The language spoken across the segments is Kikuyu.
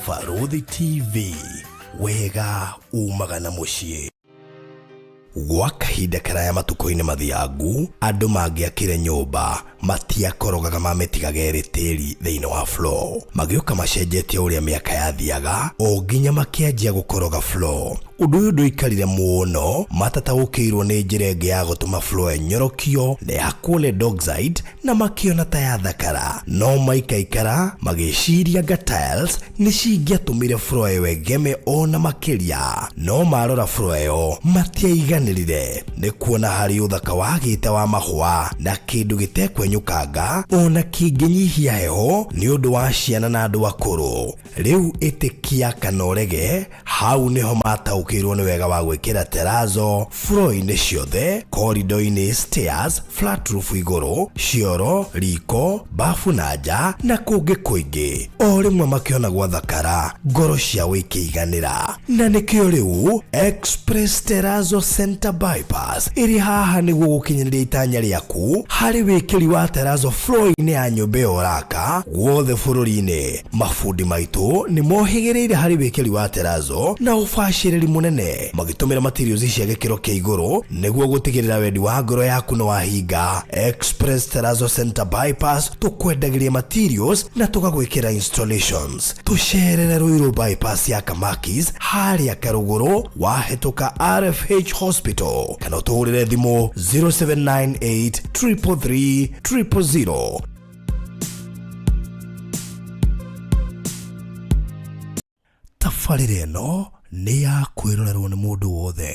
Barũthi TV, wega umaga na mũciĩ. Gwa kahinda karaya matukũ-inĩ mathiangu, andũ mangĩakire nyũmba matiakorogaga mamĩtigaga ĩrĩ tĩri thĩinĩ wa floor. Magĩũka macenjetie ũrĩa mĩaka yathiaga o nginya makĩanjia gũkoroga floor. Ũndũ ũyũ ndũikarire mũno matataũkĩirwo nĩ njĩra ĩngĩ ya gũtũma floor ĩnyorokio na ĩhakwo lead oxide na makĩona ta yathakara. No maikaikara magĩciria anga tiles nĩ cingĩatũmire floor ĩyo ĩgeme ona makĩria. No marora floor ĩyo matiaiganĩrire nĩ kuona harĩ ũthaka wagĩte wa mahũa na kĩndũ gĩtekwenyũkanga ona kĩngĩnyihia heho nĩ ũndũ wa ciana na andũ akũrũ. Rĩu ĩtĩkia kana ũrege, hau nĩho mataũkĩirwo nĩ wega wa gwĩkĩra terazo floor-inĩ ciothe, corridor-inĩ, stairs, flat roof igũrũ, cioro, riko, bafu na nja na kũngĩ kũingĩ. O rĩmwe makĩona gwathakara, ngoro ciao ikĩiganĩra. Na nĩkĩo rĩu Express Terrazzo Center Bypass ĩrĩ haha nĩguo gũkinyanĩria itanya rĩaku harĩ wĩkĩri wa terrazzo floor-inĩ ya nyũmba ĩyo ũraka guothe bũrũri-inĩ. Mabundi maitũ nĩ mohĩgĩrĩire harĩ wĩkĩri wa terrazzo na ũbacĩrĩri mũnene magĩtũmĩra materials cia gĩkĩro kĩa igũrũ nĩguo gũtigĩrĩra wendi wa ngoro yaku nĩ wahinga. Express Terrazzo Center Bypass tũkwendagĩria materials na tũgagwĩkĩra installations. Tũcerere Ruiru Bypass ya Kamakis harĩa Karũgũrũ wahĩtũka RFH Hospital kana ũtũhũrĩre thimũ 0798 333 000. Tabarĩra ĩno nĩ ya kwĩrorerwo nĩ mũndũ wothe.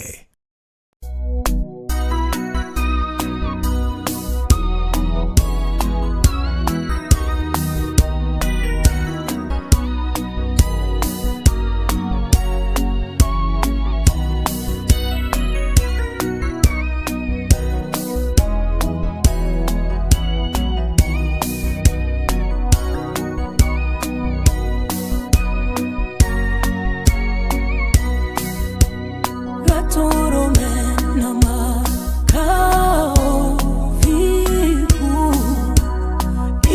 Gatũrũme na makaũthingu,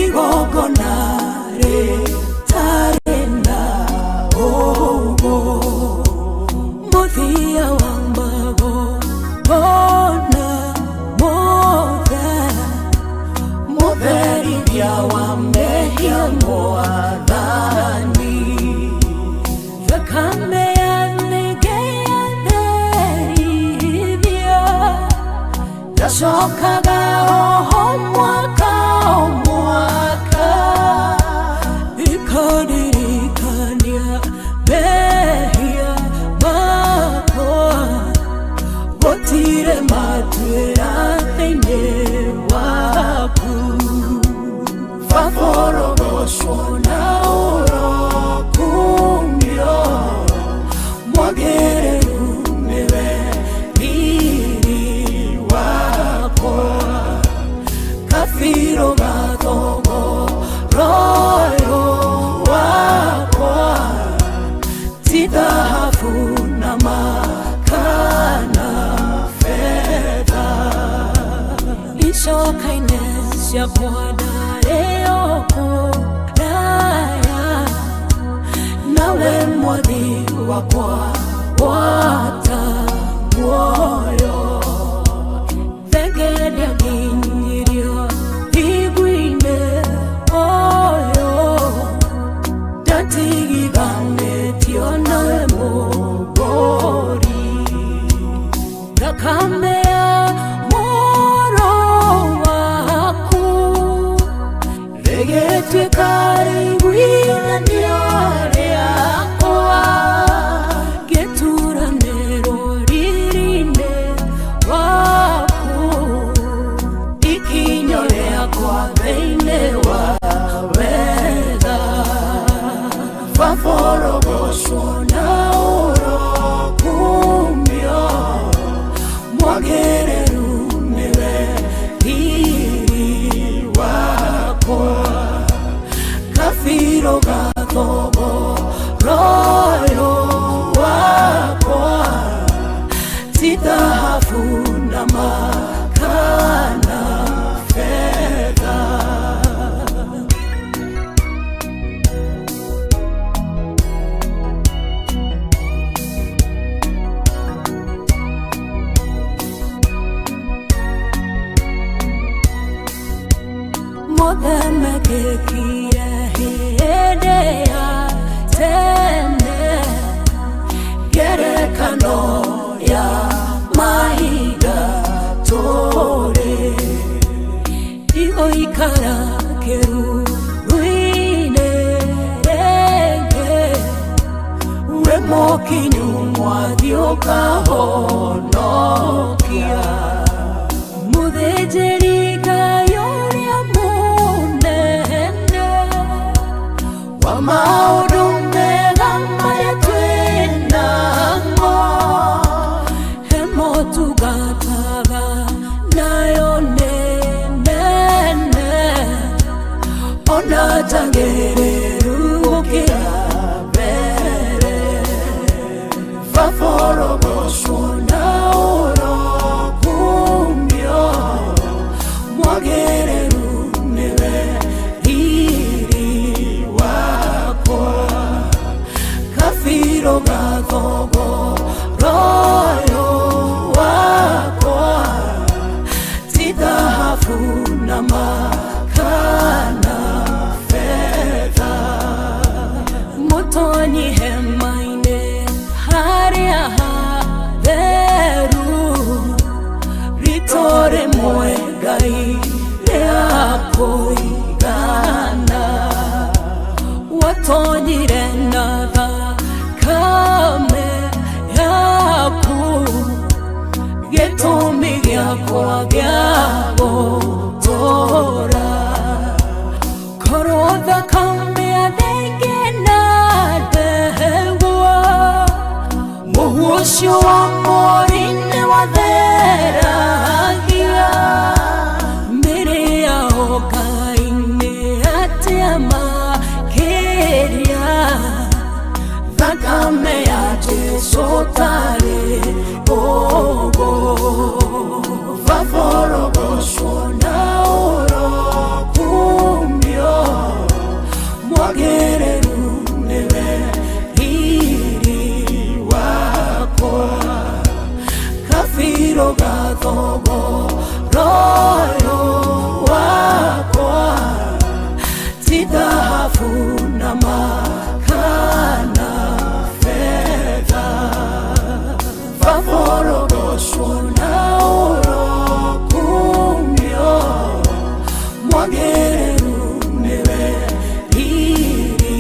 igongona rĩtarĩ na ũũgũ, mũthia wa magongona mothe, mũtherithia wa mehia Mwathani. Thakame ya nĩngĩ yatherithia, yacokaga oho mwaka o mwaka, ĩkandirikania mehia makwa, gũtirĩ matuĩra thĩinĩ waku. Vaforogocwo na ũrokumio, mwagĩrĩru nĩwe riri wakwa, kabirũ gathogo royo wakwa, ti thahabu na makana fedha. Icokaine ciakwa ndarĩ o kũraya nawe mwathi wakwa, gwata muoyo thenge ndĩakinyirio thiguinĩ ũyũ, ndatigithanĩtio nawe mũgũri, thakame ya mũrũ waku rĩgĩtuĩka rĩiguithanio rĩakwa, ngĩturanĩrwo riri-inĩ waku, ikinyo rĩakwa thĩinĩ wa wega. Vaforogocwo na ũrokumio, mwagĩrĩru nĩwe riri wakwa, kabirũ gathogo royo wakwa, ti thahabu na makana fedha. Mũkinyu mwathi ũkahonokia. Mũthĩnjĩri Ngai ũrĩa mũnene wa maũndũ mega marĩa twĩnamo, he motungataga nayo nĩ nene, ona njagĩrĩru gũkĩra mbere. Vaforogocwo na ũrokumio, mwagĩrĩru nĩwe riri wakwa. Kabirũ gathogora ũyũ wakwa ti thahabu na makana betha. Mũtonyi hema-inĩ harĩa hatheru, rito rĩmwe Ngai rĩa kũigana. Watonyire na thakame yaku, gĩtũmi gĩakwa gĩa gũtũũra. Korwo thakame ya thenge na ndegwa, mũhu ũcio wa mori nĩ watheragia mĩrĩ yao Ngai nĩ atĩa makĩria thakame ya Jesu tarĩ ũguo. Vaforogocwo na ũrokumio, mwagĩrĩru nĩwe riri wakwa. Kabirũ gathogora ũyũ wakwa ti thahabu na makana betha. Vaforogocwo na ũrokumio, mwagĩrĩru nĩwe riri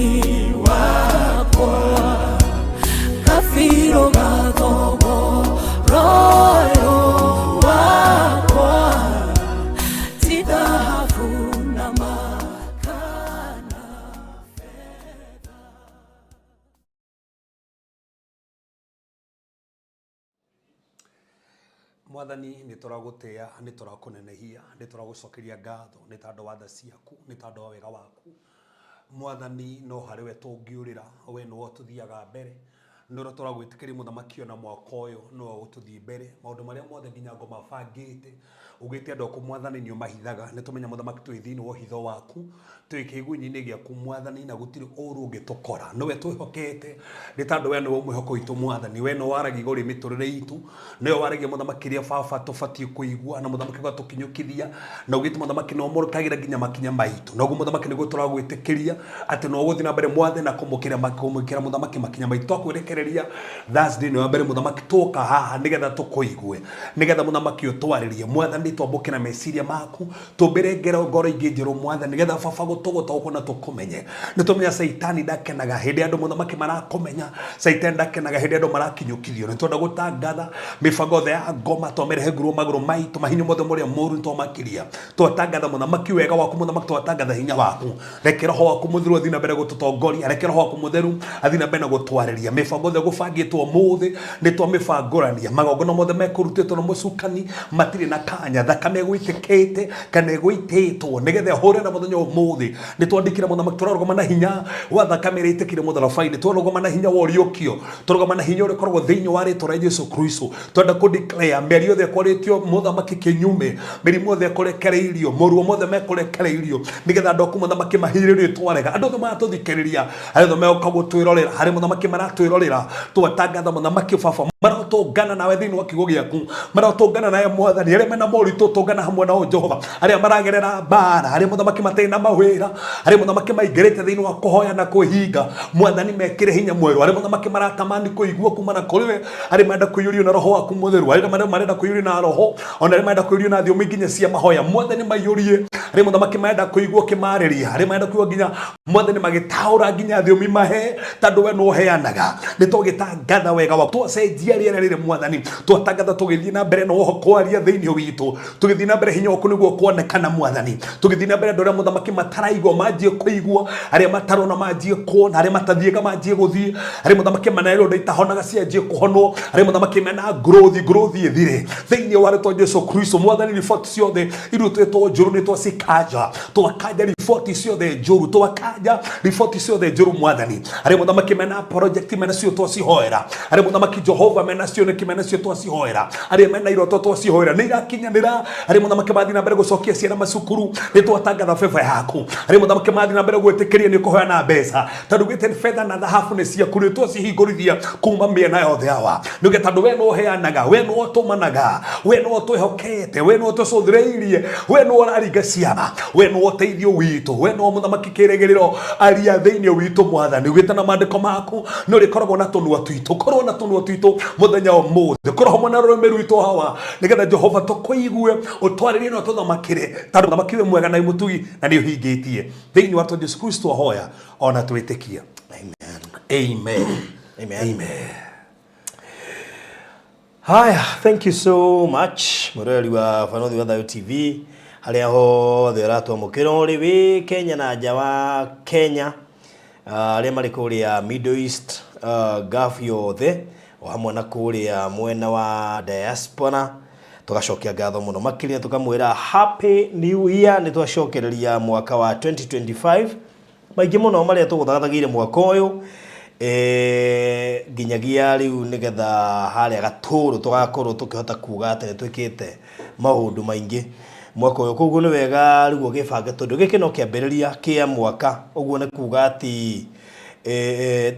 wakwa. Kabirũ gathogora ũyũ wakwa ti thahabu na makana betha. Mwathani, nä tå ragå tä a, nä tå rakå nä tå ragå ngatho nä tondå wa tha ciaku, nä tondå wa wega waku. Mwathani, no harä we tå ngä å rä ra, we nĩwe ũtũthiaga mbere. Nĩ ũrĩa tũragwĩtĩkĩria mũthamaki, ona mwaka ũyũ nĩwe ũtũthiĩ mbere. Maũndũ marĩa mothe nginya ngoma bangĩte ugĩte andũ aku, Mwathani, nĩ ũmahithaga. Nĩ tũmenya, mũthamaki, twĩ thĩinĩ wa ũhitho waku, twĩ kĩgunyĩ-inĩ gĩaku, Mwathani, na gũtirĩ ũru ũngĩtũkora. Nĩwe twĩhokete nĩ tondũ we nĩwe mwĩhoko witũ. Mwathani, we nĩwe waragia igũrũ rĩa mĩtũrĩre itũ, nĩwe waragia, mũthamaki, kĩrĩa baba tũbatiĩ kũigua, na mũthamaki ũgatũkinyũkithia, na ugĩte, mũthamaki, no mũrũkagĩra nginya makinya maitũ. Noguo, mũthamaki, nĩguo tũragwĩtĩkĩria atĩ no ũgũthiĩ na mbere, Mwathani, na kũmũkĩra, mũthamaki, makinya maitũ. Twakwĩrekereria Thursday nĩ wa mbere, mũthamaki, tũka haha nĩgetha tũkũigue, nĩgetha, mũthamaki, ũtwarĩrie. Mwathani, twambũkĩra meciria maku, tũmbĩre ngero ngoro ingĩ njerũ, Mwathani, nĩgetha baba gũtũgũtaũkwo na tũkũmenye. Nĩ tũmenya Caitani ndakenaga hĩndĩ andũ, mũthamaki, marakũmenya. Caitani ndakenaga hĩndĩ andũ marakinyũkithio. Nĩ twenda gũtangatha mĩbango yothe ya ngoma, twamĩrehe nguruo magũrũ maitũ. Mahinya mothe mũrĩa mũru nĩ twamakiria. Twatangatha, mũthamaki, wega waku. Mũthamaki, twatangatha hinya waku. Reke roho waku mũtheru athiĩ na mbere gũtũtongoria. Reke roho waku mũtheru athiĩ na mbere na gũtwarĩria. Mĩbango yothe gũbangĩtwo ũmũthĩ nĩ twamĩbangũrania. Magongona mothe mekũrutĩtwo na mũcukani matirĩ na kanya. Thakame ĩgũitĩkĩte kana ĩgũitĩtwo nĩgetha ĩhũre na mũthenya ũmũthĩ, nĩ twandĩkire, mũthamaki, tũrarũgama na hinya wa thakame ĩrĩa ĩitĩkire mũtharaba-inĩ. Twarũgama na hinya wa ũriũkio, tũrũgama na hinya ũrĩa ũkoragwo thĩinĩ wa rĩtwa rĩa Jesu Kristo. Twenda kũ declare mĩario yothe ĩkwarĩtio, mũthamaki, kĩnyume, mĩrimũ yothe ĩkũrekereirio, moruo mothe mekũrekereirio, nĩgetha andũ aku, mũthamaki, mahinyĩrĩrio twarega. Andũ othe maratũthikĩrĩria, arĩa othe megoka gũtwĩrorera, harĩ mũthamaki maratwĩrorera, twatangatha, mũthamaki, baba. Marotũngana nawe thĩinĩ wa kiugo gĩaku, marotũngana nawe Mwathani. Arĩa mena moritũ, tũngana hamwe nao Jehova. Arĩa maragerera mbara, arĩa mũthamaki matarĩ na mawĩra, arĩa mũthamaki maingĩrĩte thĩinĩ wa kũhoya na kwĩhinga, Mwathani mekĩre hinya mwerũ. Arĩa mũthamaki maratamani kũigua kumana kũrĩ we, arĩa marenda kũiyũrio na roho waku mũtheru, arĩa marenda kũiyũrio na roho, ona arĩa marenda kũiyũrio na thiomi nginya cia mahoya, Mwathani maiyũrie. Arĩa mũthamaki marenda kũigua ũkĩmarĩria, arĩa marenda kũigua nginya Mwathani magĩtaũra nginya thiomi mahe, tondũ we nĩwe ũheanaga. Nĩ twagĩtangatha wega waku, twacenjia rĩera rĩrĩ Mwathani, twatangatha tũgĩthiĩ na mbere na ũho kwaria thĩinĩ witũ, tũgĩthiĩ na mbere hinya waku nĩguo kuonekana Mwathani, tũgĩthiĩ na mbere andũ arĩa mũthamaki mataraigua manjie kũigua, arĩa matarona manjie kuona, arĩa matathiĩga manjie gũthiĩ, arĩa mũthamaki mena ironda itahonaga cianjie kũhonwo, arĩa mũthamaki mena ngũrũthi ngũrũthi ĩthire thĩinĩ wa rĩtwa Jesu Kristo. Mwathani, riboti ciothe irutĩtwo njũru nĩ twacikanja, twakanja riboti ciothe njũru, twakanja riboti ciothe njũru Mwathani. Arĩa mũthamaki mena project mena cio twacihoera, arĩa mũthamaki Jehova mena cioneki mena cio twacihoera, arĩa mena iroto twacihoera nĩ irakinyanĩra, arĩa mũthamaki mathiĩ na mbere gũcokia ciana macukuru nĩ twatangatha beba yaku, arĩa mũthamaki mathiĩ na mbere gwĩtĩkĩria nĩ ũkũheana mbeca, tondũ ugĩte betha na thahabu nĩ ciaku, nĩ twacihingũrithia kuma mĩena yothe awa nĩũge, tondũ we nĩwe ũheanaga, we nĩwe ũtũmanaga, we nĩwe ũtwĩhokete, we nĩwe ũtũcũthĩrĩirie, we nĩwe ũraringa ciama, we nĩwe ũteithio witũ, we nĩwe mũthamaki kĩrĩgĩrĩro. Aria thĩinĩ witũ Mwathani, ugĩte na maandĩko maku nĩ ũrĩkoragwo na tũnua twitũ, korwo na tũnua twitũ mũthenya ũmũthĩ, korwo hamwe na rũrĩmĩ rwitũ hawa, nĩgetha Jehova tũkũigue, ũtwarĩrie na ũtũthamakĩre, tondũ mũthamaki wĩ mwega na wĩ mũtugi na nĩ ũhingĩtie. Thĩinĩ wa rĩtwa Jesu Kristo ahoya ona twĩtĩkia. Amen. Amen. Amen. Amen. Haya, thank you so much mũroreri wa Banothi wa Thayo TV harĩa hothe ũratwamũkĩra ũrĩ wĩ Kenya na nja wa Kenya, arĩa marĩ kũrĩa Middle East, Gulf yothe o hamwe na kũrĩa mwena wa diaspora, tũgacokia ngatho mũno makĩria, tũkamwĩra happy new year. Nĩ twacokereria mwaka wa 2025, maingĩ mũno marĩa tũgũthagathagĩire mwaka ũyũ, nginyagia rĩu nĩgetha harĩa gatũrũ tũgakorwo tũkĩhota kuga atĩ nĩ twĩkĩte maũndũ maingĩ mwaka ũyũ. Koguo nĩ wega rĩu ũgĩbange, tondũ gĩkĩ no kĩambĩrĩria kĩa mwaka. Ũguo nĩ kuga atĩ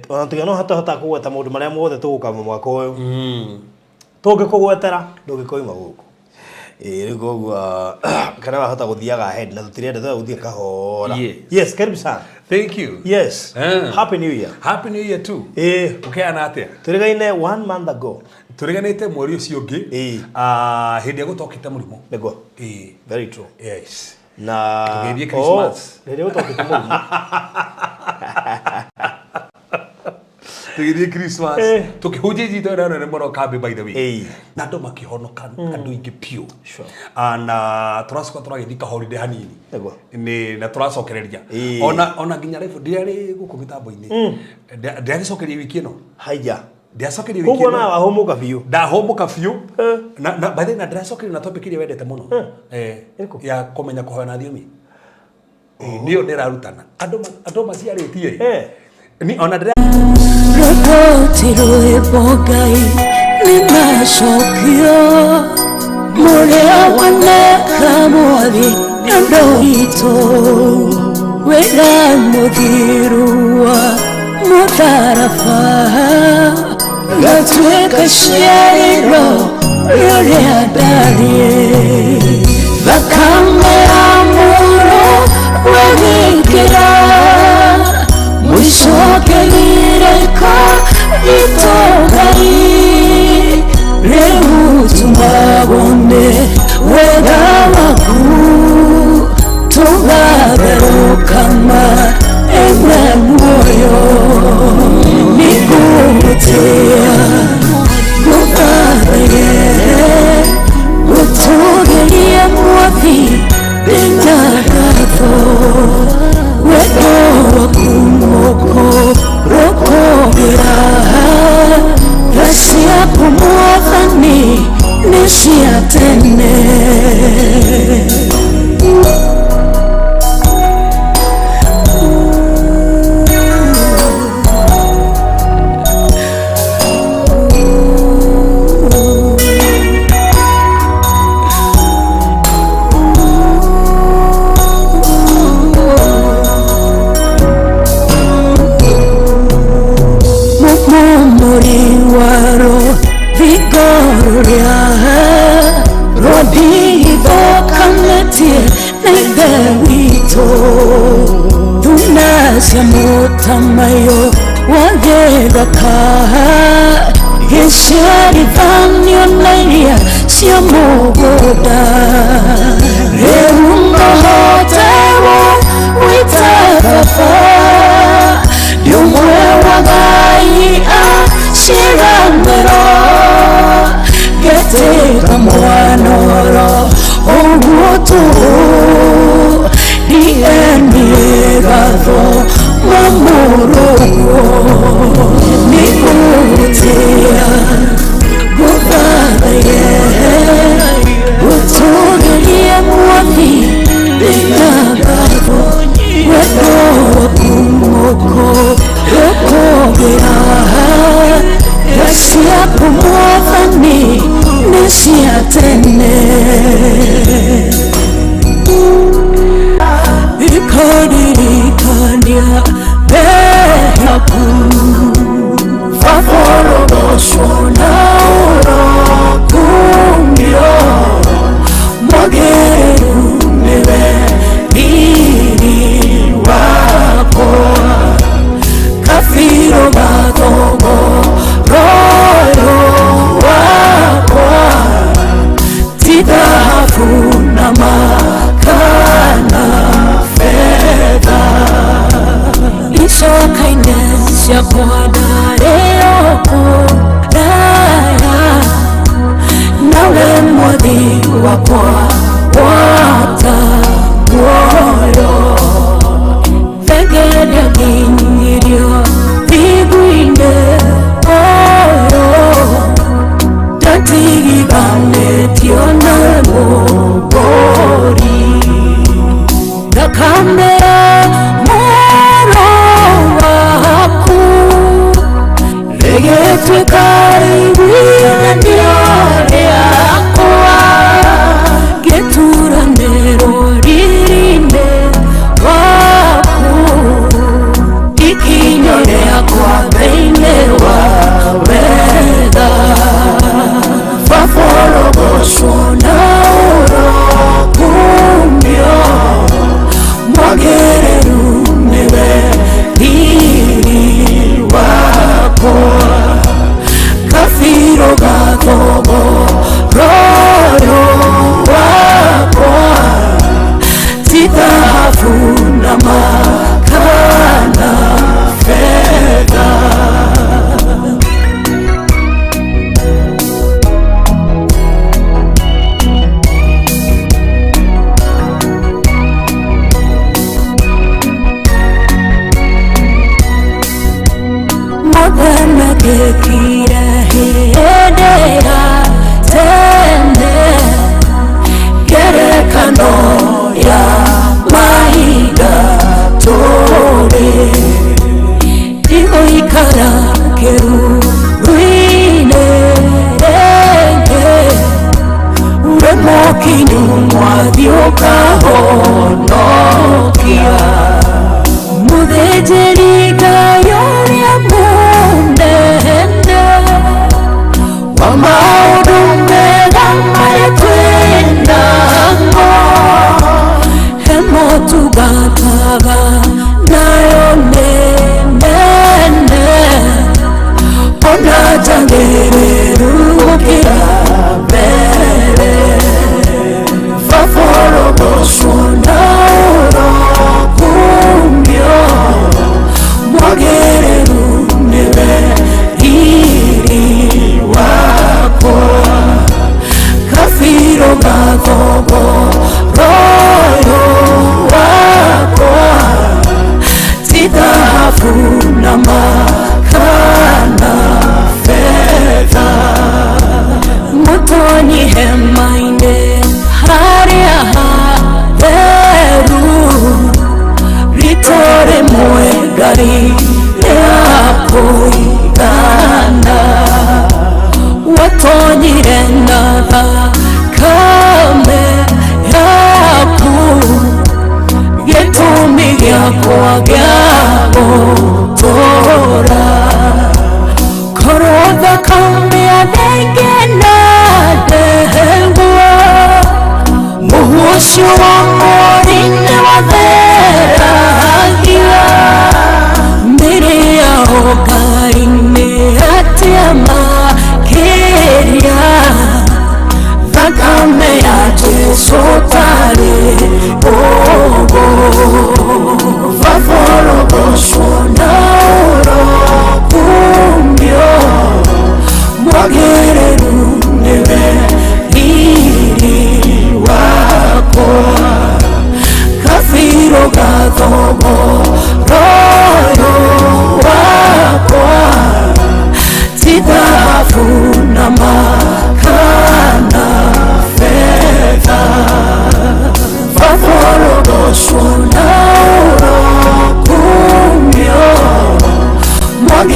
ona tiga no hatahota kũgweta maũndũ marĩa mothe tũgũka mwaka ũyũ, tũngĩkũgwetera ndũngĩkoima gũkũ. Ĩĩ, rĩu koguo kana wahota gũthiaga ahead na tũtirenda, tũrenda gũthiĩ kahora. Yes. Yes, karibu sana. Thank you. Yes. Happy new year. Happy new year too. Ĩĩ. Ũkĩhana atĩa? Tũrĩgaine one month ago. Tũriganĩte mweri ũcio ũngĩ. Ĩĩ. Ah, hĩndĩ ĩrĩa gũtokĩte mũrimũ. Nĩguo. Ĩĩ. Very true. Yes. Na Tũgĩthiĩ Christmas. Oh, rĩrĩa gũtokĩte mũrimũ. Tũgĩthiĩ Christmas. Tũkĩhunjia ijito ĩrĩa nene mũno kambi, by the way. Na andũ makĩhonoka, andũ aingĩ piũ. Ah, na tũracoka tũragĩthiĩ ka holiday hanini. Nĩguo. Nĩ na tũracokereria. Ona nginya rĩu ndiarĩ gũkũ mĩtambo-inĩ. Ndiagĩcokeria wiki ĩno. Haya. Ndiacokeria wiki Koguo ĩno. nawe wahũmũka biũ. Ndahũmũka biũ. Na by the way, na ndĩracokeria na topic ĩrĩa wendete mũno. Ĩrĩkũ? Ya kũmenya kũhoya na thiomi. Nĩyo ndĩrarutana. Andũ maciarĩtie. Ni ona ndĩra Riboti rwĩmbo Ngai nĩ macokio mũrĩa waneka mwathi nĩ ũndũ witũ, wĩra mũthiru wa mũtharaba, ngatuĩka ciarĩro rĩrĩa ndariĩ, thakame ya mũrũ wegĩkĩra mũico kĩgirĩko gitũ. Ngai, rĩu tumagwo nĩ wega waku, tũgatherũkama ĩmwe muoyo, nĩngũgũtĩĩa, ngũthathaiye, ngũtũgĩrie Mwathi, ndĩna ngatho, wendo waku mũkũrũ. ũyũ wa gĩthaka gĩciarithanio na iria cia mũgũnda rĩu ngohotewo gwĩta baba ndĩ ũmwe wa Ngai a ciĩranĩro ngetĩka mwanoro ũguo tũhũ ndienigatho mamũrũguo nĩngũgũtĩĩa ngũthathaye ngũtũgĩrie mwathi ndĩna ngatho wendo waku mũkũrũkũgĩra tha ciaku mwathani nĩ cia tene ikaririkania mbehaku vavorogocwo na ũrokumio mwagĩrĩru nĩwe riri wakwa kabirũ gathogo royo wakwa ti thahabu na makana fedha icoka-inĩ ciakwa ndarĩ o kũraya nawe mwathi wakwa wata muoyo thenge ndĩakinyirio thingu-inĩ ũyũ ndatigithanĩtio na mũgũri thakame ya mũrũ waku rĩgĩtuĩka iguithanio rĩakwa ngĩturanĩrwo riri-inĩ waku ikinyo rĩakwa thĩinĩ wa wega vavorogocwo na ũrokumio mwagĩrĩru nĩwe riri wakwa kabirũ gathogo royo wakwa ti thahabu na makana fedha. Mwathani agĩkire hĩndĩ ya tene ngerekano ya mahinda tũrĩ ndigũikara kĩruru-inĩ rĩngĩ wĩ mũkinyu mwathi ũkahonokia mũthĩnjĩri Ngai ũrĩa mũnene wa maũndũ mega marĩa twĩnamo he motungataga nayo nĩ nene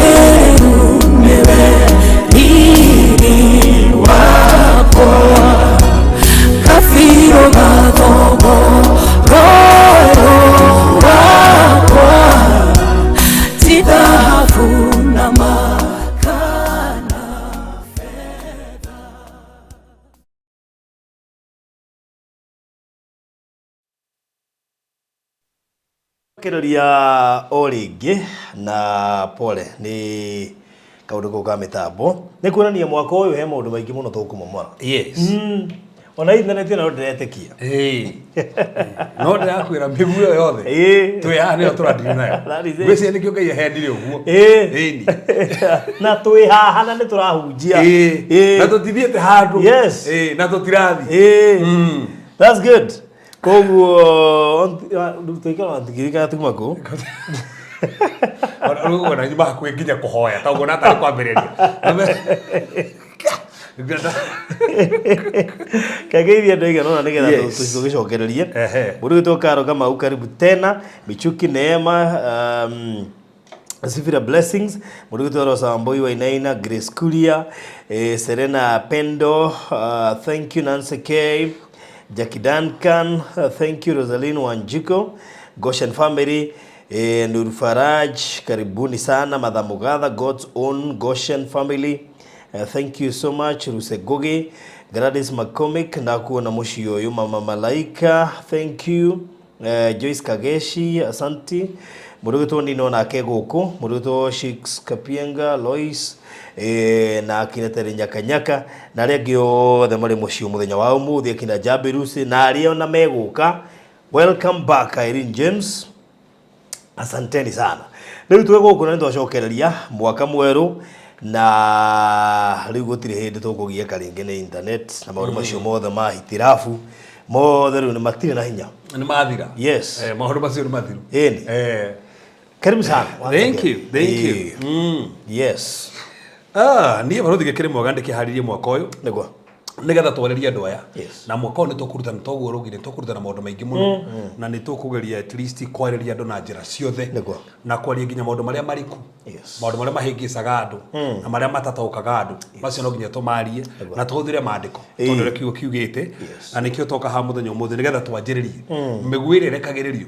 Mũtheru nĩwe riri wakwa Kabirũ ga thogora ũyũ wakwa Ti thahabu na makana fedha. Kereria o rĩngĩ na pole nĩ kaũndũ kau ka mĩtambo nĩ kuonania mwaka ũyũ he maũndũ maingĩ mũno tũkũmomora. Yes. Ona intaneti nayo ndĩretĩkia. Ĩĩ. No ndĩrakwĩra mĩguo ĩyo yothe Ĩĩ. twĩ haha nĩyo tũradiri nayo. That is it. Ngwĩciria nĩkĩo Ngai aheanire ũguo. Ĩĩ. Ĩni. Na twĩ haha na nĩ tũrahunjia. Ĩĩ. Ĩĩ. Na tũtithiĩte handũ. Yes. Ĩĩ, na tũtirathi. Ĩĩ. That's good. Koguo tũikara tigirikana tuma kũ. Rĩu ona nyuma hakuhĩ nginya kũhoya ta ũguo natarĩ kwambĩrĩria. Kageithia andũ aigana ũna nĩgetha Yes. tũgĩcokererie. Ehe. Mũndũ wĩtwo Karo Kamau, karibu tena. Michuki Neema, Sifira Blessings, mũndũ wĩtwo Rosa Wambui Wainaina, Grace Kuria, Serena Pendo, thank you Nancy K, Jackie Duncan, thank you Rosaline Wanjiko, Goshen Family, Nur Faraj, karibuni sana Madha Mugatha, God's own Goshen Family. Thank you so much Ruse Gogi, Gladys McCormick, ndakuona mũciĩ ũyũ, Mama Malaika, thank you. Joyce Kageshi, asanti. Mũndũ wĩtwo Nino nake gũkũ, mũndũ wĩtwo Shix Kapienga, Lois, na akina Terry Nyakanyaka na arĩa angĩ othe marĩ mũciĩ mũthenya wa ũmũthĩ, akina Jabirusi na arĩa ona megũka. Welcome back Irene James. Asanteni sana. Rĩu twĩ gũkũ na nĩtwacokereria mwaka mwerũ na rĩu gũtirĩ hĩndĩ tũkũgiĩka rĩngĩ nĩ internet na maũndũ macio mothe ma hitirabu mothe rĩu nĩ matirĩ na hinya. Nĩ mathira. Yes. Maũndũ macio nĩ mathiru. Ĩni. Karibu sana. Once Thank again. you. Thank you. Ĩĩ. Yes. Ah, niĩ barothi gĩkĩrĩ mwega ndĩkĩharĩrie mwaka ũyũ Nĩguo. nĩgetha twarĩrie andũ aya. Yes. Na mwaka ũyũ nĩ tũkũrutana toguo rũgire tũkũrutana maũndũ maingĩ mũno na nĩ tũkũgeria at least kwarĩria andũ na njĩra ciothe. Nĩguo. Na kwaria nginya maũndũ marĩa mariku. Yes. Maũndũ marĩa mahĩngĩcaga andũ na marĩa matataũkaga andũ macio no nginya tũmarie na tũhũthĩre maandĩko tondũ ũrĩa kiugo kiugĩte. Yes. Na nĩkĩo toka haha mũthenya ũmũthĩ nĩgetha twanjĩrĩrie mĩguĩ ĩrĩa ĩrekagĩrĩrio.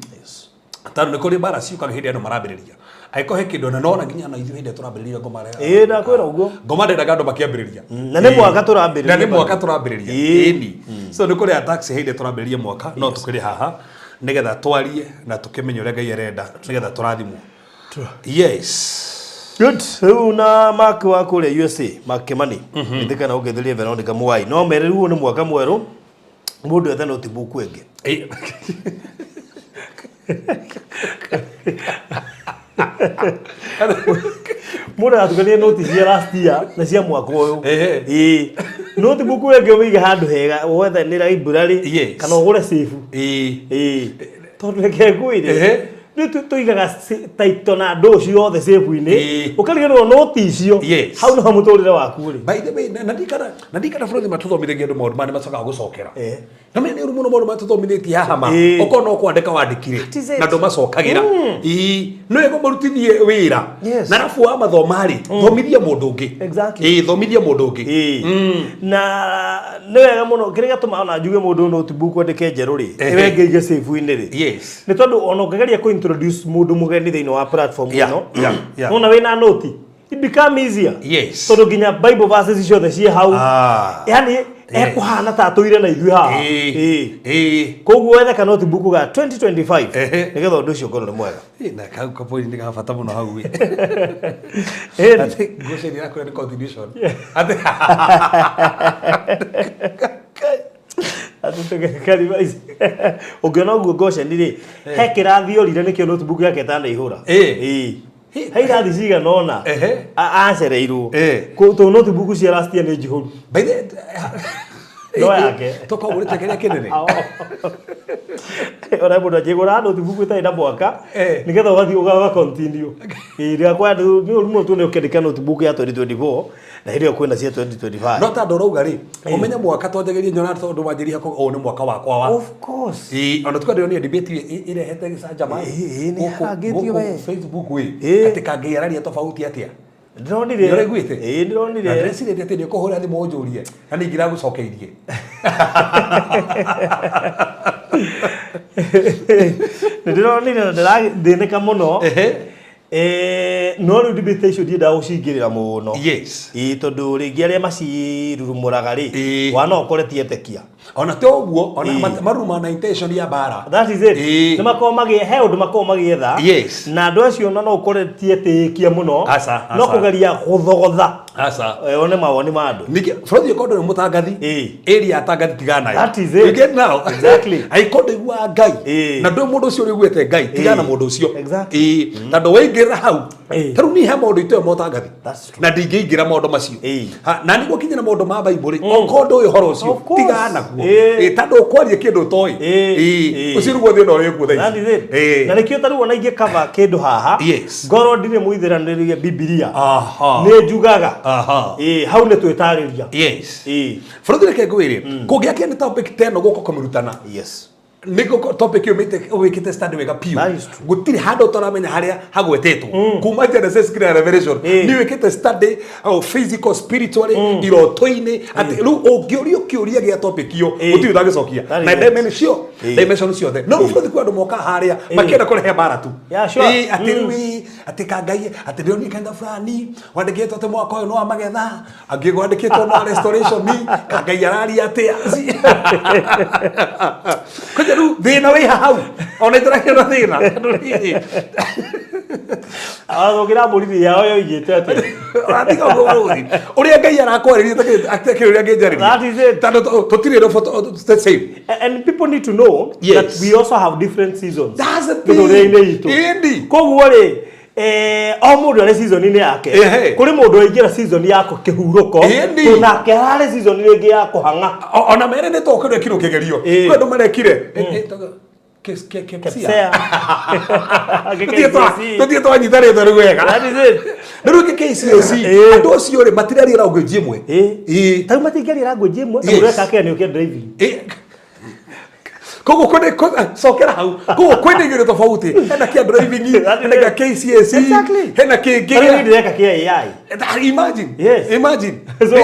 Tondũ nĩ kũrĩ mbara ciũkaga hĩndĩ andũ marambĩrĩria angĩkorwo he kĩndũ na nona nginya na ithuĩ hĩndĩ ĩrĩa tũrambĩrĩria ngoma Ĩĩ, ndakwĩra ũguo. Ngoma ndendaga andũ makĩambĩrĩria. Na nĩ mwaka tũrambĩrĩria. Na nĩ mwaka tũrambĩrĩria. Ĩĩ. Ĩni. So nĩ kũrĩ attacks hĩndĩ ĩrĩa tũrambĩrĩria mwaka no tũkĩrĩ haha nĩgetha twarie na tũkĩmenye ũrĩa Ngai arenda nĩgetha tũrathimwo. Yes. Good. Rĩu na Mark wa kũrĩa USA, Mark Kimani. Nĩtĩkana ũngĩthĩrie Veronica Mwai. No mere rĩu nĩ mwaka mwerũ mũndũ ethe notebook ĩngĩ. Ĩĩ. Mũndũ aratukania noti cia last year na cia mwaka ũyũ. Ehe. Ĩĩ. Notebook ĩngĩ ũmĩige handũ hega, wethe nĩ library Yes. kana ũgũre safe. Ĩĩ. Ĩĩ. Tondũ reke ngwĩre. Ehe. Rĩu tũigaga taito na ndũ ciothe safe-inĩ. Ĩĩ. Ũkariganĩrwo noti icio. Yes. Hau nĩho mũtũrĩre waku ũrĩ. By the way, na ndikana bũrũri matũthomithagia andũ maũndũ maya nĩ macokaga gũcokera. Eh. Na menya nĩ ũru mũno maũndũ maya tũthomithĩtie haha ma. Ĩĩ. Okorwo no kwandĩka wandĩkire That is it. na ndũmacokagĩra. Ĩĩ. No wega ũmarutithie wĩra. Yes. Na arabu wamathoma rĩ, thomithia mũndũ ũngĩ. Exactly. Ĩĩ, thomithia mũndũ ũngĩ. Ĩĩ. Na nĩ wega mũno kĩrĩa gĩatũma ona njuge mũndũ notebook andĩke njerũ rĩ, Ehe. ĩwe ĩngĩ ĩige safe-inĩ rĩ. Yes. Nĩ tondũ ona ũngĩgeria kũ introduce mũndũ mũgeni thĩinĩ wa platform Yeah, ĩno, yeah. nona wĩna noti, it become easier. Yes. Tondũ nginya Bible verses ciothe ciĩ hau. Ah. Yani ekuhana ta atũire na ithuĩ haha. Ĩĩ. Ĩĩ. Ĩĩ. Koguo wethe ka notebook ga 2025 Ehe. nĩgetha ũndũ ũcio ũkorwo nĩ mwega. Ĩĩ, na kau kabũri nĩ ga bata mũno hau ĩ. Ĩĩ. Atĩ ngwĩciria ĩrakwĩra nĩ continuation. Atĩ Ũngĩona ũguo Goshen rĩ, he kĩrathi orire nĩkĩo notebook yake ĩtanaihũra. Ĩĩ. Ĩĩ. He irathi cigana ũna Ehe. acereirwo. Ĩĩ. Tondũ notebook cia last year nĩ njihũru. By the No yake. Tũkagũrĩte kĩrĩa kĩnene. Ona mũndũ anjĩgũra notebook ĩtarĩ na mwaka Eh. nĩgetha ũgathiĩ ũga continue. Ĩĩ rĩakwa nĩ ũru mũno tuone ũkĩandĩka notebook ya 2024 na hĩndĩ ĩyo kwĩna cia 2025. No ta andũ ũrauga rĩ, ũmenye mwaka twanjagĩria nyona tondũ wanjĩria hakwa ũyũ nĩ mwaka wakwa wa. Of course. Ĩĩ, ona tukandĩonire debate ĩrehete gĩcanjama. Ĩĩ, ĩĩ, nĩ Gũkũ- harangĩtio gũkũ we. Facebook ĩ. Ĩĩ. Atĩ kangĩ araria tofauti atĩa. Ndĩronire. Nĩũraiguĩte? Ĩĩ, ndĩronire. Na ndĩrecirĩtie atĩ nĩũkũhũra thimũ ũnjũrie na ningĩ ndagũcokeirie. Nĩndĩronire na ndĩrathĩnĩka mũno. Ehe. No rĩu debate icio ndiendaga gũcingĩrĩra mũno. Yes. Ĩĩ, tondũ rĩngĩ arĩa macirurumũraga rĩ, Ĩĩ. wa no ũkore ti etĩkia. Ona to ũguo, ona Ĩĩ. maruma na intention ya mbara. That is it. Ĩĩ. Nĩ makoragwo magĩ he ũndũ makoragwo magĩetha. Yes. Na andũ acio ona no ũkore ti etĩkia mũno. Aca, No aca. kũgeria gũthogotha. Aca. One mawoni ma andũ. Ningĩ bũrũri ũkorwo ndũrĩ mũtangathi Ĩĩ. area ya tangathi tigana nayo. That is it. You get now? Exactly. Angĩkorwo ndũiguaga Ngai Ĩĩ. na ndũĩ mũndũ ũcio ũrĩiguĩte Ngai tigana na Ĩĩ. mũndũ ũcio. Exactly. Ĩĩ. Tondũ waingĩra hau Ĩĩ. ta rĩu niĩ he maũndũ itoĩ motangathi That's true. na ndingĩingĩra maũndũ macio. Ĩĩ. Ha, na nĩguo kinya na maũndũ ma Bible rĩ okorwo ndũĩ ũhoro ũcio Of course. tigana naguo. Ĩĩ. Ĩĩ, tondũ ũkwaria kĩndũ ũtoĩ. Ĩĩ. Ĩĩ. Ĩĩ. Ũcio nĩguo thĩna ũrĩa ũkuo thaa That ici. is it. Ĩĩ. Na nĩkĩo ta rĩu ona ingĩkaba kĩndũ haha Yes. ngorwo ndirĩ mũithĩranĩrie Bibilia Aha. nĩ njugaga. Aha. Ĩĩ, hau nĩ twĩtarĩria. Yes. Ĩĩ. Bũrũri reke ngwĩre kũngĩakia nĩ topic ta ĩno gũka kũmĩrutana Yes. nĩguo topic ĩyo wĩkĩte study wega biũ That is true. gũtirĩ handũ ũtaramenya harĩa hagwetetwo kuma Genesis nginya Revelation Ĩĩ. nĩ wĩkĩte study physical spiritually iroto-inĩ atĩ rĩu ũngĩũrio kĩũria gĩa topic ĩyo Ĩĩ. gũtirĩ ũtangĩcokia That is na it. dimension Ĩĩ. dimension ciothe no rĩu bũrũri kwĩ andũ moka harĩa makĩenda kũrehe mbara tu Yeah, sure. Ĩĩ, atĩ rĩu ĩĩ, atĩ ka Ngai atĩ ndĩronire kanitha fulani wandĩkĩtwo atĩ mwaka ũyũ nĩ wa magetha angĩ gwandĩkĩtwo no restoration ka Ngai araria atĩa kwanja rĩu thĩna wĩ hau ona itũrakĩona thĩna Tondũ rĩrĩ, Athũkĩra mbũri yao yoigĩte atĩa. ũratiga ũguo bũrũri ũrĩa Ngai arakwarĩria takĩrĩ ũrĩa angĩnjarĩria That is it. tondũ tũtirĩ the same. And people need to know Yes. that we also have different seasons. That's the thing. Mĩtũrĩre-inĩ itũ. Ĩni. Koguo rĩ, o mũndũ arĩ season-inĩ yake. Ehe. Kũrĩ mũndũ waingĩra season ya kĩhurũko, Ĩni. nake ararĩ season ĩngĩ ya kũhang'a. Ona mere nĩ tokĩrwo ekirwo kĩgerio Ĩĩ. kwĩ andũ marekire Kepsea. Kepsea. Tũthiĩ twanyita rĩtwa rĩu wega. That is it. Na rĩu ĩngĩ KCSE Ĩĩ. andũ acio rĩ matiraria language ĩmwe. Ĩĩ. Ĩĩ. Ta rĩu matingĩaria language ĩmwe, na Yes. mũndũ eka kĩgeranio kĩa driving. Ĩĩ. Koguo kwĩna cokera hau koguo kwĩna igerio tofauti hena kĩa driving That is hena kĩa it. KCSE Exactly. hena kĩngĩ Ta rĩu niĩ ndĩreka kĩa AI. Imagine. Yes. Imagine. So,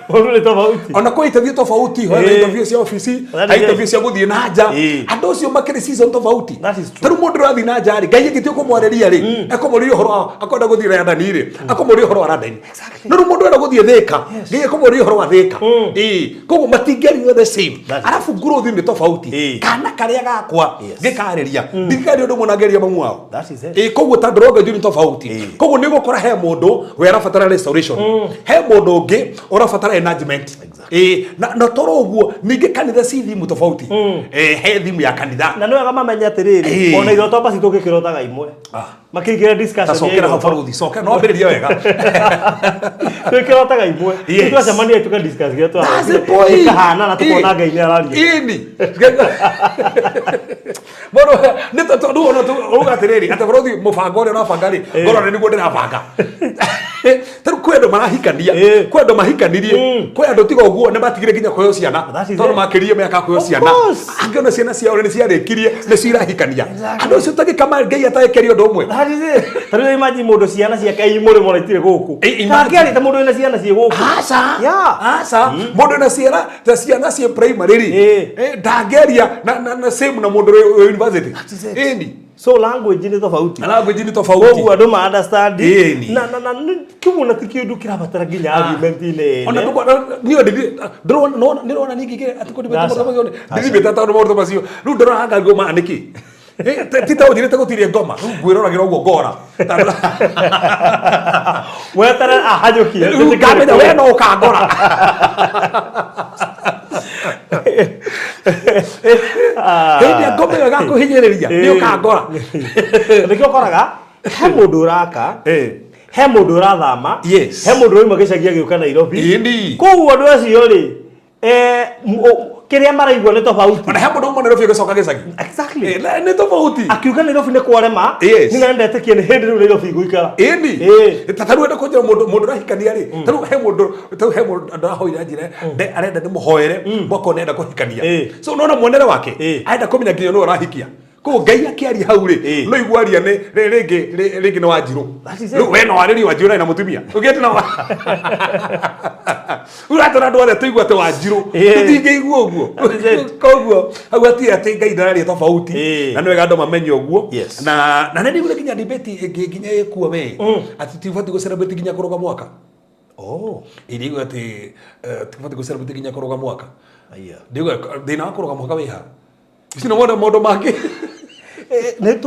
ũndũ nĩ tofauti. Ona kwĩ interview tofauti hena Ĩĩ. interview cia ofici That is ha it. interview cia gũthiĩ na nja Ĩĩ. andũ acio makĩrĩ season tofauti. That is true. Ta rĩu mũndũ ũrathiĩ na nja rĩ Ngai ĩngĩtua kũmwarĩria rĩ ekũmũria ũhoro wa akwenda gũthiĩ London rĩ akũmũria ũhoro wa London. No rĩu mũndũ enda gũthiĩ Thĩka Ngai ekũmũria ũhoro wa Thĩka. Ĩĩ. Koguo matingĩaria the same. That is Arabu growth nĩ tofauti. Ĩĩ. Kana karĩa gakwa Yes. ngĩkarĩria ndingĩkaria ũndũ ũmwe na ngĩaria mamu wao. That is it. Ĩĩ koguo ta ndũronga nĩ tofauti. Ĩĩ. Koguo nĩ ũgũkora he mũndũ we arabatara restoration he mũndũ ũngĩ ũrabatara enlargement. Ĩĩ na toro ũguo ningĩ kanitha ci thimu tofauti. Ĩĩ he thimu ya kanitha. Na nĩ wega mamenye atĩrĩrĩ, Ĩĩ. ona iroto basi tũngĩkĩrotaga imwe. Ah. Makĩingĩra discussion Ta ya cokera hau iroto. baruthi cokera no wambĩrĩrie wega. Twĩkĩrotaga imwe. Yes. Twacemania tũka discuss kĩrĩa That's the tũrarotire. point. Gĩkahana na tũkona Ĩĩ. Ngai nĩ araria. Ĩni. Mũndũ nĩ tondũ ona uga atĩrĩrĩ atĩ baruthi mũbango ũrĩa ũrabanga rĩ ngorwo nĩ nĩguo ndĩrabanga. Ta rĩu kwĩ andũ marahikania Ĩĩ. kwĩ andũ mahikanirie kwĩ andũ tiga ũguo nĩ matigire nginya kũheo ciana That is tondũ it. makĩrie mĩaka kũheo Of ciana course. angĩ ona ciana ciao nĩ ciarĩkirie nĩ cirahikania andũ acio tangĩkama Ngai ataekeria ũndũ ũmwe. That is it. Ta rĩu imagine mũndũ ciana ciake i mũrĩmo na itirĩ gũkũ. Ĩ, imagine. Ndangĩarĩte mũndũ wĩna ciana ciĩ gũkũ. Aca. Yeah. Aca. Mũndũ na ciana ta ciana ciĩ primary rĩ Ĩĩ. ndangĩaria na same na mũndũ wĩ university. is it. Ĩni. So language nĩ tofauti. Language nĩ tofauti. Koguo andũ ma understand. Ĩni. Na kĩu ona ti kĩndũ kĩrabatara nginya argument-inĩ Ona ĩne. niĩ ndĩrona ndĩrona ningĩ kĩ atĩ kũndĩ Aca. maũndũ macio ndithimĩte tondũ maũndũ macio rĩu ndĩrona anga ngoma nĩkĩ ti ta ũnjĩrĩte gũtirĩ ngoma rĩu ngwĩroragĩra ũguo ngora Weterere ahanyũkie. Rĩu ngamenya we no ũkangora. Hĩndĩ ĩrĩa ngoma ĩyo ĩgakũhinyĩrĩria nĩ ũkangora. Nĩkĩo ũkoraga he mũndũ ũraka he mũndũ ũrathama Yes. he mũndũ ũrauma gĩcagi agĩũka Nairobi. Ĩni. Koguo andũ acio rĩ kĩrĩa maraigua nĩ tofauti. Ona he mũndũ uma Nairobi agĩcoka gĩcagi. Exactly. Nĩ tofauti. Akiuga Nairobi nĩ kwarema. Yes. Nĩ ndetĩkia nĩ hĩndĩ rĩu Nairobi igũikara. Ĩni. Ĩĩ. Ta rĩu enda kũnjĩra mũndũ ũrahikania rĩ ta rĩu he mũndũ ta rĩu he mũndũ ndĩrahoire njĩra arenda ndĩmũhoere mwaka ũyũ nĩarenda kũhikania. Ĩĩ. So unaona mwonere wake Ĩĩ. arenda kũmenya nginya nũ ũrahikia. Koguo Ngai akĩaria hau rĩ, no igua aria nĩ rĩngĩ rĩngĩ nĩ Wanjirũ. That is it. Rĩu we no warĩrie Wanjirũ na mũtumia. Ũgĩte na Ũratũra andũ othe tũigua atĩ Wanjirũ. Tũtingĩigua ũguo. That is it. Koguo hau hatirĩ atĩ Ngai ndararia tofauti. Na nĩ wega andũ mamenye ũguo. Na nĩ ndiguire nginya debate ĩngĩ nginya ĩkuo we. Atĩ tibatiĩ gũ celebrate nginya kũrũga mwaka. Ĩrigwo atĩ tibatiĩ gũ celebrate nginya kũrũga mwaka. Aya. Ndigua thĩna wa kũrũga mwaka wĩ ha? Ici nĩ wona maũndũ mangĩ. Nĩ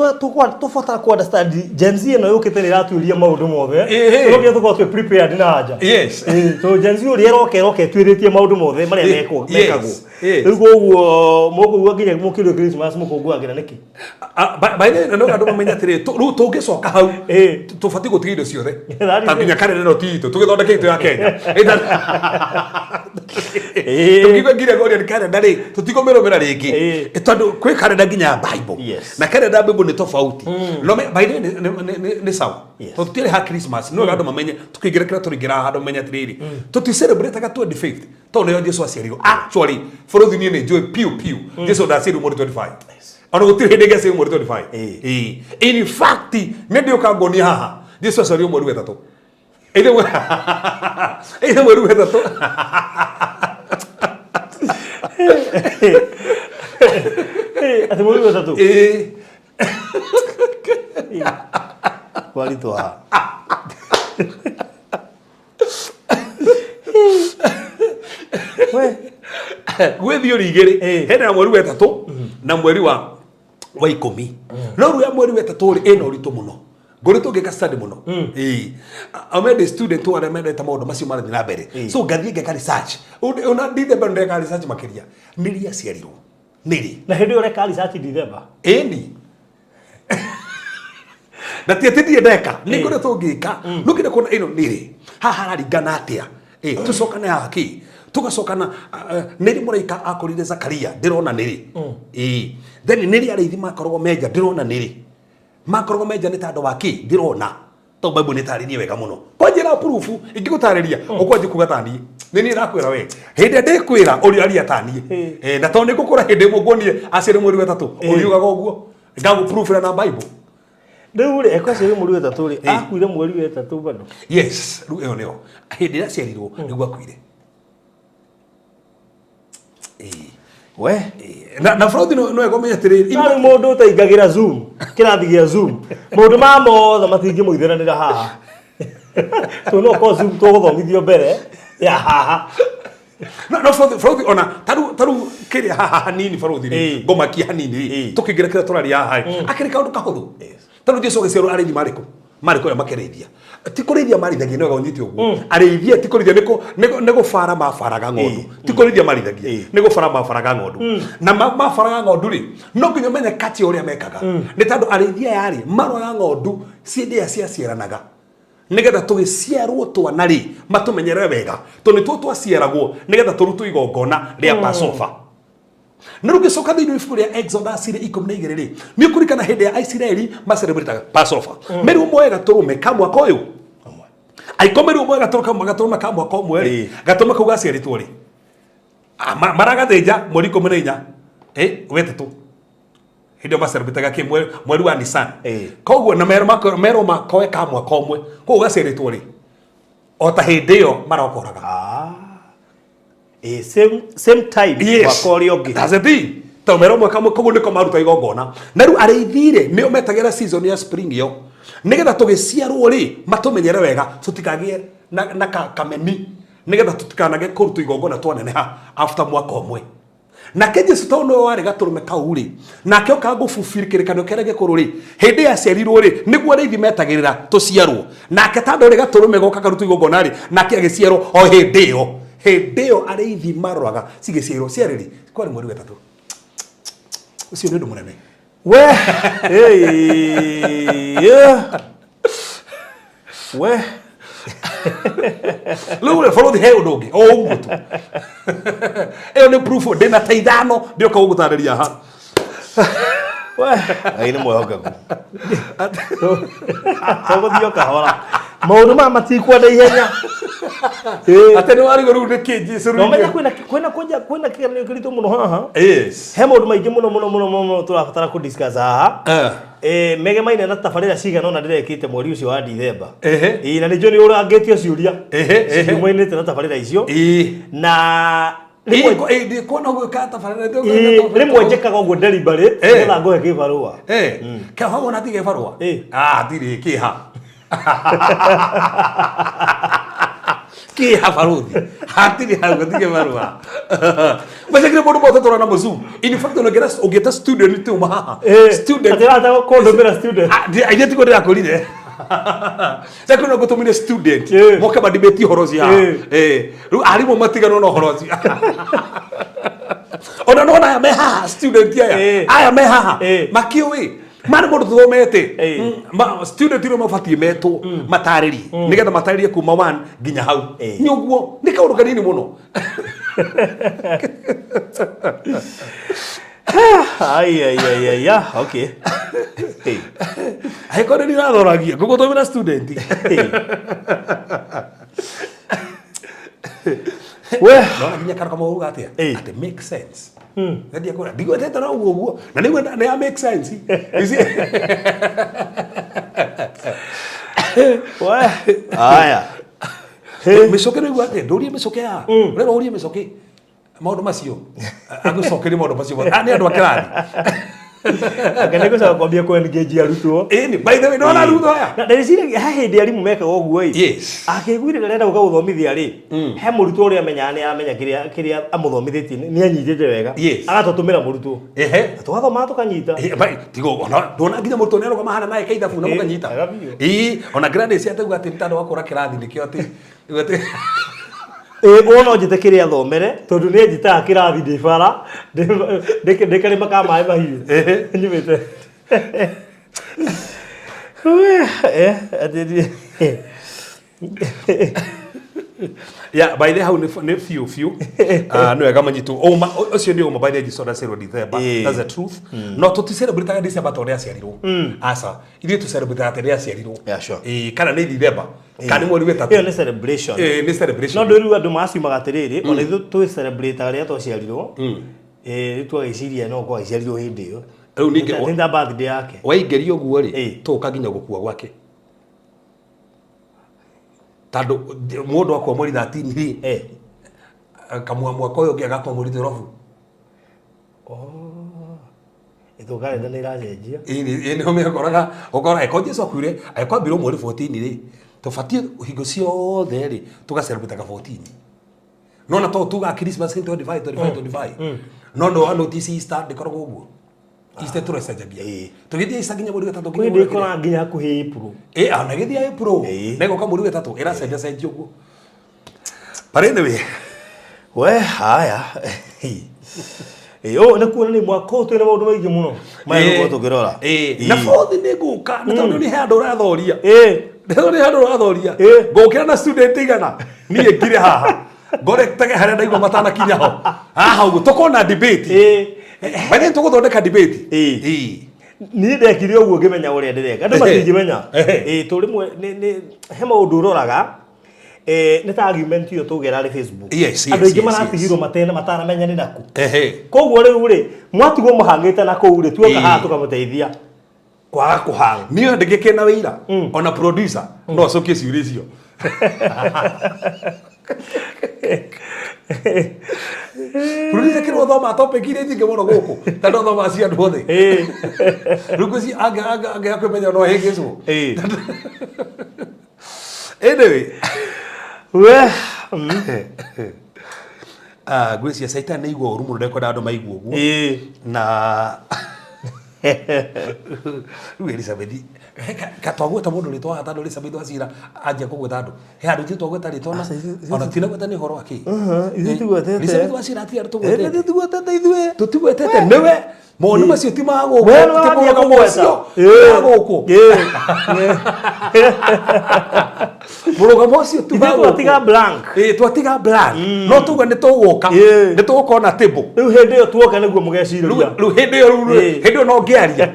tũbatara ku understand Gen Z ĩno yũkĩte nĩ ĩratuĩria maũndũ mothe. Ĩhĩ. No nginya tũkorwo twĩ prepared na anja. So Gen Z ũrĩa ĩroka ĩroka ĩtuĩrĩtie maũndũ mothe marĩa mekagwo. Rĩu koguo mũkũigua nginya mũkĩrwo Christmas mũkũngũagĩra nĩkĩ? By the way, no andũ mamenye atĩrĩrĩ, rĩu tũngĩcoka hau tũbatiĩ gũtiga indo ciothe. That is Ta it. nginya karenda ĩno ti itũ, tũgĩthondeke itũ ya Kenya. Tũkiuga Gregorian calendar rĩ, tũtikũmĩrũmĩra rĩngĩ. Tondũ kwĩ karenda nginya ya Bible. Na karenda ya Bible nĩ tofauti. No by the way, nĩ sawa. Tondũ tũtiarĩ ha Christmas, no andũ mamenye, tũkĩingĩra kĩrĩa tũraingĩra haha andũ mamenye atĩrĩrĩ, tũti celebrate 25th tondũ nĩyo Jesu aciarirwo. Actually, bũrũri niĩ nĩ njũĩ piũ piũ, Jesu ndaciarirwo mweri 25. Ona gũtirĩ hĩndĩ ĩngĩ aciarirwo mweri 25. In fact, nĩ ndĩũka nguonia haha, Jesu aciarirwo mweri wa ĩtatũ. Either mweri wa ĩtatũ. Atĩ mweri wa ĩtatũ? Kwaritũha. Gwĩ theory igĩrĩ, hena mweri wa ĩtatũ na mweri wa ikũmi. No rĩu ya mweri wa ĩtatũ rĩ, ĩna ũritũ mũno. Ngũrĩ tũngĩka study mũno. Ame ndĩ student arĩa mendete maũndũ macio marathiĩ na mbere. So ngathiĩ ngeka research. Ona December ndeka research makĩria. Nĩ rĩ aciarirwo? Nĩ rĩ? Na hĩndĩ ĩyo ũreka research December? Ĩni. Na ti atĩ ndirĩ ndeka, nĩ kũrĩa tũngĩka. No ngĩenda kuona ĩno nĩ rĩ? Haha hararingana atĩa? Tũcokane haha kĩ? Tũgacokana, nĩ rĩ mũraika akorire Zakaria? Ndĩrona nĩ rĩ? Then nĩ rĩ arĩithi makoragwo menja? Ndĩrona nĩ rĩ? Makoragwo menja nĩ tondũ wa kĩ? Ndĩrona. Tondũ Bible nĩ ĩtarĩirie wega mũno. Kwa njĩra proof, ingĩgũtarĩria, ũkwanjia kuga ta niĩ. Nĩ niĩ ndakwĩra we. Hĩndĩ ĩrĩa ndĩkwĩra, ũrĩaria ta niĩ. Na tondũ nĩ ngũkũra hĩndĩ ĩmwe nguonie aciarĩ mweri wa ĩtatũ, ũriugaga ũguo. Ngagũ-proof-ĩra na Bible. Rĩu rĩ, eko aciarirwo mweri wa ĩtatũ rĩ, akuire mweri wa ĩtatũ bado? Yes, rĩu ĩyo nĩyo. Hĩndĩ ĩrĩa aciarirwo, nĩguo akuire. We. Na Frothi no egomenya atĩrĩrĩ, Na rĩu mũndũ ũtaingagĩra Zoom, kĩrathi gĩa Zoom, maũndũ maya mothe matingĩmũithanĩra haha. Tondũ no ũkorwo Zoom tũgũthomithio mbere ya haha. No, no, Frothi, Frothi, ona taru kĩrĩa haha hanini Frothi rĩ, ngomakia hanini rĩ, tũkĩingĩra kĩrĩa tũraria haha rĩ, akĩrĩ kaũndũ kahũthũ. Tarĩu Jesu agĩciarwo arĩithi marĩ kũ? Marĩ kũrĩa makĩrĩithia. Ti kũrĩithia marĩithagia, nĩ wega ũnyite ũguo. Arĩithia ti kũrĩithia, nĩ gũbara mabaraga ng'ondu. Ti kũrĩithia marĩithagia, nĩ gũbara mabaraga ng'ondu. Na mabaraga ng'ondu rĩ, no nginya ũmenye kati ya ũrĩa mekaga. Nĩ tondũ arĩithia aya rĩ, maroraga ng'ondu ciĩ ndĩa ciaciaranaga. Nĩgetha tũgĩciarwo twana rĩ, matũmenyerere wega. Tondũ nĩtuo twaciaragwo nĩgetha tũrutwo igongona rĩa Passover. Na rĩu ũngĩcoka thĩinĩ wa ibuku rĩa Exodus rĩ 12 rĩ, nĩ ũkũririkana hĩndĩ ya Aisiraeli macelebrataga Passover. Merirwo moe gatũrũme ka mwaka ũyũ. Angĩkorwo merirwo moe gatũrũme ka mwaka ũmwe rĩ, gatũrũme kau gaciarĩtwo rĩ, maragathĩnja mweri 14, wetatũ. Hĩndĩ ĩyo macelebrataga kĩ mweri wa Nisan. Koguo na merwo makoe ka mwaka ũmwe. Koguo gaciarĩtwo rĩ, o ta hĩndĩ ĩyo marokoraga. Same time, Yes. mwaka ũrĩa ũngĩ. That's the thing. Tondũ merwo mwaka ũmwe, koguo nĩko maruta igongona. Na rĩu arĩithi rĩ, nĩo metagĩra season ya spring ĩyo. Nĩgetha tũgĩciarwo rĩ, matũmenyere wega, tũtikagĩe na kameni. Nĩgetha tũtikanage kũrutwo igongona twaneneha after mwaka ũmwe. Nake Jesu tondũ nĩwe warĩ gatũrũme kau rĩ, nake okaga gũbubiri kĩrĩkanĩro kĩrĩa gĩkũrũ rĩ, hĩndĩ ĩyo aciarirwo rĩ, nĩguo arĩithi metagĩrĩra tũciarwo. Nake tondũ rĩ gatũrũme goka karutwo igongona rĩ, nake agĩciarwo o hĩndĩ ĩyo. Hĩndĩ ĩyo arĩithi maroraga cigĩciarwo ciarĩ rĩ, kwarĩ mweri wa ĩtatũ. Ũcio nĩ ũndũ mũnene. We, hey, yeah. We. Rĩu rĩ, bũrũri he ũndũ ũngĩ o ũguo tu. Ĩyo nĩ proof ndĩna ta ithano ndĩoka gũgũtarĩria haha. We, Ngai nĩ mwĩhokeku. Tũgũthiĩ o kahora. Maũndũ maya matikwenda ihenya. Atĩ nĩ warigwo rĩu nĩ kĩ Jesu Na ũmenye rĩu. kwĩna kwĩna kwanja kwĩna kĩgeranio kĩritũ mũno haha. Yes. He maũndũ maingĩ mũno mũno mũno mũno mũno tũrabatara kũ discuss haha. Eh. Megemaine na tabarĩra cigana ũna ndĩrekĩte mweri ũcio wa Dithemba. Ehe. Ĩĩ, na nĩnjũĩ nĩ ũrangĩtio ciũria Ehe, ehe. ciumanĩte na tabarĩra icio. Ĩĩ. Na rĩmwe Ĩĩ, ndikuona gwĩka tabarĩra ĩĩ, rĩmwe njĩkaga ũguo deliberate Eh. nĩgetha ngũhe kĩbarũa. Eh, kĩha wona tige barũa? Ĩĩ. Ah, ndirĩ kĩha. Kĩha barũthi. Hatirĩ hau tige barũa. Macakire mũndũ mothe tũrona mũzu. In fact ũngĩra ũngĩta studio nĩ tiuma haha. Student. Atĩ ũrahota kũndũmĩra student. Ah, aithĩ tiguo ndĩrakũrire. Chakuna ngũtũmire student. Ĩĩ. Moke madibeti ũhoro ũcio haha. Ĩĩ. Eh, rĩu arimũ matiganwo na ũhoro ũcio. Ona nona aya me haha student aya. Ĩĩ. Aya me haha. Ĩĩ. Makĩũĩ marĩ mũndũ tũthomete. Ĩĩ. Student iria mabatiĩ metwo matarĩrie nĩgetha matarĩrie kuma 1 nginya hau. Ĩĩ. Nĩ ũguo nĩ kaũndũ kanini mũno. Ai ai ai ai ya, okay. Hey. Angĩkorwo nĩ irathoragia ngũgũtũmĩra student. Hey. We, Nona nginya kana kama uga atia Ĩĩ. atĩ make sense. Ngendia kũra ndigwetete na ũguo ũguo na nĩguo nĩ ya make sense. You see? we. Aya. Mĩcoke nĩ igua atĩa ndũrie mĩcoke ya ũrera ũrie mĩcoke maũndũ macio agũcokerie maũndũ macio mothe. Ah, nĩ andũ a kĩrathi. Anga nĩ gũcoka kwambia kũ engage arutwo. Ĩni by the way nona arutwo aya. Na ndĩreciria he hĩndĩ arimũ mekaga ũguo ĩ. Yes. Akĩiguire arenda gũka gũthomithia rĩ, he mũrutwo ũrĩa amenyaga nĩ amenya kĩrĩa kĩrĩa amũthomithĩtie nĩ anyitĩte wega. Yes. Agatũtũmĩra mũrutwo. Ehe. Na tũgathomaga tũkanyita. Eh, bai, tigo ona ndona nginya mũrutwo nĩ arũgama hana naye kaithabu na Ĩĩ, mũkanyita. wega biũ. Ĩĩ, ona Gladys atauga atĩ nĩ tondũ wa kũra kĩrathi nĩkĩo atĩ atĩ Ĩĩ wona njĩte kĩrĩa athomere tondũ nĩ anjĩtaga kĩrathi ndĩ bara ndĩ karĩma ka maĩ mahiũ nyumĩte. We, atĩ Yeah, by the hau nĩ nĩ biũ biũ. Ah, nĩ wega manyitwo. Ũma ũcio nĩ ũma by the Jesu ndaciarirwo December. Ĩĩ. That's the truth. No tũti celebrate December tondũ aciarirwo. Aca, ithuĩ tũ celebrate rĩrĩa aciarirwo. Yeah, sure. Ĩĩ, kana nĩ December. Kana nĩ mweri wa ĩtatũ. Ĩyo nĩ celebration. Ĩĩ, nĩ No celebration. ndå rä u andå maciumaga atä rä rä ona ithuä twä celebrate rä a twaciarirwo rä twagäciria no kwagäciarirwo hä ndä ä yo Rĩu ningĩ- nä ta birthday yake. Waingĩria ũguo rĩ, Ĩĩ. tũka nginya gũkua gwake. Tondũ mũndũ akua mweri 13 rĩ, Eh. kamua mwaka ũyũ ũngĩ agakua mweri 12. Ĩtũ karenda nä ĩracenjia. Ĩĩ nĩho mekoraga ũkora angĩkorwo Jesu akuire angĩkorwo ambirwo mweri 14 rĩ tũbatiĩ hingo ciothe rĩ tũgacelebrate 14 no na to tuga Christmas nĩ 25 25 25 no no notice Easter ndĩkoragwo ũguo Easter tũracenjagia Ĩĩ. tũgĩthiĩ Easter nginya mweri wa ĩtatũ Kwä nginya hä ndä mweri wa ĩkoraga nginya hakuhä April. Ĩĩ ona gĩthiĩ April Ĩĩ. na ĩgoka mweri wa ĩtatũ ĩracenja cenjia ũguo. But anyway, We haya. Ĩ å nä kuona nä mwaka å twä na maå ndå maingä må no maya tå kä rora. Ĩĩ. Na bothi nĩ ngũka nĩ tondũ nĩ he andũ ũrathoria. Ĩ. Nĩ nĩ handũ ũrathoria. Ĩ. Ngũkĩra na student igana. Niĩ ngire haha. Ngoretage harĩa ndaigua matanakinya ho. Haha ũguo tũkona debate. Ĩ. By the way tũgũthondeka debate. Ĩ. Ĩ. Niä ndekire å guo ngä menya å rä a ndä reka andå matingä menya. Ehe. Ä tå rä mwe he maå ndå å roraga nä ta argument ĩyo tũgera rĩ Facebook. Yes, yes, Andũ aingĩ yes, maratigirwo matena mataramenya nĩ nakũ. Ehe. Koguo rĩu rĩ mwatigwo mũhang'ĩte na kũu rĩ tuoka Ĩĩ. haha tũkamũteithia kwaga kũhanga. Niĩ ndĩgĩkĩ na wĩira ona producer no acokie ciũria icio. Producer kĩrĩa ũthoma topic iria nyingĩ mũno gũkũ tondũ ũthomaga cia andũ othe. Ĩĩ. Rĩu ngwĩciria angĩaga kwĩmenya no ahĩngĩcwo. Ĩĩ. Anyway, We. ah, ngwĩciria Satan nĩ aigua ũru mũno ndekwenda andũ maigue ũguo. Ĩĩ. Na rĩu Elizabeth ka twagweta mũndũ rĩtwa haha tondũ Elizabeth Wachira anjia kũgweta andũ he handũ ithuĩ twagweta rĩtwa na ona tinagweta nĩ ũhoro wa kĩ Ithuĩ tugwetete. Elizabeth Wachira hatirĩ andũ tũgwetete Tugwetete ithuĩ. tũtigwetete nĩwe mawoni macio ti ma gũkũ We ti nĩwe wambia mũrũgamo kũgweta. ũcio ti Ĩĩ. ma gũkũ Ĩĩ. mũrũgamo ũcio ti ma Ithuĩ twatiga gũkũ blank. Ĩĩ, twatiga blank no tuga nĩ tũgũka Ĩĩ. nĩ tũgũkorwo na table Rĩu hĩndĩ ĩyo tuoka nĩguo mũgecirĩria. rĩu hĩndĩ ĩyo rĩu Ĩĩ. hĩndĩ ĩyo no ngĩaria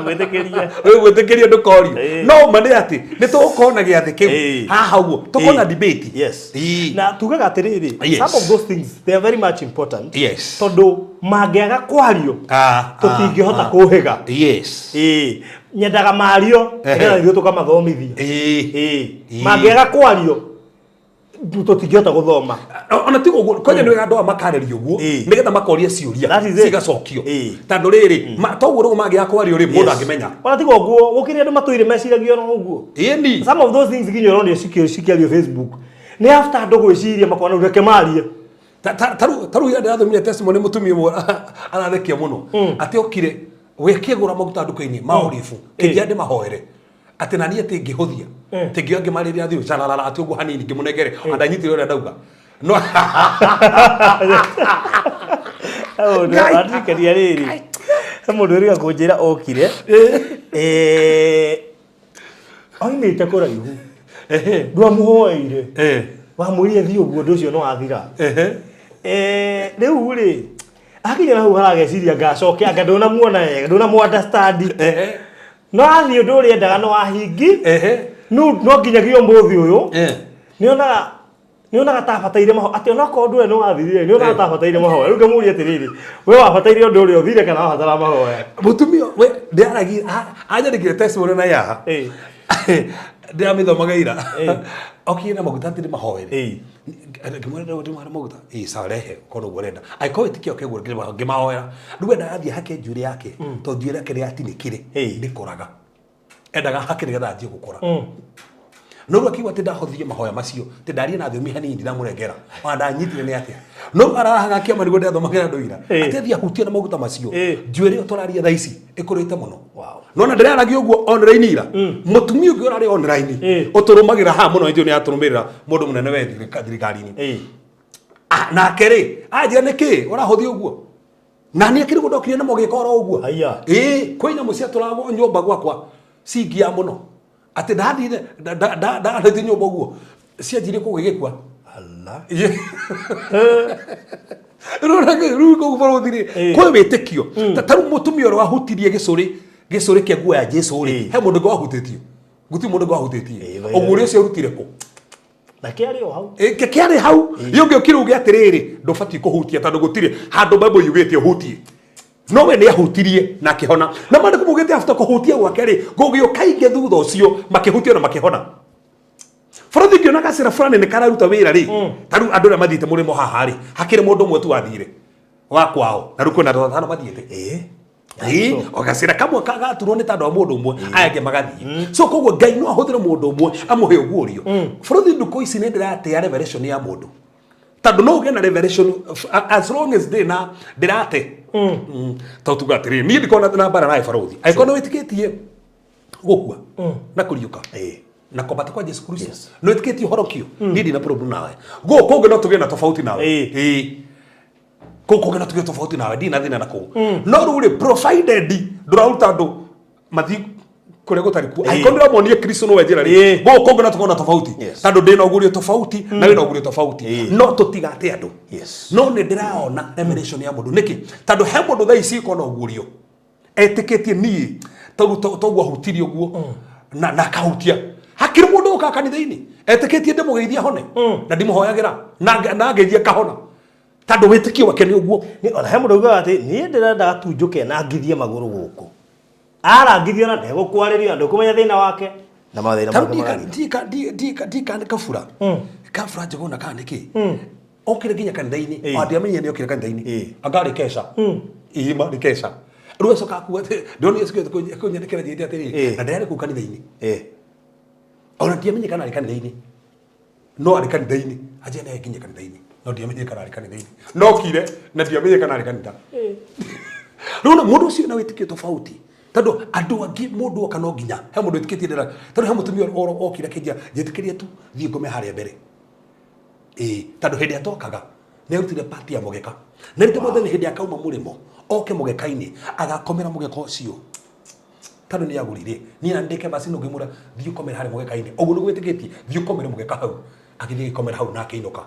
Mwĩtĩkĩrie. rĩu Ndũngĩtwĩtĩkĩria ndũkorio. Ĩĩ. No ma nĩ atĩ nĩ tũgũkorwo na gĩathĩ kĩu Ĩĩ. haha ũguo tũkorwo na Ĩĩ. debate. Yes. Ĩĩ. Na tugaga atĩrĩrĩ, Yes. some of those things they are very much important. Yes. Tondũ mangĩaga kwario Ah, tũtingĩhota ah, ah. kũhĩga. Yes. Ĩĩ. Nyendaga mario Ehe. nĩgetha ithuĩ tũkamathomithia. Ĩĩ. Ĩĩ. Ĩĩ. Mangĩaga kwario tũtingĩhota gũthoma. Ona ti ũguo kwanja nĩ wega andũ aya makarĩrio ũguo Ĩĩ. nĩgetha makoria ciũria That is it. cigacokio Ĩĩ. tondũ rĩrĩ toguo rĩu mangĩaga kwario rĩ mũndũ angĩmenya. Ona tiga ũguo gũkĩrĩ andũ matũire meciragia ona ũguo. Ĩni. Some of those things nginya ũronio cikĩario Facebook. Nĩ after andũ gwĩciria makona reke marie. Tarĩu ira ndĩrathomire testimony mũtumia ũmwe arathekia mũno atĩ okire we akĩgũra maguta nduka-inĩ ma olive kĩnjia ndĩmahoere atĩ naniĩ atĩ ngĩhũthia atĩ ngĩoya ngĩmarĩria thiũ cararara atĩ ũguo hanini ngĩmũnengere ona ndanyitire ũrĩa ndauga no. Ngai. Andirikania rĩrĩ, he mũndũ wĩrĩga kũnjĩra okire oimĩte kũraihu, ndwamũhoeire, wamwĩrire thiĩ ũguo ũndũ ũcio nĩ wathira. Rĩu rĩ akinya na hau harageciria ngacoke anga ndũnamuona wega, ndũnamu understand, no athiĩ ũndũ ũrĩa endaga no ahingi no no nginyagia ũmũthĩ ũyũ nĩonaga nĩonaga ta abataire mahoya, atĩ onokorwo ũndũ ũrĩa nĩwathirire nĩonaga ta abataire mahoya. Rĩu ngamũria atĩrĩrĩ, we wabataire ũndũ ũrĩa ũthire kana wabatara mahoya? Mũtumia we ndĩaragia anjandĩkire testimony na yaha ndĩramĩthomaga ira. Okire na maguta atĩ ndĩmahoere. Ngĩmwĩra ndĩmahoere maguta ĩ sawa, rehe korwo ũguo ũrenda, angĩkorwo wĩtĩkio wake ũguo ngĩmahoera. Rĩu endaga athiĩ hake njuĩrĩ yake tondũ njuĩrĩ yake nĩyatinĩkire ndĩkũraga, endaga hake nĩgetha anjie gũkũra. No rĩu akiuga atĩ ndahothirie mahoya macio atĩ ndarie na thiomi hanini ndamũrengera ona ndanyitire nĩ atĩa, no rĩu arahaga kĩama nĩguo ndĩrathomagĩra andũ ira atĩ athiĩ ahutie na maguta macio njuĩrĩ ĩyo tũraria thaa ici ĩkũrĩte mũno. Nona ndĩraragia ũguo online ira mũtumia ũngĩ ũrarĩ online ũtũrũmagĩra haha mũno nĩ atũrũmĩrĩra mũndũ mũnene we thirikari-inĩ. Nake rĩ anjĩra nĩkĩ ũrahũthia ũguo na nĩ akĩrĩ gũndokire na mũgĩka oro ũguo. Haiya. Ĩĩ kwĩ nyamũ ciatũragwo nyũmba gwakwa cingia mũno atĩ ndathire ndathiĩ nyũmba ũguo cianjirie kũgĩgĩkua. Allah. Rĩu kũu bũrũri rĩ kwĩ wĩtĩkio. Ta rĩu mũtumia ũrĩa wahutirie gĩcũrĩ gĩcũrĩ kĩa nguo ya Jesu rĩ he mũndũ ũngĩ wahutĩtio? Gũtirĩ mũndũ ũngĩ wahutĩtie. Ĩĩ, ũguo ũrĩa ũcio arutire kũ? Na kĩarĩ o hau. Ĩ, kĩarĩ hau yũngĩ ũkire uge atĩrĩrĩ ndũbatiĩ kũhutia tondũ gũtirĩ handũ Bible yugĩte ũhutie, no we nĩ ahutirie na akĩhona na maandĩko maugĩte after kũhutia gwake rĩ gũgĩũka ingĩ thutha ũcio makĩhutia na makĩhona. Bũrũri ngĩona gacĩra fulani nĩ kararuta wĩra rĩ, ta rĩu andũ arĩa mathiĩte mũrĩmo haha rĩ hakĩrĩ mũndũ ũmwe tu wathire wa kwao na rĩu kwĩna andũ atano mathiĩte. Ĩĩ, o gacĩra kamwe gaturwo nĩ tandũ wa mũndũ ũmwe aya angĩ magathiĩ. So koguo Ngai no ahũthĩre mũndũ ũmwe amũhe ũguũrio. Bũrũri ndukũ ici nĩ ndĩratĩa revelation ya mũndũ tondũ no ũgĩe na revelation as long as ndĩ na ndĩrate. Tondũ tuga atĩrĩrĩ niĩ ndikoragwo na mbara nawe barũthi angĩkorwo nĩ wĩtĩkĩtie gũkua na kũriũka na kwambata kwa Jesu Kristo, nĩ wĩtĩkĩtie ũhorokio, niĩ ndina problem nawe. Gũkũ kũngĩ no tũgĩe na tofauti nawe. Ĩĩ. Kũu kũngĩ no tũgĩe tofauti nawe, ndirĩ na thĩna na kũu, no rĩu rĩ provided ndũraruta andũ mathiĩ kũrĩa gũtarĩ kuo, angĩkorwo ndĩramonia Kristo nĩwe njĩra rĩ gũkũ kũngĩ no tũkorwo na tofauti tondũ ndĩna ũguũrio tofauti na wĩna ũguũrio tofauti, no tũtigate andũ. No nĩ ndĩraona revelation ya mũndũ nĩkĩ tondũ he mũndũ thaa ici ĩkorwo na ũguũrio etĩkĩtie niĩ tondũ toguo ahutirie ũguo na akahutia hakĩrĩ mũndũ ũkaga kanitha-inĩ etĩkĩtie ndĩmũgeithia hone na ndimũhoyagĩra na ngeithia kahona tondũ wĩtĩkio wake nĩ ũguo. Nĩ ona he mũndũ ugaga atĩ niĩ ndĩrendaga tu njũke na ngithie magũrũ gũkũ, arangithio na ndegũkwarĩrio na ndũkũmenya thĩna wake na mathĩna Tarĩu make magathira. ndika nĩ kabura kabura njũgũna kana nĩkĩ okire nginya kanitha-inĩ ona ndiamenyire nĩ okire kanitha-inĩ anga arĩ keca ihima nĩ keca rĩu acoka akua atĩ ndĩronire kũnyandĩkĩra njĩte atĩrĩrĩ na ndĩrarĩ kũu kanitha-inĩ ona ndiamenyire kana arĩ kanitha-inĩ no arĩ kanitha-inĩ anjia naye nginya kanitha-inĩ no ndiamenyire kana arĩ kanitha-inĩ no kire na ndiamenyire kana arĩ kanitha. Rĩu na mũndũ ũcio na wĩtĩkio tofauti tondũ andũ angĩ mũndũ oka no nginya he mũndũ wĩtĩkĩtie ndĩra tondũ he mũtumia okire akĩnjia njĩtĩkĩrie tu thiĩ ngome harĩa mbere ĩĩ tondũ hĩndĩ ĩrĩa tokaga nĩ arutire pati ya mũgeka na rĩte mwathani hĩndĩ akauma mũrĩmo oke mũgeka-inĩ agakomera mũgeka ũcio tondũ nĩ agũrire niĩ na ndĩke basi no ngĩmwĩra thiĩ ũkomere harĩa mũgeka-inĩ ũguo nĩguo wĩtĩkĩtie thiĩ ũkomere mũgeka hau agĩthiĩ agĩkomera hau na akĩinũka.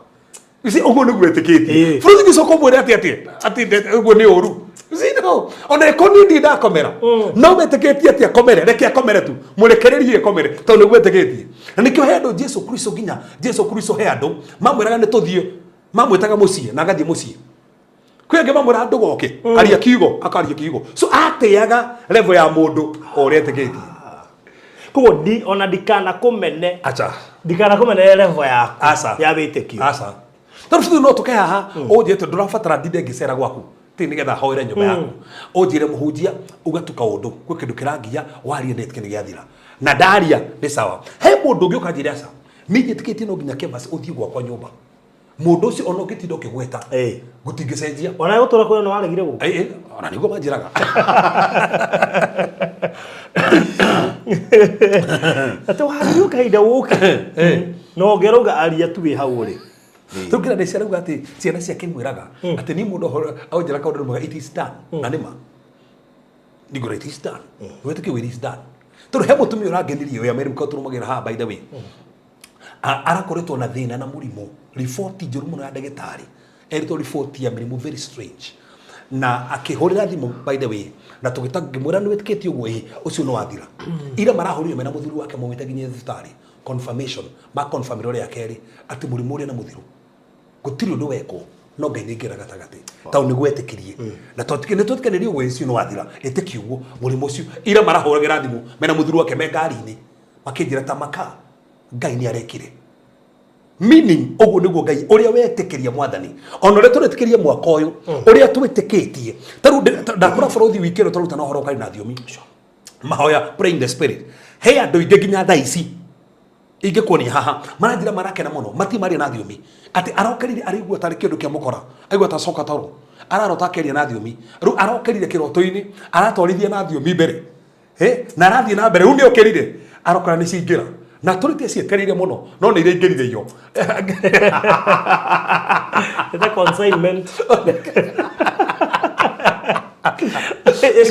You see, ũguo nĩguo wĩtĩkĩtie. Bũrũri gĩcoka ũmwĩre atĩ atĩ atĩ ũguo nĩ ũru. You see, no. No ona ĩko niĩ ndirĩ ndakomera, no wĩtĩkĩtie atĩ akomere, reke akomere tu, mũrekererie akomere tondũ nĩguo wĩtĩkĩtie. Na nĩkĩo he andũ Jesu Kristo, nginya Jesu Kristo he andũ mamwĩraga nĩ tũthiĩ, mamwĩtaga mũciĩ na agathiĩ mũciĩ. Kwĩ angĩ mamwĩraga ndũgoke, aria kiugo, akaria kiugo. So atĩaga level ya mũndũ o ũrĩa etĩkĩtie. Koguo ndi ona ndikana kũmene. Acha. Ndikana kũmene level yaku Aca. ya wĩtĩkio. Aca, tondũ rĩu no tũke haha ũnjĩre ndũrabatara ndinde ngĩcera gwaku ti nĩgetha hoere nyũmba yaku, ũnjĩre mũhunjia uga tu kaũndũ, gwĩ kĩndũ kĩrangia, warie nĩtĩke nĩ gĩathira na ndaria nĩ sawa. He mũndũ ũngĩ ũkanjĩra aca, niĩ njĩtĩkĩtie no nginya Kevas ũthiĩ gwakwa nyũmba. Mũndũ ũcio ona ũngĩtinda ũkĩgweta gũtingĩcenjia. Ona gũtũra kũrĩa no waregire gũka. Eh, eh, ona nĩguo manjĩraga. Atĩ wario kahinda ũke na ũngĩrauga aria tu wĩ hau ũrĩ. Rĩu kĩra nĩ ciarauga atĩ ciana ciake imwĩraga atĩ niĩ mũndũ anjĩra kaũndũ rĩmwe, "It is done," na nĩma ndigora, "It is done," wetĩkie it is done. Tondũ he mũtumia ũrangenirie ũyũ Amerika tũrũmagĩra haha, by the way, arakoretwo na thĩna na mũrimũ, riboti njũru mũno ya ndagĩtarĩ, erĩtwo riboti ya mĩrimũ very strange, na akĩhũrĩra thimũ, by the way, na tũgĩta ngĩmwĩra nĩ wĩtĩkĩtie ũguo, ĩ ũcio nĩ wathira. Ira marahũrire mena mũthuri wake maumĩte nginya thibitarĩ, confirmation ma confirm rĩa kerĩ atĩ mũrimũ ũrĩa nĩ mũthiru, gũtirĩ ũndũ wekwo, no Ngai nĩ ingĩra gatagatĩ tondũ nĩguo etĩkirie na nĩ twetĩkanĩrie ũguo, ũcio nĩ wathira, ĩtĩkia ũguo mũrimũ ũcio. Ira marahũragĩra thimũ mena mũthuri wake me ngari-inĩ makĩnjĩra ta maka Ngai nĩ arekire, meaning ũguo nĩguo Ngai ũrĩa wetĩkĩria mwathani ona ũrĩa tũretĩkĩria mwaka ũyũ ũrĩa twĩtĩkĩtie. Ta rĩu ndakora bũrũthi wiki ĩno tũrutana ũhoro ũkarĩ na thiomi, mahoya, praying the spirit. He andũ aingĩ nginya thaa ici ingĩkuonia haha maranjĩra marakena mũno mati maria na thiomi, atĩ arokerire arĩigua tarĩ kĩndũ kĩa mũkora, aigua ta coka toro, ararota akeria na thiomi, rĩu arokerire kĩroto-inĩ aratwarithia na thiomi mbere. Na arathiĩ na mbere, rĩu nĩ okĩrire arokora nĩ ciingĩra na tũrĩte cietereire mũno no nĩ iraingĩrire iyo. The consignment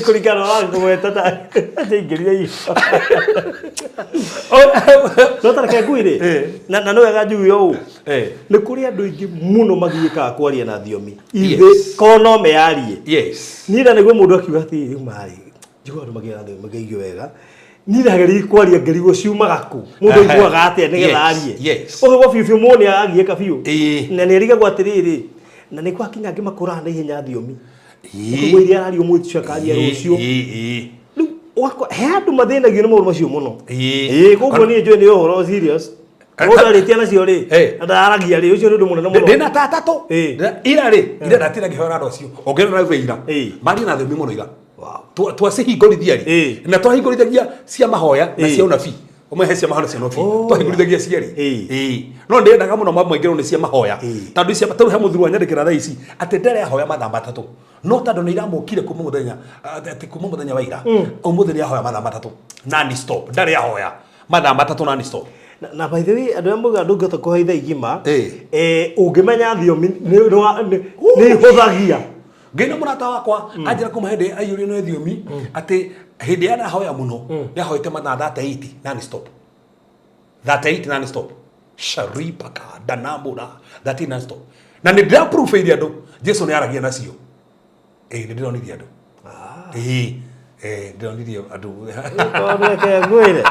kũringana na wakũgweta ta aingĩrire iyo, no tareke ngwĩre na nĩ wega njuge ũũ, nĩ kũrĩ andũ aingĩ mũno magiĩkaga kwaria na thiomi ithe korwo no meyarie. Niĩ na nĩguo mũndũ akiuga atĩ rĩu marĩ njigua andũ magĩa na thiomi makaigua wega, niĩ ndageria kwaria ngerigwo ciumaga kũ, mũndũ aiguaga atĩa nĩgetha arie. Ũguo biũ biũ mũndũ nĩ aragiĩka biũ na nĩ arigagwo atĩrĩrĩ, na nĩ gwakinya angĩ makũraga na ihenya thiomi. Koguo iria araria ũmũthĩ ũcio akaria rũciũ. Rĩu he andũ mathĩnagio nĩ maũndũ macio mũno. Ĩĩ, koguo niĩ njũĩ nĩ ũhoro serious. Mũndũ arĩtie nacio rĩ, na ndaragia rĩ, ũcio nĩ ũndũ mũnene mũno. Ndĩna ta atatũ. Ira rĩ, ira ndatinda ngĩhoera andũ acio ongerera rĩu ira maria na thiomi mũno ira. Twacihingũrithia rĩ, na twahingũrithagia cia mahoya na cia ũnabii, ũmwe he cia mahoya na cia ũnabii. Twahingũrithagia cierĩ. No ndĩendaga mũno maingĩrwo nĩ cia mahoya tondũ cia tondũ he mũthuri wanyandĩkĩra thaa ici atĩ ndarĩ ahoya mathaa 3, no tondũ nĩ iramũkire kuma mũthenya, atĩ kuma mũthenya wa ira, ũmũthĩ nĩ ahoya mathaa 3 non stop, ndarĩ ahoya mathaa 3 non stop. Na by the way, andũ arĩa maugaga ndũngĩhota kũhoya ithaa igima, ũngĩmenya thiomi nĩ ihũthagia. Ngĩna mũrata wakwa anjĩra kuma hĩndĩ aiyũrio nĩ thiomi atĩ hĩndĩ ya ndahoya mũno nĩ ahoete mathaa 38 non stop, 38 non stop, sharipaka danamura 38 non stop, na nĩ ndĩraproof andũ Jesu nĩ aragia nacio. Nĩ ndĩronithia andũ, ĩĩ ndĩronirie andũ. Tondũ reke ngwĩre.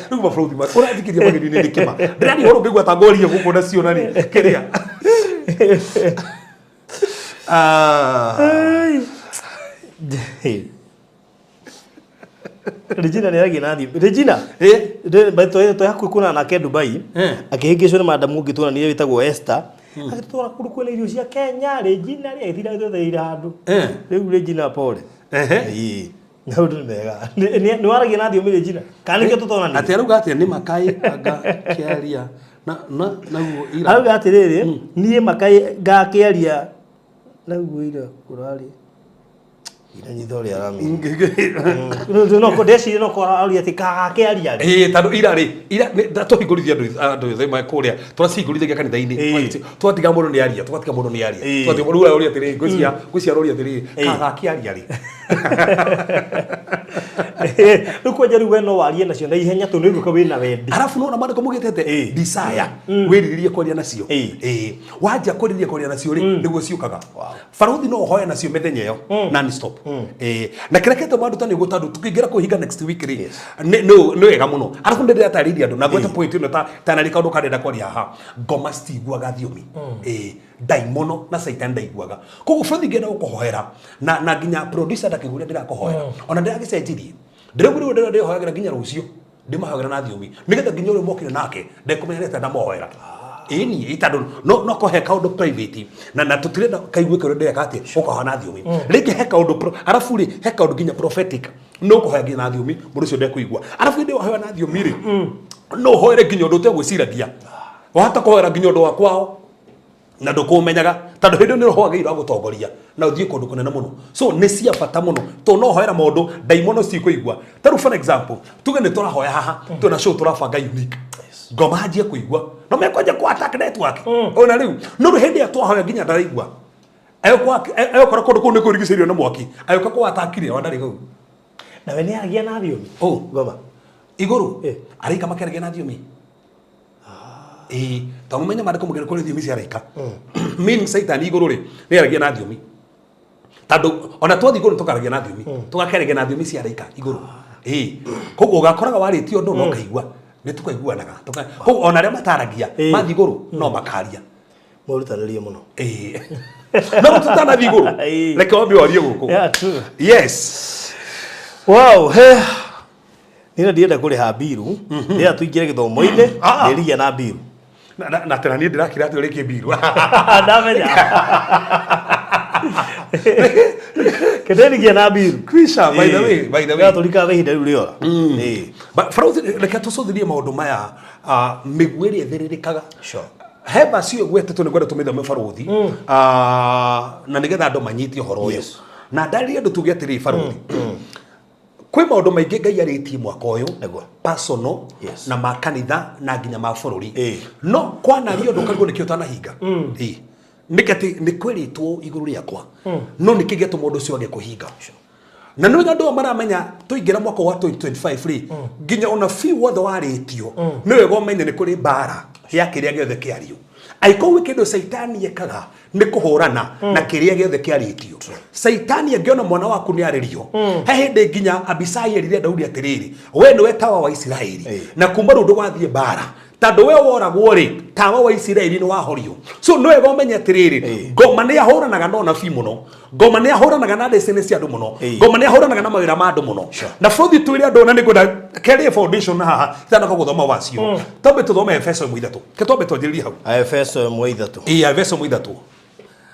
Rĩu mabũrũri ũranjikĩria mageni-inĩ nĩ kĩma ndĩraria ũhoro ngĩigua ta ngwaria gũkũ nacio na nĩ kĩrĩa. Ah. Regina nĩ aragia na thiomi. Regina, twĩ hakuhĩ kuonana nake Dubai, akĩhĩngĩcwo nĩ madamu ũngĩ tuonanire wĩtagwo Esther, agĩtwara kũndũ kwĩna irio cia Kenya. Regina rĩ agĩtinda agĩtwethereire handũ. Rĩu Regina pole. Ĩĩ. Maũndũ nĩ mega. Nĩ waragia na thiomi, Regina? Kana nĩkĩo tũtonanire? Atĩ arauga atĩa nĩ makai anga kĩaria na na naguo ira? Arauga atĩrĩrĩ, niĩ makai ngakĩaria naguo ira kũrarĩ. Inanyitha ũrĩa aramenya. No ndeciria no korwo aria atĩ kagakĩaria rĩ. Ĩĩ tondũ ira rĩ ira tũhingũrithia andũ andũ othe ma kũrĩa tũracihingũrithagia kanitha-inĩ twatiga mũndũ nĩ aria twatiga mũndũ nĩ aria twatiga mũndũ aroria atĩrĩ ngwĩciria ngwĩciria aroria atĩrĩ kagakĩaria rĩ. Rĩu kwanja rĩu we no warie nacio na ihenya tondũ nĩ ũguo wĩna wendi. Arabu nona maandĩko mugĩte atĩ desire wĩrirĩrie kwaria nacio. Ĩĩ wanjia kwĩrirĩria kwaria nacio rĩ nĩguo ciũkaga. Barũthi no ũhoe nacio mĩthenya ĩyo non stop. Ĩĩ na kĩrĩa kĩtũma andũ tani ũguo tondũ tũkĩingĩra kũhinga next week rĩ nĩ wega mũno. Arabu nĩ ndĩratarĩirie andũ na ngwete point ĩno ta tanarĩ kaũndũ karenda kwaria haha. Ngoma citiguaga thiomi. Ĩĩ ndaimono na Satan ndaiguaga. Koguo bũrũthi ngĩenda gũkũhoera na nginya producer ndakĩgũria ndĩrakũhoera ona ndĩragĩcenjirie ndĩraugire ũrĩa ndĩhoyagĩra nginya rũciũ ndĩmahoyagĩra na thiomi nĩgetha nginya ũrĩa mokire nake ndekũmenya nĩ atĩa ndamohoera. Ĩni tondũ no kohe kaũndũ private na tũtirenda kaiguĩke ũrĩa ndĩreka atĩ ũkahoya na thiomi rĩngĩ he kaũndũ arabu rĩ he kaũndũ nginya prophetic no ũkũhoya nginya na thiomi mũndũ ũcio ndekũigua. Arabu hĩndĩ ĩyo wahoya na thiomi rĩ no ũhoere nginya ũndũ ũtegwĩciragia, wahota kũhoera nginya ũndũ wa kwao na ndũkũmenyaga tondũ hĩndĩ ĩyo nĩ roho wa Ngai ũragũtongoria na ũthiĩ kũndũ kũnene mũno. So nĩ cia bata mũno tondũ no hoera maũndũ ndaimono cikũigua. Ta rĩu for example tuge nĩ tũrahoya haha twĩna show tũrabanga unique ngoma anjie kũigua no mekwanja kũ attack network ona rĩu no rĩu hĩndĩ ĩyo twahoya nginya ndaraigua egũkora kũndũ kũu nĩ kũrigicĩirio na mwaki agĩũka kũ attack rĩ ona ndarĩ hau. Nawe nĩ aragia na thiomi? Oh. Ngoma. Igũrũ araika makĩaragia na thiomi. Ĩĩ tondũ mũmenye maandĩko mũgere kũrĩ thiomi cia araika meaning Satan igũrũ rĩ nĩ aragia na thiomi tondũ ona twathiĩ igũrũ tũkaragia na thiomi tũgakĩaragia na thiomi cia araika igũrũ. Ĩĩ koguo ũgakoraga warĩtie ũndũ no ũkaigua nĩ tũkaiguanaga koguo ona arĩa mataragia mathiĩ igũrũ no makaria. Mwĩrutanĩrie mũno. Ĩĩ no tũtanathiĩ igũrũ reke wambe warie gũkũ. Yeah, true. Yes. Wow, he. Nina ndienda kũrĩha mbiru ndĩrenda tũingĩre gĩthomo-inĩ ndĩrigia na mbiru. Na tena niĩ ndĩrakira atĩ ũrĩkie mbiru. Ndamenya. Kĩndĩrigia na mbiru. Kwisha, by the way, by the way. Tũrikaga ihinda rĩu rĩora. But Barũthi, reke tũcũthĩrie maũndũ maya mĩguĩ ĩrĩa ĩthĩrĩrĩkaga. Sure. He verse ĩyo ĩgwetetwo nĩ ngwenda tũmĩthome barũthi na nĩgetha andũ manyite ũhoro ũyũ. Na ndarĩrie andũ tuge atĩrĩ barũthi. Kwĩ maũndũ maingĩ Ngai arĩtie mwaka ũyũ personal na ma kanitha na nginya ma bũrũri. No kwanaria ũndũ ũkarigwo nĩkĩ ũtanahinga. Nĩkĩ atĩ nĩ kwĩrĩtwo igũrũ rĩakwa no nĩkĩ gĩatũma ũndũ ũcio wage kũhinga. Na nĩ andũ maramenya tũingĩra mwaka wa 2025 rĩ nginya ũnabii wothe warĩtio nĩ wega ũmenye nĩ kũrĩ mbara ya kĩrĩa gĩothe kĩario. Angĩkorwo gwĩ kĩndũ Caitani ekaga nĩ kũhũrana na kĩrĩa gĩothe kĩarĩtio. Caitani angĩona mwana waku nĩ arĩrio he hĩndĩ nginya Abisai erire Daudi atĩrĩrĩ we nĩwe tawa wa Isiraeli na kuma rĩu ndũgathiĩ mbara tondũ we woragwo rĩ tawa wa Isiraeli nĩ wahorio. So nĩ wega ũmenye atĩrĩrĩ ngoma nĩ ahũranaga na ũnabii mũno, ngoma nĩ ahũranaga na destiny cia andũ mũno, ngoma nĩ ahũranaga na mawĩra ma andũ mũno. Na bũrũri twĩre andũ na nĩ ngwenda kerĩ foundation haha itanoka gũthoma wacio twambe tũthome Efeso 1:3 ke twambe twanjĩrĩrie hau. Efeso 1:3. Ĩĩ Efeso 1:3.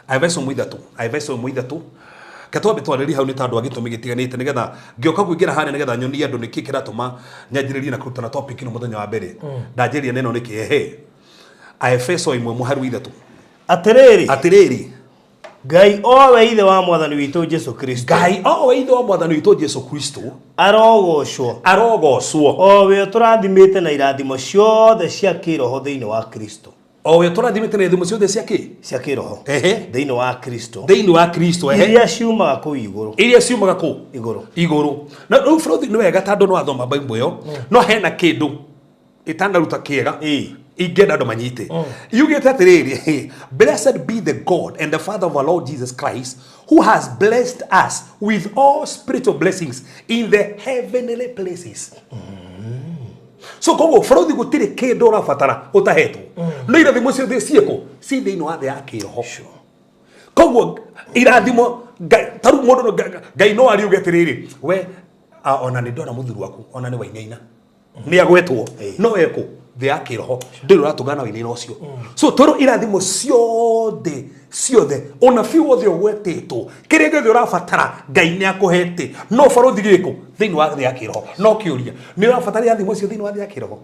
Efeso 1:3. Efeso 1:3. Ke twambe twarĩrie hau nĩ tondũ wa gĩtũmi gĩtiganĩte nĩgetha ngĩũka kũingĩra harĩa nĩgetha nyonie andũ nĩkĩ kĩratũma nyanjĩrĩrie na kũrutana topic ĩno mũthenya wa mbere. Ndanjĩrĩria na ĩno nĩkĩ ehe. Efeso 1:3. Atĩrĩrĩ. Atĩrĩrĩ. Ngai o we ithe wa mwathani witũ Jesu Kristo. Ngai o we ithe wa mwathani witũ Jesu Kristo. Arogocwo. Arogocwo. O we ũtũrathimĩte na irathimo ciothe cia kĩroho thĩinĩ wa Kristo. O we ũtũrathimĩte na irathimo ciothe cia kĩ? Cia kĩroho. Ehe. Thĩinĩ wa Kristo. Thĩinĩ wa Kristo, ehe. Iria ciumaga kũu igũrũ. Iria ciumaga kũ? Igũrũ. Igũrũ. Na rĩu bũrũri nĩ wega tondũ nĩ wathoma Bible ĩyo, no hena kĩndũ itanaruta kĩega ingĩenda andũ manyite. Yugĩte atĩrĩrĩ, blessed be the God and the Father of our Lord Jesus Christ, who has blessed us with all spiritual blessings in the heavenly places. So koguo bũrũri gũtirĩ kĩndũ ũrabatara ũtahetwo. No irathimo ciothe ciĩkũ? Ci thĩinĩ wa thĩ ya kĩroho. Koguo irathimo ta rĩu mũndũ Ngai no ariuge atĩrĩrĩ, we ona nĩ ndona mũthuri waku ona nĩ wainaina. Nĩ agwetwo no ekũ thĩ ya kĩroho ndĩrĩ ũratũngana na wainaina ũcio. So tondũ irathimo ciothe ciothe ũnabii wothe ũgwetĩtwo kĩrĩa gĩothe ũrabatara Ngai nĩ akũhete no barũthi gĩkũ thĩinĩ wa thĩ ya kĩroho. No kĩũria nĩ ũrabatara irathimo icio thĩinĩ wa thĩ ya kĩroho?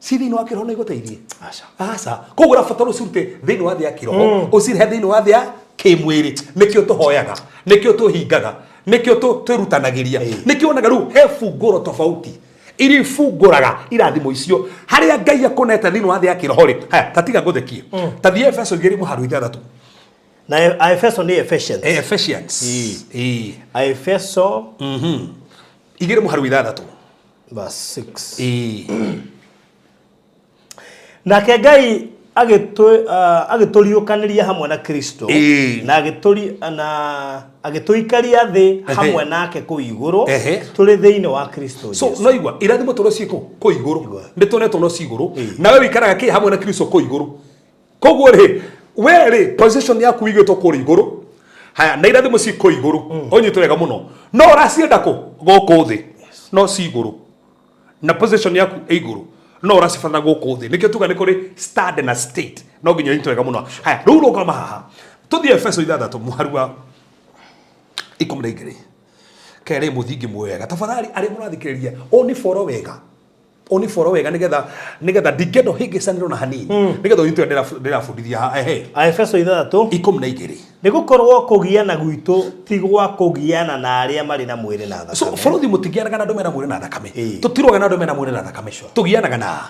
Ci thĩinĩ wa kĩroho no igũteithie? Aca. Aca. Koguo ũrabatara ũcirute thĩinĩ wa thĩ ya kĩroho ũcirehe thĩinĩ wa thĩ ya kĩmwĩrĩ. Nĩkĩo tũhoyaga, nĩkĩo tũhingaga, Nĩkĩo twĩrutanagĩria. Nĩkĩo wonaga rĩu he bungũro tofauti iria ibungũraga irathimo icio harĩa Ngai akũnete thĩinĩ wa thĩ ya kĩroho rĩ. Haya, tatiga ngũthekie, tathiĩ Efeso 2:6. Na Aefeso nĩ Ephesians. Ephesians. Aefeso 2:6. Verse 6. Nake Ngai agĩtũriũkanĩria hamwe na Kristo na na agĩtũikaria thĩ hamwe nake kũu igũrũ tũrĩ thĩinĩ wa Kristo So Jesu. no igua irathimo tũrĩ ciĩkũ kũu igũrũ, nĩ tũnetwo no ci igũrũ, nawe wĩikaraga kĩ hamwe na Kristo kũu igũrũ. Koguo rĩ, we rĩ, position yaku igĩtwo kũrĩa igũrũ. Haya, na irathimo ci kũu igũrũ, ũnyitwo wega mũno, no ũracienda kũ gũkũ thĩ, no ci igũrũ, na position yaku ĩ igũrũ, no ũracibatara gũkũ thĩ. Nĩkĩo tuga nĩ kũrĩ stand na state, no nginya ũnyitwo wega mũno. Haya, rĩu rũgama haha, tũthiĩ Efeso 6:12. Kerĩ mũthingi mwega, tafadhali arĩa mũrathikĩrĩria, ũũ nĩ boro wega, ũũ nĩ boro wega, nĩgetha ndingĩenda ũhĩngĩcanĩrwo na hanini, nĩgetha ũnyitwo ndĩrabundithia haha. Ehe. Aefeso 6 12. Nĩ gũkorwo kũgiana gwitũ ti gwa kũgiana na arĩa marĩ na mwĩrĩ na So thakame. Bũrũri mũtigianaga na andũ mena mwĩrĩ na thakame. Tũtirũaga na andũ mena mwĩrĩ na thakame, tũgianaga na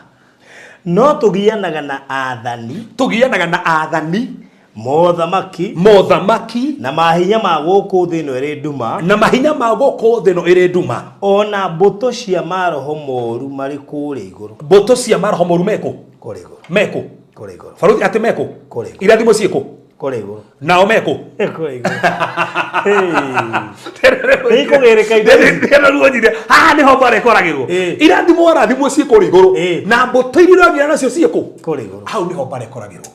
No tũgianaga na aathani. Tũgianaga na aathani. Mothamaki. Mothamaki. Na mahinya ma gũkũ thĩ ĩno ĩrĩ nduma. Na mahinya ma gũkũ thĩ ĩno ĩrĩ nduma. Ona mbũtũ cia maroho moru marĩ kũrĩa igũrũ. Mbũtũ cia maroho moru mekũ? Kũrĩa igũrũ. Mekũ? Kũrĩa igũrũ. Barũthi atĩ mekũ? Kũrĩa igũrũ. Irathimo ciĩkũ? Kũrĩa igũrũ. Nao mekũ? Kũrĩa igũrũ. Nĩ ikũgĩrĩka indo ici. Ndĩraruonyire haha nĩho mbara ĩkoragĩrwo. Irathimo warathimwo ciĩ kũrĩa igũrũ. Na mbũtũ iria ũragiana nacio ciĩ kũ? Kũrĩa igũrũ. Hau nĩho mbara ĩkoragĩrwo.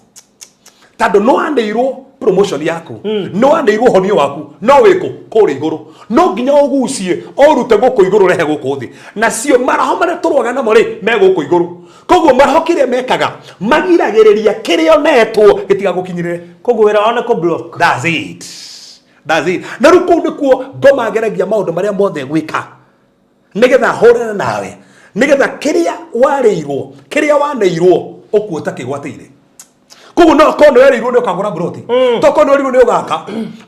Tondũ no wanĩirwo promotion yaku, no wanĩirwo ũhonio waku, no wĩkũ kũrĩa igũrũ, no nginya ũgucie ũrute gũkũ igũrũ ũrehe gũkũ thĩ. Nacio maroho marĩa tũrũaga namo rĩ, me gũkũ igũrũ. Koguo maroho kĩrĩa mekaga magiragĩrĩria kĩrĩa onetwo gĩtigagũkinyĩrĩre. Koguo wĩra wao nĩ kũ block. That's it. That's it. Na rĩu kũu nĩkuo ngoma ngeragia maũndũ marĩa mothe gwĩka nĩgetha hũrane nawe, nĩgetha kĩrĩa warĩirwo, kĩrĩa waneirwo ũkuo ta kĩgwatĩire. Koguo no korwo nĩ werĩirwo nĩ ũkagũra mburoti, to korwo nĩ werĩirwo nĩ ũgaka,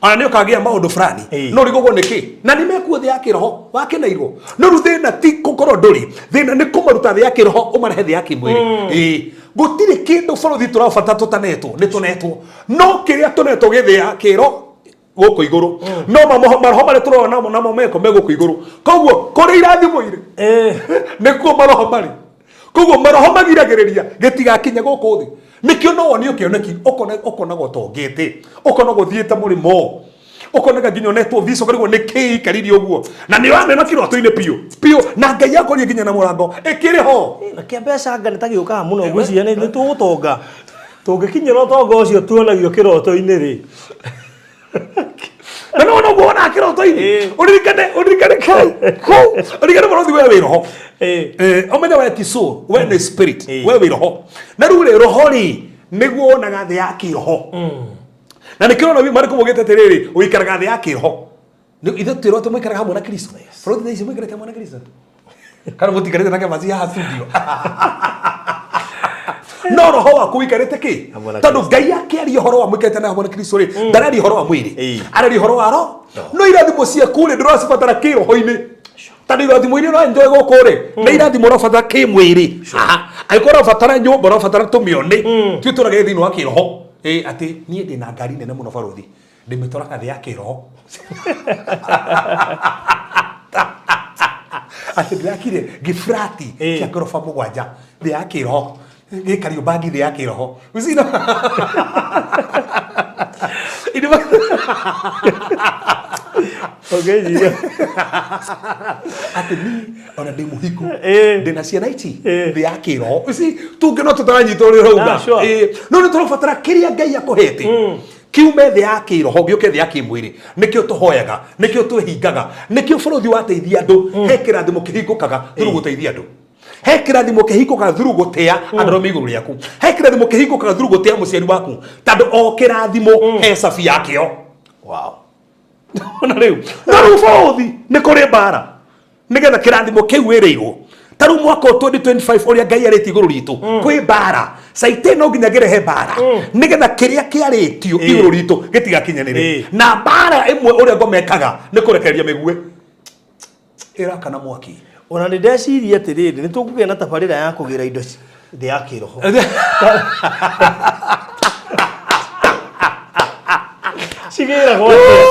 ona nĩ ũkagĩa maũndũ fulani, no rĩgũgwo nĩ kĩ? Na nĩ mekuo thĩ ya kĩroho wakĩneirwo. No rĩu thĩna ti gũkorwo ndũrĩ, thĩna nĩ kũmaruta thĩ ya kĩroho ũmarehe thĩ ya kĩmwĩrĩ. Gũtirĩ kĩndũ bũrũri tũrabata tũtanetwo, nĩ tũnetwo. No kĩrĩa tũnetwo gĩ thĩ ya kĩroho gũkũ igũrũ, no maroho marĩa tũrona namo meko me gũkũ igũrũ. Koguo kũrĩa irathimo irĩ nĩkuo maroho marĩ. Koguo maroho magiragĩrĩria gĩtigakinye gũkũ thĩ. Nĩkĩo no wonio kĩoneki, ũkonaga ũtongete, ũkonaga ũthiĩte mũrĩmo, ũkonaga nginya onetwo visa, ũkarigwo nĩ kĩĩ ikarire ũguo, na nĩ wamĩona kĩroto-inĩ biũ biũ, na Ngai akoria nginya na mũrango ĩkĩrĩ ho. Na kĩa mbeca anga nĩ ta gĩũkaga mũno, ngwĩciria nĩ tũgũtonga. Tũngĩkinyĩra ũtonga ũcio tuonagio kĩroto-inĩ rĩ. Na no no guona kĩroto-inĩ. Ũririkane, ũririkane kau, kũu, ũririkane mũrũthi we wĩ roho. Ũmenye we ti soul, we nĩ spirit, we wĩ roho. Na rĩu rĩ, roho rĩ, nĩguo wonaga thĩ ya kĩroho. Na nĩkĩo ũrona Marĩkũ maugĩte atĩrĩrĩ, ũikaraga thĩ ya kĩroho. Ithuĩ twĩrwo atĩ mũikaraga hamwe na Kristo. Bũrũri thaa ici mũikarĩte hamwe na Kristo. Kana mũtikarĩte nake maci haha studio. No roho waku ũikarĩte kĩ? Hamwe na Tondũ Ngai akĩaria ũhoro wa mũikarĩte na hamwe na Kristo rĩ, ndararia ũhoro wa mwĩrĩ. Araria ũhoro wa roho. No irathimo ciaku rĩ, ndũracibatara kĩroho-inĩ. Tondũ irathimo iria ũraenjoy gũkũ rĩ, nĩ irathimo ũrabatara kĩmwĩrĩ. Aha. Angĩkorwo ũrabatara nyũmba, ũrabatara tũmĩone. Tuĩ tũragĩre thĩinĩ wa kĩroho. Atĩ niĩ ndĩna ngari nene mũno barũthi. Ndĩmĩtwaraga thĩ ya kĩroho. Atĩ ndĩrakire gĩburati kĩa ngoroba 7 thĩ ya kĩroho. Gĩkario bangi thĩ ya kĩroho. Ucina. Ũngĩciria. Atĩ niĩ ona ndĩ mũhiku, ndĩna ciana ici thĩ ya kĩroho. Ici tũngĩ no tũtaranyita ũrĩa ũrauga. No nĩ tũrabatara kĩrĩa Ngai akũhete kiume thĩ ya kĩroho gĩũke thĩ ya kĩmwĩrĩ. Nĩkĩo tũhoyaga, nĩkĩo twĩhingaga, nĩkĩo bũrũri wateithia andũ. He kĩrathimo kĩhingũkaga through gũteithia andũ, he kĩrathimo kĩhingũkaga through gũtĩa andũ arĩa me igũrũ rĩaku, he kĩrathimo kĩhingũkaga through gũtĩa mũciari waku, tondũ o kĩrathimo he cabi yakĩo. Wow. Ona rĩu, no rĩu bũrũri nĩ kũrĩ mbara nĩgetha kĩrathimo kĩu wĩrĩirwo, Ta rĩu mwaka ũyũ 2025 ũrĩa Ngai arĩtie igũrũ ritũ, kwĩ mbara. Caitĩ no nginya ngĩrehe mbara nĩgetha kĩrĩa kĩarĩtio igũrũ ritũ gĩtigakinyanĩre. Na mbara ĩmwe ũrĩa ngomekaga nĩ kũrekereria mĩguĩ ĩrakana mwaki. Ona nĩ ndeciria atĩrĩrĩ, nĩ tũkũgĩa na tabarĩra ya kũgĩra indo thĩ ya kĩroho. Cigĩragwo atĩa?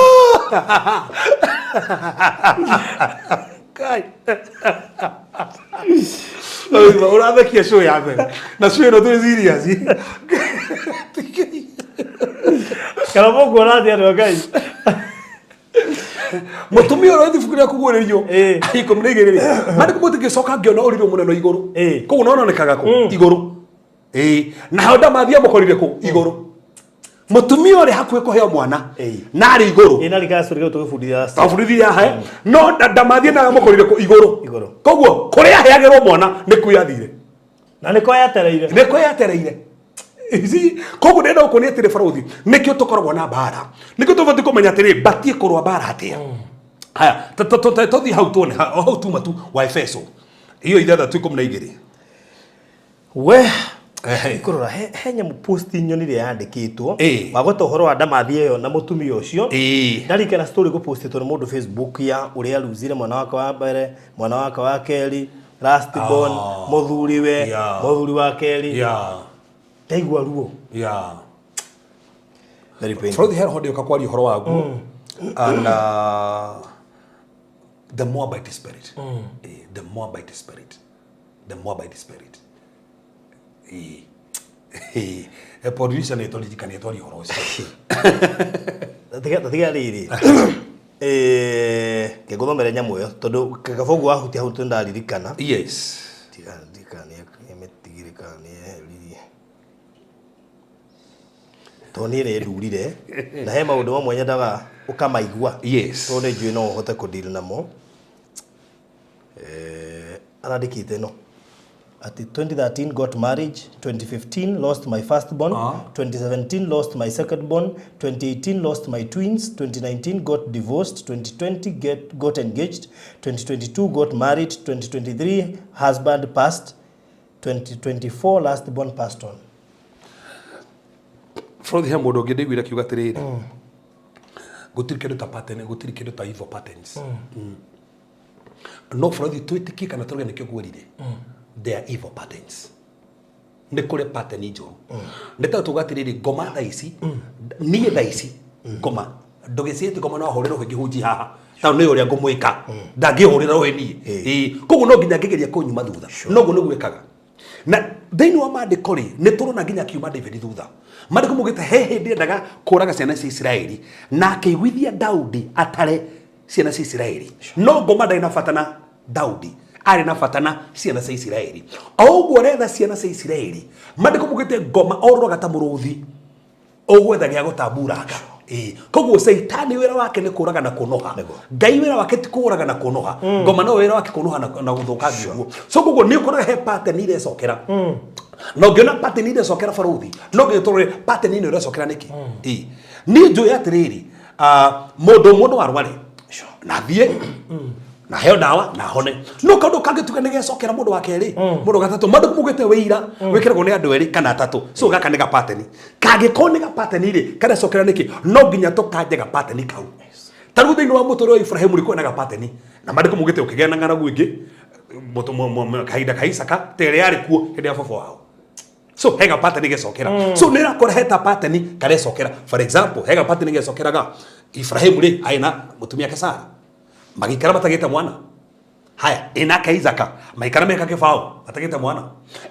Kai. Oima, ũrathekia show ya mbere na show ĩno twĩ serious. Kana mũkuona atĩa, andũ a Ngai? Mũtumia ũrĩa ibuku rĩa Kũguũrĩrio 12 rĩ, maandĩko mũtingĩcoka ngĩona ũrirũ mũnene igũrũ. Koguo nononekaga kũ igũrũ. Ĩĩ, naho ndamathia mũkorire kũ igũrũ, mũtumia ũrĩa hakuhĩ kũheo mwana na arĩ igũrũ. Ĩ, na rikaca rĩu tũgĩbundithia. Twabundithia he no ndamathia nayo mũkorire kũ igũrũ. Igũrũ. Koguo kũrĩa aheagĩrwo mwana nĩ kuo yathire. Na nĩko yatereire. Nĩko yatereire. Ici, koguo ndĩrenda gũkuonia atĩrĩ barũthi, nĩkĩo tũkoragwo na mbara, nĩkĩo tũbatiĩ kũmenya atĩrĩ batiĩ kũrũa mbara atĩa. Haya, tũthiĩ hau tuone o hau tuma tu wa Efeso iyo 6:12. We kũrora he nyamũ post nyonire yandĩkĩtwo wagweta ũhoro wa ndamathi ĩyo na mũtumia ũcio. Ndarikana story gũpostĩtwo nĩ mũndũ Facebook ya ũrĩa aruzire mwana wake wa mbere, mwana wake wa kerĩ, last born, mũthuriwe, mũthuri wa kerĩ. Ndaigua ruo. Very painful. Barũthi, he roho ndĩũka kwaria ũhoro waguo and the Moabite spirit. The Moabite spirit, the Moabite spirit. Producer nĩ tũririkanie twarie ũhoro ũcio. Tiga tiga rĩrĩ, ke ngũthomere nyamũ ĩyo tondũ kabogu wahutia hau ndaririkana. Tiga tiga nĩ mĩtigire kana nĩ eheririe, tondũ niĩ nĩ ndurire na he maũndũ mamwe nyendaga ũkamaigua. Tondũ nĩ njũĩ no ũhote kũdeal namo. Arandĩkĩte no atĩ 2013 got marriage, 2015 lost my firstborn, 2017 lost my secondborn, 2018 lost my twins, 2019 got divorced, 2020 got engaged, 2022 got married, 2023 husband passed, 2024 last born passed on. Frothi, he mũndũ ũngĩ ndĩiguire akiuga atĩrĩrĩ, gũtirĩ kĩndũ ta pattern, gũtirĩ kĩndũ ta evil patterns. No Frothi, twĩtĩkie kana tũrege, nĩkĩo ngwĩrire they are evil patterns. Nĩ kũrĩ pattern njũru. Nĩ ta tuga atĩrĩrĩ, ngoma thaa ici, niĩ thaa ici ngoma ndũgĩciĩte ngoma no ahũrĩre rũhĩ ngĩhunjia haha, tondũ nĩ ũrĩa ngũmwĩka ndangĩhũrĩra rũhĩ niĩ. Ĩĩ, koguo no nginya ngĩgeria kũnyuma thutha noguo nĩguo ĩkaga. Na thĩinĩ wa maandĩko rĩ, nĩ tũrona nginya akiuma David thutha. Maandĩko maugĩte he hĩndĩ endaga kũraga ciana cia Isiraeli na akĩiguithia Daudi atare ciana cia Isiraeli, no ngoma ndarĩ na bata na Daudi, arĩ na bata na ciana cia Isiraeli. O ũguo aretha ciana cia Isiraeli, maandĩko maugĩte ngoma orũraga ta mũrũthi ũgwetha gĩa gũtamburanga. Ĩĩ, koguo Caitani wĩra wake nĩ kũraga na kũnoha. Ngai wĩra wake ti kũraga na kũnoha. Ngoma no wĩra wake kũnoha na gũthũkangia ũguo. So koguo nĩ ũkoraga he pattern irecokera, na ũngĩona pattern irecokera, barũthi, no nginya tũrore pattern ĩno ĩrecokera nĩkĩ. Ĩĩ, niĩ njũĩ atĩrĩrĩ, mũndũ ũmwe no arware na thiĩ na heo ndawa na hone, no kaũndũ kangĩ tuge nĩ gecokera mũndũ wa kerĩ, mũndũ wa gatatũ. Maandĩko maugĩte wĩira wĩkĩragwo nĩ andũ erĩ kana atatũ. So gaka nĩ gapateni. Kangĩkorwo nĩ gapateni rĩ, karecokera nĩkĩ? No nginya tũkanje gapateni kau. Ta rĩu thĩinĩ wa mũtũrĩre wa Ibrahimu rĩ, kwĩna gapateni, na maandĩko maugĩte ũkĩgĩa na ng'aragu ĩngĩ kahinda ka Isaka ta ĩrĩa yarĩ kuo hĩndĩ ya baba wao. So he gapateni gecokera. So nĩ ũrakora he ta pateni karecokera. For example, he gapateni gecokeraga. Ibrahimu rĩ, arĩ na mũtumia wake Sara, magĩikara matagĩte mwana. Haya, ĩnake Isaka maikara meka kĩbao matagĩte mwana.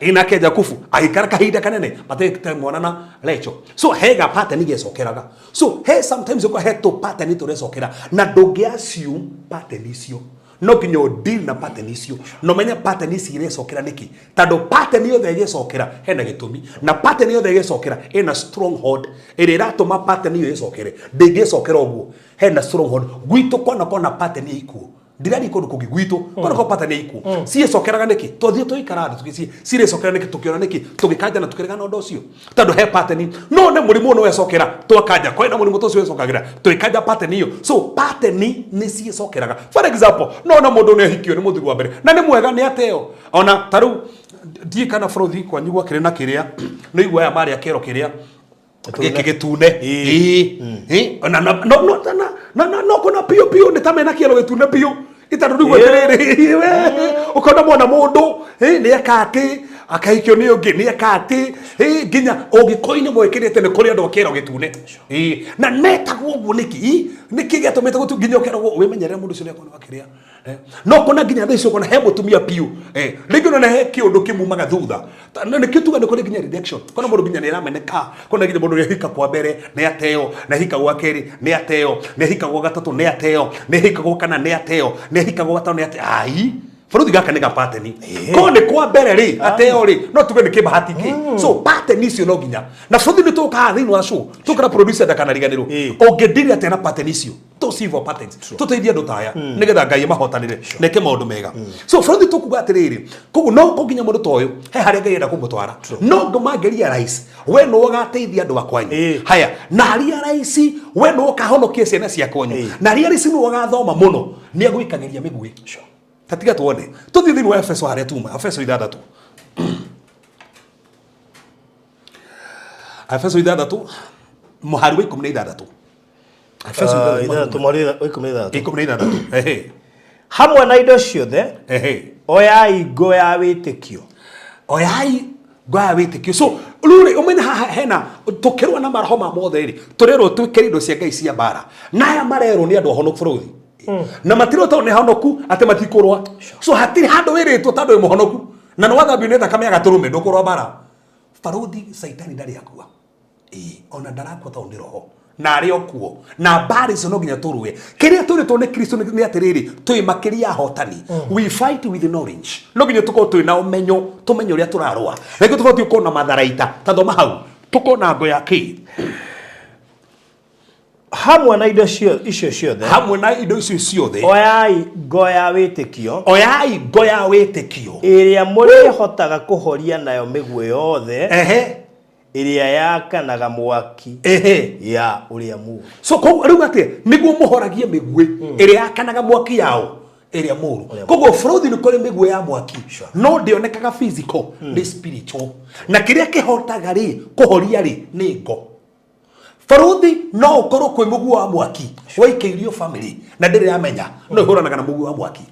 Ĩnake Jakubu agĩikara kahinda kanene matagĩte mwana na Rachel. So he gapateni gecokeraga. So he sometimes ũkora he tũ pattern tũrecokera, na ndũngĩ assume pattern icio. No nginya ũ deal na pattern icio na ũmenye pattern ici irecokera nĩkĩ, tondũ pattern yothe ĩgĩcokera hena gĩtũmi, na pattern yothe ĩgĩcokera ĩna stronghold ĩrĩa ĩratũma pattern ĩyo ĩcokere. Ndĩngĩcokera ũguo, hena stronghold. Gwitũ kwana kona pattern ya ikuũ. Ndĩrathiĩ kũndũ kũngĩ gwitũ kũndũ kwa pattern ya ikuũ ciĩcokeraga nĩkĩ? Twathiĩ tũikara thĩ tũgĩciĩ cirĩcokera nĩkĩ? Tũkĩona nĩkĩ tũgĩkanja na tũkĩregana ũndũ ũcio tondũ he pattern no nĩ mũrimũ nĩ wecokera twakanja kwĩ na mũrimũ tũcio wecokagĩra tũgĩkanja pattern ĩyo. So pattern nĩ ciĩcokeraga. For example, no na mũndũ nĩ ahikio nĩ mũthuri wa mbere na nĩ mwega nĩ ateo ona ta rĩu ndiĩ kana bũrũri kwanyu gwakĩrĩ na kĩrĩa nĩ igua aya marĩa kĩero kĩrĩa gĩkĩ gĩtune. Ĩĩ. Ĩĩ. Na na no no na na na no kona piũ piũ nĩ ta mena kĩero gĩtune piũ itandũ rĩu atĩrĩrĩ we ũkona mwana mũndũ nĩ eka atĩ akahikio nĩ ũngĩ nĩ eka atĩ nginya ũgĩkũyũ-inĩ mwĩkĩrĩte nĩ kũrĩ andũ a kĩero gĩtune. Ĩĩ. Na metagwo ũguo nĩkĩ? Ĩ, nĩkĩ gĩatũmĩte gũtu nginya ũkeragwo wĩmenyerere mũndũ ũcio nĩ akorwo akĩrĩa. No kona nginya thaa ici ũkona he mũtumia piũ rĩngĩ ona he kĩũndũ kĩmumaga thutha. Na nĩkĩo tuga nĩ kũrĩ nginya rejection. Kona mũndũ nginya nĩ arameneka, kona nginya mũndũ nĩ ahika kwa mbere nĩ ateo, nĩ ahika gwa kerĩ nĩ ateo, nĩ ahika gwa gatatũ nĩ ateo, nĩ ahika gwa kana nĩ ateo, nĩ ahika gwa gatano nĩ ateo. Ai, bũrũri gaka nĩ ga pattern. Ko nĩ kwa mbere rĩ ateo rĩ no tuge nĩ kĩbahati kĩ. So pattern icio no nginya na bũrũri nĩ tũkaga thĩinĩ wa show tũkara producer ndakanariganĩrwo ũngĩndiri atĩa na pattern icio to civil patents tuteithie andũ ta aya nĩgetha Ngai amahotanĩre na eke maũndũ mega. So bũrũri tũkuga atĩrĩrĩ, koguo no ko nginya mũndũ ta ũyũ he harĩa Ngai enda kũmũtwara no ngũmangĩria rais we nĩwe ũgateithia andũ a kwanyu. Haya na aria raisi we nĩwe ũkahonokia ciana cia kwanyu. Na aria raisi nĩwe ũgathoma mũno nĩ agwĩkagĩria mĩguĩ. Ta tiga tuone tũthiĩ thĩinĩ wa Efeso harĩa tuma Efeso 6, Efeso 6 mũhari wa 16. Efeso 6 mũhari wa 16. 16, ehe. Hamwe na indo ciothe oyai ngo ya wĩtĩkio. Oyai ngo ya wĩtĩkio. So rĩu rĩ ũmenye haha hena tũkĩrũa na maroho ma mothe rĩ tũrerwo twĩkĩre indo cia Ngai cia mbara na aya marerwo nĩ andũ ahonoku bũrũri na matirwo tondũ nĩ ahonoku atĩ matikũrũa. So hatirĩ handũ wĩrĩtwo tondũ wĩ mũhonoku na nĩ wathambio nĩ thakame ya gatũrũme ndũkũrũa mbara. Barũthi Caitani ndarĩ akua. Ĩĩ, ona ndarakua tondũ nĩ roho na arĩ o kuo na mbara icio no nginya tũrũe. Kĩrĩa twĩrĩtwo nĩ Kristo nĩ atĩrĩrĩ, twĩ makĩria ya ahotani. We fight with knowledge. No nginya tũkorwo twĩ na ũmenyo, tũmenye ũrĩa tũrarũa. Na nĩkĩo tũbatiĩ gũkorwo na matharaita. Ta thoma hau, tũkorwo na ngo ya kĩ? Hamwe na indo icio ciothe, hamwe na indo icio ciothe, oyai ngo ya wĩtĩkio, oyai ngo ya wĩtĩkio, ĩrĩa mũrĩhotaga kũhoria nayo mĩguĩ yothe ĩrĩa yakanaga mwaki ya ũrĩa mũũru. So koguo rĩu atĩ nĩguo mũhoragie mĩguĩ ĩrĩa yakanaga mwaki yao ĩrĩa mũũru. Koguo bũrũri nĩ kũrĩ mĩguĩ ya mwaki no ndĩonekaga physical, nĩ spiritual, na kĩrĩa kĩhotaga rĩ kũhoria rĩ nĩ ngo. Barũthi no ũkorwo kwĩ mũguo wa mwaki waikĩirio family na ndĩrĩ yamenya no ĩhũranaga na mũguo wa mwaki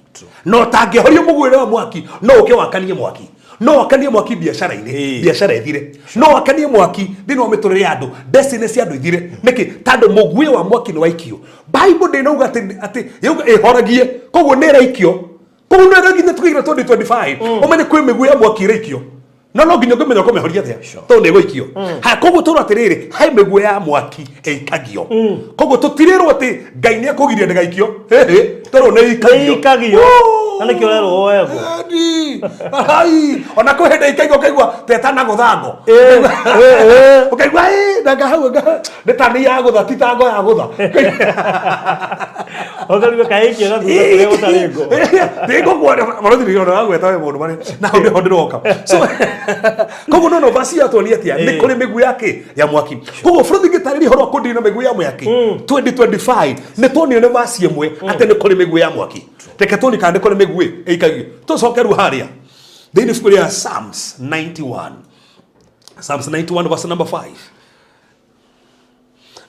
no tangĩhorio mũguo ũrĩa wa mwaki no ũke wakanie mwaki, no wakanie mwaki biacara-inĩ, biacara ĩthire, no wakanie mwaki thĩinĩ wa mĩtũrĩre ya andũ, destiny cia andũ ithire. Nĩkĩ? Tondũ mũguĩ wa mwaki nĩ waikio. Bible ndĩnauga atĩ atĩ yauga ĩhoragie, koguo nĩ ĩraikio. Koguo nĩ nginya tũkĩingĩra 2025 ũmenye kwĩ mĩguĩ ya mwaki ĩraikio no no nginya ũngĩmenya ũkũmĩhoria atĩa tondũ nĩ ĩgũikio. Haya, koguo tũrwo atĩrĩrĩ, he mĩguĩ ya mwaki ĩikagio. Koguo tũtirĩrwo atĩ Ngai nĩ ekũgiria ndĩgaikio. Hĩhĩ, tũrwo nĩ ĩikagio. Ĩikagio. Na nĩkĩo ũrerwo woe ngo. Eni, ai, ona kwĩ hĩndĩ ĩikaigio ũkaigua tetana gũthango. Ũkaigua ĩ nanga hau nĩ ta nĩ ya gũtha ti ta ngo ya gũtha. Ũkarigwo kaĩkio na thutha kũrĩa gũtarĩ ngo. Ndĩngũkuona marothi nĩ ona wagweta we mũndũ marĩ na hau nĩho ndĩroka. So koguo no no basi yatuonia atĩa nĩ kũrĩ mĩguĩ ya kĩ ya mwaki. Koguo bũrũri ngĩtarĩria ũhoro wa kũndiri na mĩguĩ ya mwaki 2025 nĩ tuonio nĩ vasi ĩmwe atĩ nĩ kũrĩ mĩguĩ ya mwaki. Reke tuone kana nĩ kũrĩ mĩguĩ ĩikagio. Tũcoke rĩu harĩa thĩinĩ ibuku rĩa Psalms 91, Psalms 91 verse number 5.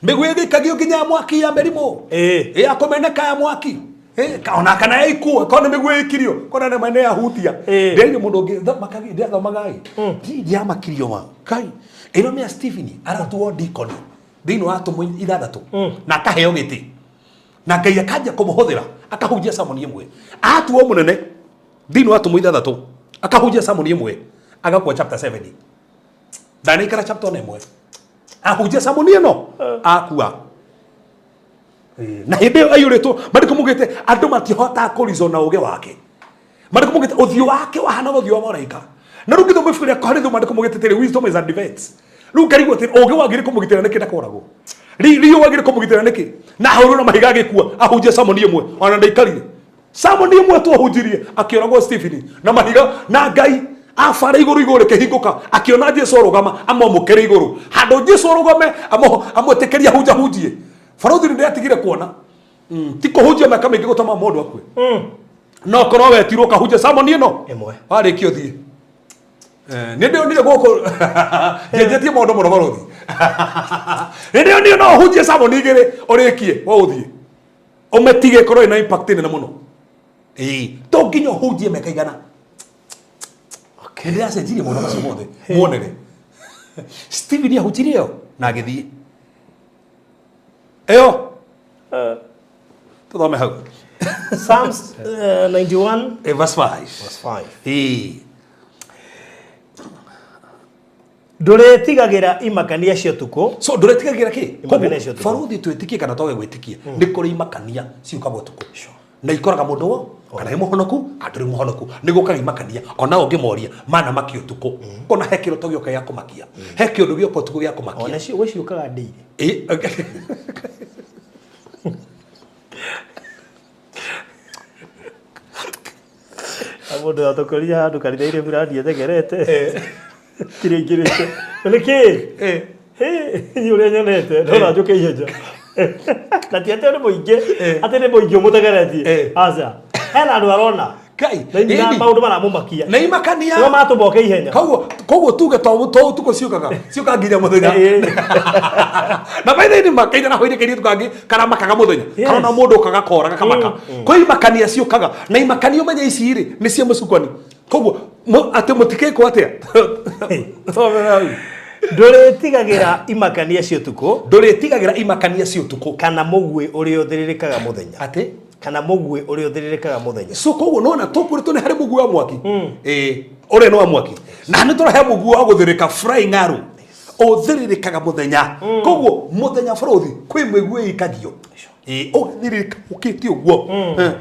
Mĩguĩ ĩgĩikagio nginya ya mwaki ya mĩrimũ ya kũmeneka ya mwaki. Ona kana ya ikuũ korwo nĩ mĩguĩ ĩikirio kona nĩ nĩ yahutia. Ndĩrĩ mũndũ ũngĩ thamakagia ndĩrathomaga ĩ ndiamakirio ma kai ĩno nĩ ya Stephen aratuo deacon thĩinĩ wa atũmwo 6 na akaheo gĩtĩ na Ngai akanjia kũmũhũthĩra akahunjia sermon ĩmwe atuo mũnene thĩinĩ wa atũmwo 6 akahunjia sermon ĩmwe agakua chapter 7 ndanaikara chapter ona ĩmwe ahunjia sermon ĩno akua. Na hĩndĩ ĩyo aiyũrĩtwo marĩkũ mugĩte andũ matihotaga kũrizo na ũgĩ wake marĩkũ mugĩte ũthiũ wake wahanaga ũthiũ wa mũraika. Na rĩu ngĩthoma ibuku rĩa Korinitho marĩkũ mugĩte atĩrĩ wisdom is a defense. Rĩu ngarigwo atĩrĩ ũgĩ wagĩrĩire kũmũgitĩra nĩkĩ ndakũragwo riũ wagĩrĩire kũmũgitĩra nĩkĩ na ahũrwo na mahiga agĩkua ahunjia sermon ĩmwe ona ndaikarire. Samoni ĩmwe twahunjirie akĩoragwo Stephen na mahiga na Ngai abara igũrũ igũrũ rĩkĩhingũka akĩona Jesu arũgama amwamũkĩre igũrũ handũ Jesu arũgame amwĩtĩkĩrie ahunjahunjie barothi nĩ atigire kuona. Ti kũhunjia mĩaka mĩingĩ gũtũma mũndũ akue. No korwo wetirwo ũkahunjia samoni ĩno Ĩmwe. warĩkia ũthiĩ. Nĩ ndĩonire gũkũ njenjetie maũndũ mũno barothi. Nĩ ndĩonire no ũhunjie samoni igĩrĩ ũrĩkie wo ũthiĩ ũmĩtige ĩkorwo ĩna impact nene mũno. Ĩĩ to nginya ũhunjie mĩaka igana. Nĩ ndĩracenjirie maũndũ macio mothe muonere. Stephen ahunjirie ĩyo na agĩthiĩ ĩyo. Tũthome hau. Psalms 91 Verse 5. Verse 5. Ĩĩ. Ndũrĩtigagĩra imakania cia ũtukũ. So ndũrĩtigagĩra kĩ? Imakania cia ũtukũ. Barothi twĩtĩkie kana twage gwĩtĩkia nĩ kũrĩ imakania ciũkaga ũtukũ na ikoraga mũndũ wo kana ĩ mũhonoku kana ndũrĩ mũhonoku nĩ gũkaga imakania ona ũngĩmoria mana makia ũtukũ ona he kĩroto gĩoka gĩa kũmakia he kĩũndũ gĩoka ũtukũ gĩa kũmakia. Ona cio gwĩciũkaga ndĩire. Ĩ, Mũndũ atũkũria handũ kanitha-inĩ burani ĩthegerete kĩrĩa ingĩrĩte nĩ kĩ niĩ ũrĩa nyonete ndona njũke ihenya na ti atĩ nĩ mũingĩ atĩ nĩ mũingĩ ũmũtegeretie aca hena andũ arona Ngai, na ĩni. maũndũ maramũmakia na imakania nĩo matũmoke ihenya koguo tuge to to ũtukũ ciũkaga ciũkaga nginya mũthenya. Na by the way makaina na hoire kairĩtu kangĩ karamakaga mũthenya. Karona mũndũ ũkaga kora gakamaka. Kwĩ imakania ciũkaga na imakania ũmenye ici rĩ nĩ cia mũcukani. Koguo atĩ mũtikĩkwo atĩa? Thomera hau. Ndũrĩtigagĩra imakania cia ũtukũ. Ndũrĩtigagĩra imakania cia ũtukũ. Kana mũguĩ ũrĩa ũthĩrĩrĩkaga mũthenya. Atĩ? Kana mũguĩ ũrĩa ũthĩrĩrĩkaga mũthenya. So koguo nona tũkũrĩtwo nĩ harĩ mũguĩ wa mwaki. Ĩĩ ũrĩa nĩ wa mwaki. Na nĩ tũrahe mũguĩ wa gũthĩrĩka flying arrow. Ũthĩrĩrĩkaga mũthenya. Koguo mũthenya bũrũthi kwĩ mĩguĩ ĩikagio. Ĩĩ ũgathĩrĩrĩka ũkĩte ũguo.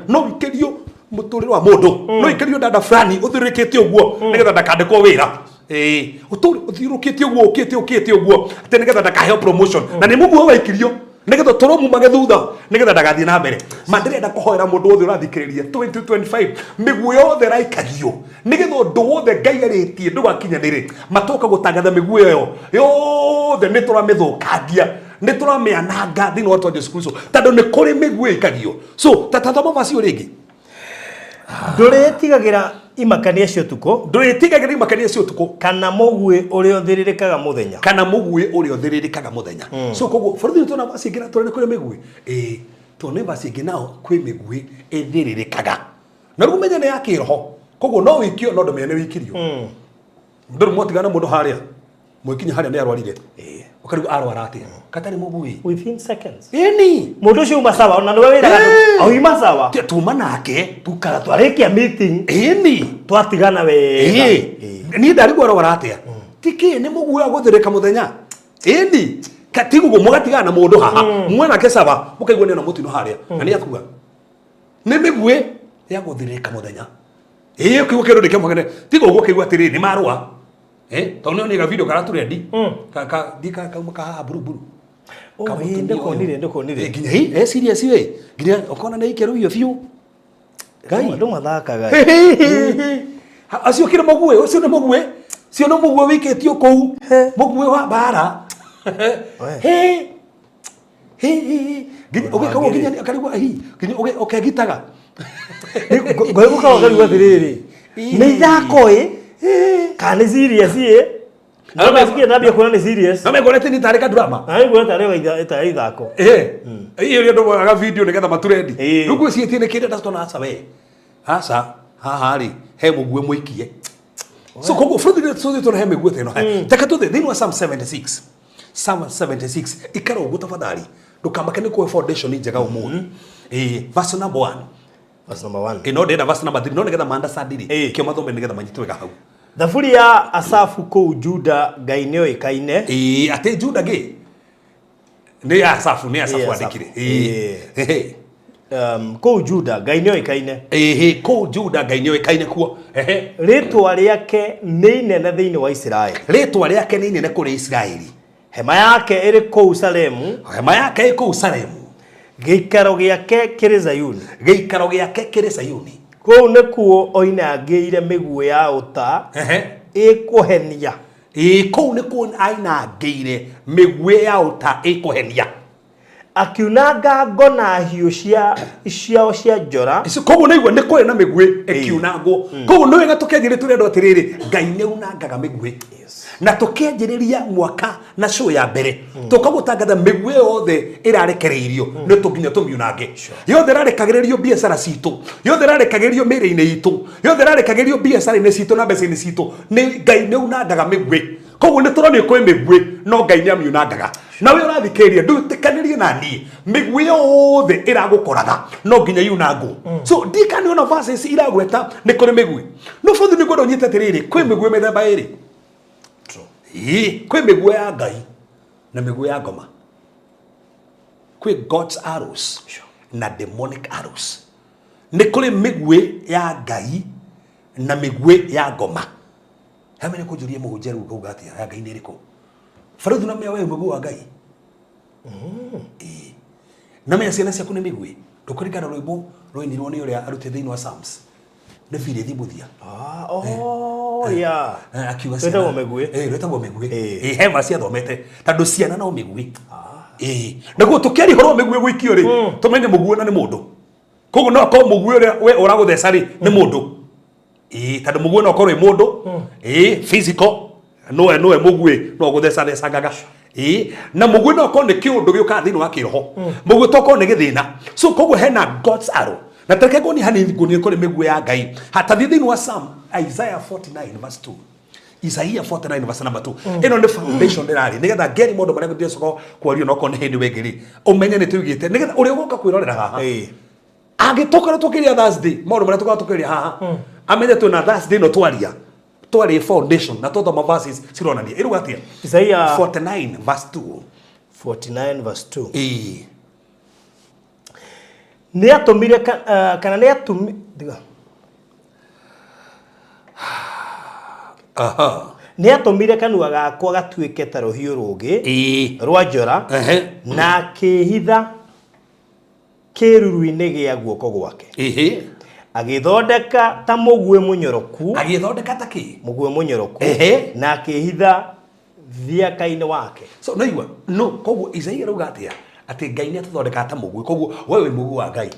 No ũikĩrio mũtũrĩre wa mũndũ. No ũikĩrio dada fulani ũthĩrĩrĩkĩte ũguo nĩgetha ndakandĩkwo wĩra. Ĩĩ ũtũre ũthiũrũkĩte ũguo ũkĩte ũkĩte ũguo atĩ nĩgetha ndakaheo promotion. Na nĩ mũguĩ waikirio nĩgetha tũrwo mumage thutha nĩgetha ndagathiĩ na mbere. Ma ndĩrenda kũhoera mũndũ wothe ũrathikĩrĩria 2025 mĩguĩ yothe ĩraikagio nĩgetha ũndũ wothe Ngai arĩtie ndũgakinyanĩre. Matoka gũtangatha mĩguĩ ĩyo yothe nĩ tũramĩthũkangia nĩ tũramĩananga thĩinĩ wa rĩtwa Jesu Kristo tondũ nĩ kũrĩ mĩguĩ ĩikagio. So tatathoma vacio rĩngĩ. Ndũrĩtigagĩra imakania cia ũtukũ. Ndũrĩtigagĩra imakania cia ũtukũ. Kana mũguĩ ũrĩa ũthĩrĩrĩkaga mũthenya. Kana mũguĩ ũrĩa ũthĩrĩrĩkaga mũthenya. So koguo bũrũri tuna vaci ĩngĩ na tũrĩ kũrĩ mĩguĩ. Ĩĩ tuone vaci ĩngĩ nao kwĩ mĩguĩ ĩthĩrĩrĩkaga. Na rĩu ũmenye nĩ ya kĩroho. Koguo no wĩikio no ndũmenye nĩ wĩikirio. Ndũrĩ mwatigana mũndũ harĩa. Mwĩkinya harĩa nĩ arwarire. Ũkarigwo arwara atĩa? Katarĩ mũguĩ. Within seconds. Ĩni. Mũndũ ũcio uma sawa ona nĩwe wĩraga auma sawa. Tuma nake. Tukara twarĩkia meeting. Ĩni. Twatigana wega. Niĩ ndarigwo arwara atĩa? Ti kĩ nĩ mũguĩ wa gũthĩrĩka mũthenya. Ĩni. Tiguo mũgatigana na mũndũ haha. Mwenake sawa mũkaigua nĩ ona mũtino harĩa. Na nĩ akua. Nĩ mĩguĩ ya gũthĩrĩka mũthenya. Ĩĩ ũkĩigua kĩndũ nĩ kĩamũgene. Tiga ũguo ũkĩigua atĩrĩrĩ nĩ marũa. Tondũ nĩ ga video karaturendi. Ka ndi ka kauma ka haha buruburu. Oh, ĩĩ, ndĩkonire, ndĩkonire. Nginya hii, serious we. Nginya ũkona nĩ ikerũhio biũ. Ngai. Andũ mathakaga. Acio kĩrĩ mũguĩ, ũcio nĩ mũguĩ. Ũcio nĩ mũguĩ wĩikĩtio kũu. Mũguĩ wa mbara. He. He, he, he. Nginya ũgĩka ũguo nginya akarigwo hi, nginya ũkegitaga. Ngũgĩka ũkarigwo atĩrĩrĩ. Nĩ ithako ĩ kana nĩ serious ĩ. No meciria ndambia kuona nĩ serious. No mekuona atĩ nĩ tarĩ ka drama. Na nĩ kuona tarĩ tarĩ ithako. Eh. Ĩĩ ũrĩa andũ moyaga video nĩgetha maturendi. Rĩu ngwĩciĩtie nĩ kĩndũ ndacitona aca we. Aca haha rĩ he mũguĩ mũikie. So koguo bũrũri nĩ tũthiĩ tũrehe mĩguĩ ta ĩno. Reke tũthiĩ thĩinĩ wa Psalm 76. Psalm 76 ikara ũguo tafadhali. Ndũkamake nĩ kũhe foundation njega ũmũthĩ. Ĩĩ verse number 1. Verse number 1. Ĩno ndĩrenda verse number 3 no nĩgetha ma understand rĩ. Kĩo mathome nĩgetha manyite wega hau. Thaburi ya Asafu kũu Juda Ngai nĩoĩkaine. Ĩĩ atĩ Juda ngĩ? Nĩ Asafu, nĩ Asafu andĩkire. Ĩĩ. Kũu Juda Ngai nĩoĩkaine. Ĩĩ kũu Juda Ngai nĩoĩkaine kuo. Rĩtwa rĩake nĩ inene thĩinĩ wa Isiraeli. Rĩtwa rĩake nĩ inene kũrĩ Isiraeli. Hema yake ĩrĩ kũu Salemu. Hema yake ĩ kũu Salemu. Gĩikaro gĩake kĩrĩ Zayuni. Gĩikaro gĩake kĩrĩ Sayuni. Kũu nĩkuo oinangĩire mĩguĩ ya ũta ĩkũhenia. Ĩĩ, kũu nĩkuo ainangĩire mĩguĩ ya ũta ĩkũhenia. Akiunanga ngo na hiũ cia ciao cia njora. Ici koguo nĩ igua nĩ kũrĩ na mĩguĩ ĩkiunangwo. Koguo nĩ wega tũkĩanjĩrĩria tũrĩ andũ atĩrĩrĩ, Ngai nĩ aunangaga mĩguĩ. Na tũkĩanjĩrĩria mwaka na show ya mbere tũkagũtangatha mĩguĩ yothe ĩrarekereirio nĩ tũnginya tũmiunange. Yothe ĩrarekagĩrĩrio biacara citũ, yothe ĩrarekagĩrĩrio mĩĩrĩ-inĩ itũ, yothe ĩrarekagĩrĩrio biacara-inĩ citũ na mbeca-inĩ citũ, nĩ Ngai nĩ aunangaga mĩguĩ. Koguo nĩ tũronio kwĩ mĩguĩ no Ngai nĩ amiunangaga. Na we ũrathikĩrĩria ndũĩtĩkanĩrie na niĩ, mĩguĩ yothe ĩragũkoraga no nginya yunangwo. So ndikani ona verses iragweta nĩ kũrĩ mĩguĩ. No bothe nĩ ngwenda ũnyite atĩrĩrĩ, kwĩ mĩguĩ mĩthemba ĩrĩ. Ĩĩ, kwĩ mĩguĩ ya Ngai na mĩguĩ ya ngoma. Kwĩ God's arrows na demonic arrows. Nĩ kũrĩ mĩguĩ ya Ngai na mĩguĩ ya ngoma. Hame nĩ kũnjũria mũhunjia rĩu ngauga atĩa ya Ngai nĩ ĩrĩkũ? Barũthi na mĩa we mũguĩ wa Ngai. Ĩĩ. Na mĩa ciana ciaku nĩ mĩguĩ. Ndũkũringana rwĩmbo rwainirwo nĩ ũrĩa arutĩte thĩinĩ wa Psalms. Nĩ Philip Muthia. Ah, oh, yeah. Akiuga Rwĩtagwo mĩguĩ. Eh, rwĩtagwo mĩguĩ. Eh, he verse athomete tondũ ciana no mĩguĩ. Ĩĩ. Naguo tũkĩaria ũhoro wa mĩguĩ gũikio rĩ, tũmenye mũguĩ na nĩ mũndũ. Koguo no akorwo mũguĩ ũrĩa we ũragũtheca rĩ, nĩ mũndũ. Ĩĩ, tondũ mũguĩ no ũkorwo wĩ mũndũ. Ĩĩ, physical nowe nowe mũguĩ no ũgũthecathecangaga. Ĩĩ, na mũguĩ no ũkorwo nĩ kĩũndũ gĩũkaga thĩinĩ wa kĩroho. Mũguĩ to ũkorwo nĩ gĩthĩna. So koguo hena God's arrow. Na tareke nguonie hanini nguonie kũrĩ mĩguĩ ya Ngai. Hatathiĩ thĩinĩ wa Psalm Isaiah 49 verse 2. Isaiah 49 verse number 2. Ĩno nĩ foundation ndĩrarĩ nĩgetha ngeri maũndũ marĩa ndĩcoka kwaria no okorwo nĩ hĩndĩ wĩngĩ rĩ ũmenye nĩ tũigĩte nĩgetha ũrĩa ũgoka kwĩrorera haha angĩtũkorwo tũkĩria Thursday maũndũ marĩa tũkorwo tũkĩria haha amenye twĩna Thursday ĩno twaria twarĩ foundation na twathoma verses cironania ĩruga atĩa Isaiah 49 verse 2. 49 verse 2. Ĩĩ. Nĩ atũmire kana nĩ atũmi tiga. Aha. Nĩ atũmire kanua gakwa gatuĩke ta rũhiũ rũũgĩ Ĩĩ. rwa njora Ehe. na akĩĩhitha kĩĩruru-inĩ gĩa guoko gwake. Ĩhĩ. Agĩthondeka ta mũguĩ mũnyoroku. Agĩthondeka ta kĩ? Mũguĩ mũnyoroku. Ehe. Na akĩĩhitha thiaka-inĩ wake. So no igua no koguo Isaia arauga atia atĩ Ngai nĩ atũthondekaga ta mũguĩ koguo we wĩ mũguĩ wa Ngai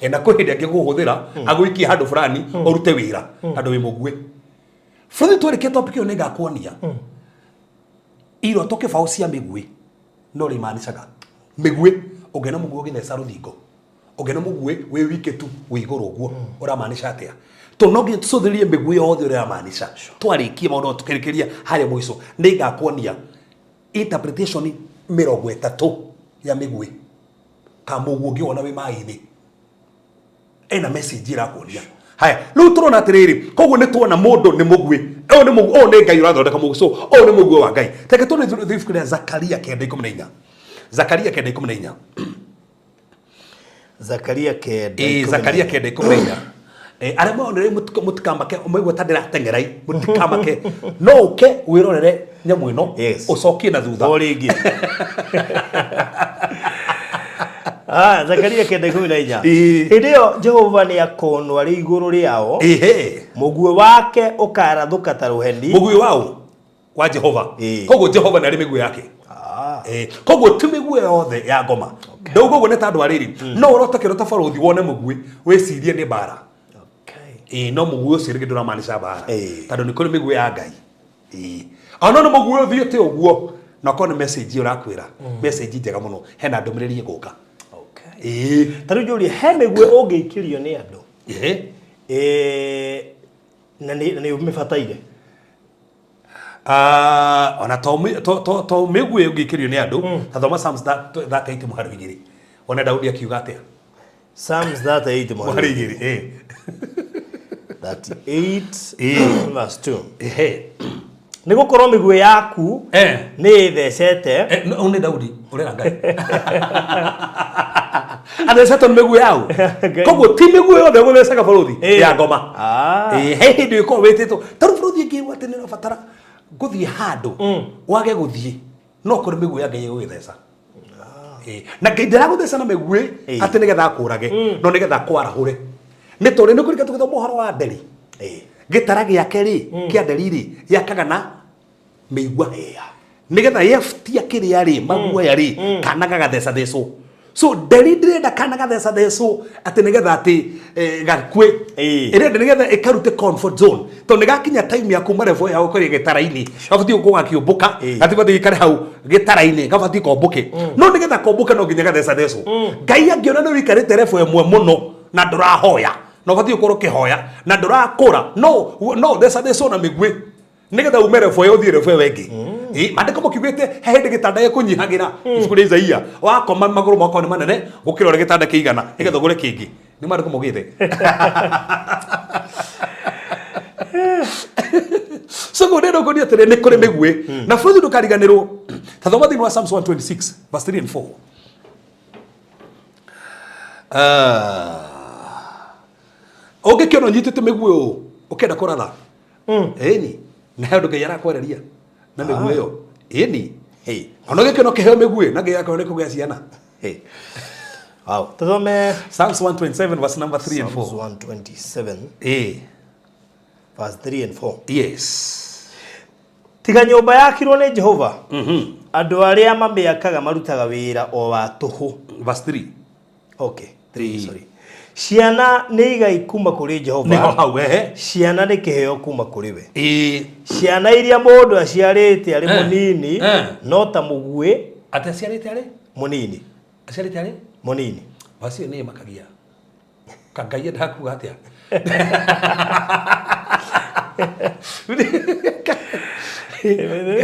na kwĩ hĩndĩ angĩkũhũthĩra agũikie handũ fulani ũrute wĩra tondũ wĩ mũguĩ. Bũrũri twarĩkia topic ĩyo nĩngakuonia iroto kĩbaũ cia mĩguĩ no rĩmanicaga mĩguĩ ũngĩona mũguĩ ũgĩtheca rũthingo ũngĩona mũguĩ wĩ wike tu wĩ igũrũ ũguo ũramaanisha atĩa to no nginya tũcũthĩrĩrie mĩguĩ yothe ũrĩa ĩramaanisha twarĩkie maũndũ tũkĩrĩkĩria harĩa mũico nĩngakuonia interpretation 30 ya mĩguĩ ka mũguĩ ũngĩwona wĩ maĩ-inĩ ena message ĩrakuonia. Haya, rĩu tũrona atĩrĩrĩ, koguo nĩ tuona mũndũ nĩ mũguĩ. Ũyũ nĩ mũguĩ, ũyũ nĩ Ngai ũrathondeka mũguĩ. So, ũyũ nĩ mũguĩ wa Ngai. Reke tuone ibuku rĩa Zakaria 9:14. Zakaria 9:14. Zakaria kenda Ĩĩ, ikũmi na Zakaria inya. 9:14. Arĩa monere mũtikamake, maigua ta ndĩrateng'era, mũtikamake. No ũke wĩrorere nyamũ ĩno, Yes. ũcokie na thutha. O rĩngĩ. Ah, Zakaria 9:14. Ĩĩ. Hĩndĩ ĩyo Jehova nĩ akonwo arĩ igũrũ rĩao, Ĩhĩ. mũguĩ wake ũkarathũka ta rũheni. Mũguĩ waũ? Wa Jehova. Ĩĩ. Koguo Jehova nĩ arĩ mĩguĩ yake. Ah. Koguo ti mĩguĩ yothe ya ngoma. Ndauga ũguo nĩ tondũ wa rĩrĩ, no ũrote kĩroto barũthi wone mũguĩ, wĩcirie nĩ mbara. Okay. Ĩĩ, no mũguĩ ũcio rĩngĩ ndũramaanisha mbara. Ĩĩ. Tondũ nĩ kũrĩ mĩguĩ ya Ngai. Ĩĩ. Ona no mũguĩ ũthiĩte ũguo, na ũkorwo nĩ message ũrakwĩra, message njega mũno, hena ndũmĩrĩri ĩgũka. Okay. Ĩĩ. Ta rĩu njũrie, he mĩguĩ ũngĩikĩrio nĩ andũ? Ĩhĩ. Ĩĩ, na nĩ ũmĩbataire? Ah, ona to to mĩguĩ ũngĩikĩrio nĩ andũ, ta thoma Psalms 38 mũhari 2. Wone Daudi akiuga atĩa? Psalms 38 mũhari 2. Ĩĩ. 38 Ĩĩ. verse 2. Ehe. Nĩ gũkorwo mĩguĩ yaku nĩ ĩthecete. No, nĩ Daudi ũrera Ngai. Athecetwo nĩ mĩguĩ yau. Ngai. Koguo ti mĩguĩ yothe ũgũthecaga bũrũthi Ĩĩ. ya ngoma. Ah. Ĩĩ, he hĩndĩ ĩkorwo wĩtĩtwo. Ta rĩu bũrũthi ĩngĩigua atĩ nĩ ũrabatara gũthiĩ handũ wage gũthiĩ no kũrĩ mĩguĩ ya Ngai ĩgũgĩtheca. Na Ngai ndaragũtheca na mĩguĩ atĩ nĩgetha akũrage, no nĩgetha akwarahũre. Nĩ tondũ nĩ kũrika tũgĩthoma ũhoro wa nderi. Gĩtara gĩake rĩ, kĩa nderi rĩ, gĩakaga na mĩigua. Nĩgetha yebutia kĩrĩa rĩ, maguoya rĩ, kana gagathecathecwo. So nderi ndĩrenda kana gathecathecwo atĩ nĩgetha atĩ gakue. Ĩrenda nĩgetha ĩkarute comfort zone. Tondũ nĩgakinya time ya kuma level ya gũkorwo gĩtara-inĩ. Gabatiĩ gũkorwo gakĩũmbũka, gatibatiĩ gĩikare hau gĩtara-inĩ, gabatiĩ kombũke. No nĩgetha kombũke no nginya gathecathecwo. Ngai angĩona nĩ ũikarĩte level ĩmwe mũno na ndũrahoya, na ũbatiĩ gũkorwo ũkĩhoya na ndũrakũra, no ũthecathecwo na mĩguĩ nĩgetha ume level ĩyo ũthiĩ level ĩyo ĩngĩ. Maandĩko makiugĩte he hĩndĩ gĩtanda gĩkũnyihagĩra. Ibuku rĩa Isaia, wakoma magũrũ makwa nĩ manene gũkĩra ũrĩa gĩtanda kĩigana, nĩgetha ũgũre kĩngĩ. Nĩ maandĩko maugĩte. So ngwenda ndũkũnia atĩrĩ, nĩ kũrĩ mĩguĩ. Na bũrũri ndũkariganĩrwo. Ta thoma thĩinĩ wa Psalms 126 verse 3 and 4. Ũngĩkĩona ũnyitĩte mĩguĩ ũũ ũkĩenda kũratha, ĩni na he ũndũ Ngai arakwareria na mĩguĩ ĩyo, ĩni ona ũngĩkĩona ũkĩheo mĩguĩ na Ngai akwĩra nĩ kũgĩa ciana. Wow. Tũthome Psalms 127 verse number 3 and 4. Psalms 127 verse 3 and 4. Yes. Tiga nyũmba yakirwo nĩ Jehova, andũ arĩa mamĩakaga marutaga wĩra o wa tũhũ. Verse 3. Okay, 3, sorry. Ciana nĩ igai kuma kũrĩ Jehova. Nĩho hau, ehe. Ciana nĩ kĩheo kuma kũrĩ we. Ciana iria mũndũ aciarĩte arĩ mũnini no ta mũguĩ. Atĩ aciarĩte arĩ? Mũnini. Aciarĩte arĩ? Mũnini. Wacio nĩ makagia. Ka Ngai endaga kuga atĩa?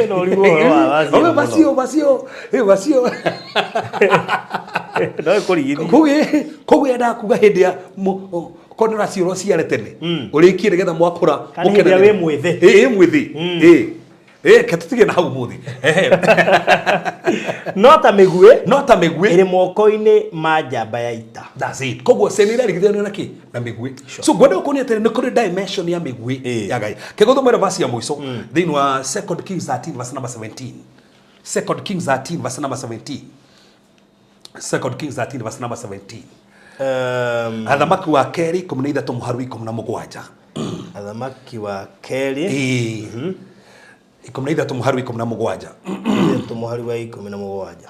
No ũrigwo ũhoro wa wacio Owe, mũno. wacio, wacio, wacio. No ĩkũrigithie. Koguo endaga kuga hĩndĩ ya korwo nĩ ũraciarwo ũciare tene, ũrĩkie nĩgetha mwakũra, Kana hĩndĩ ĩrĩa wĩ mwĩthĩ. Ĩ, mwĩthĩ. Reke tũtige na hau ũmũthĩ. No ta mĩguĩ. No ta mĩguĩ. Ĩrĩ moko-inĩ ma njamba ya ita. That's it. Koguo ciana irarigithanio na kĩ? Na mĩguĩ. So ngwenda gũkuonia atĩrĩ, nĩ kũrĩ dimension ya mĩguĩ ya Ngai. Kĩgũthomera verse ya mũico thĩinĩ wa 2 Kings 13 verse number 17. 2 Kings 13 verse number 17. 2 Kings 13 verse number 17. Athamaki wa kerĩ ikũmi na ithatũ mũharu ikũmi na mũgwanja. Athamaki wa kerĩ. Ikũmi na ithatũ mũharu ikũmi na mũgwanja. Ithatũ mũharu wa ikũmi na mũgwanja.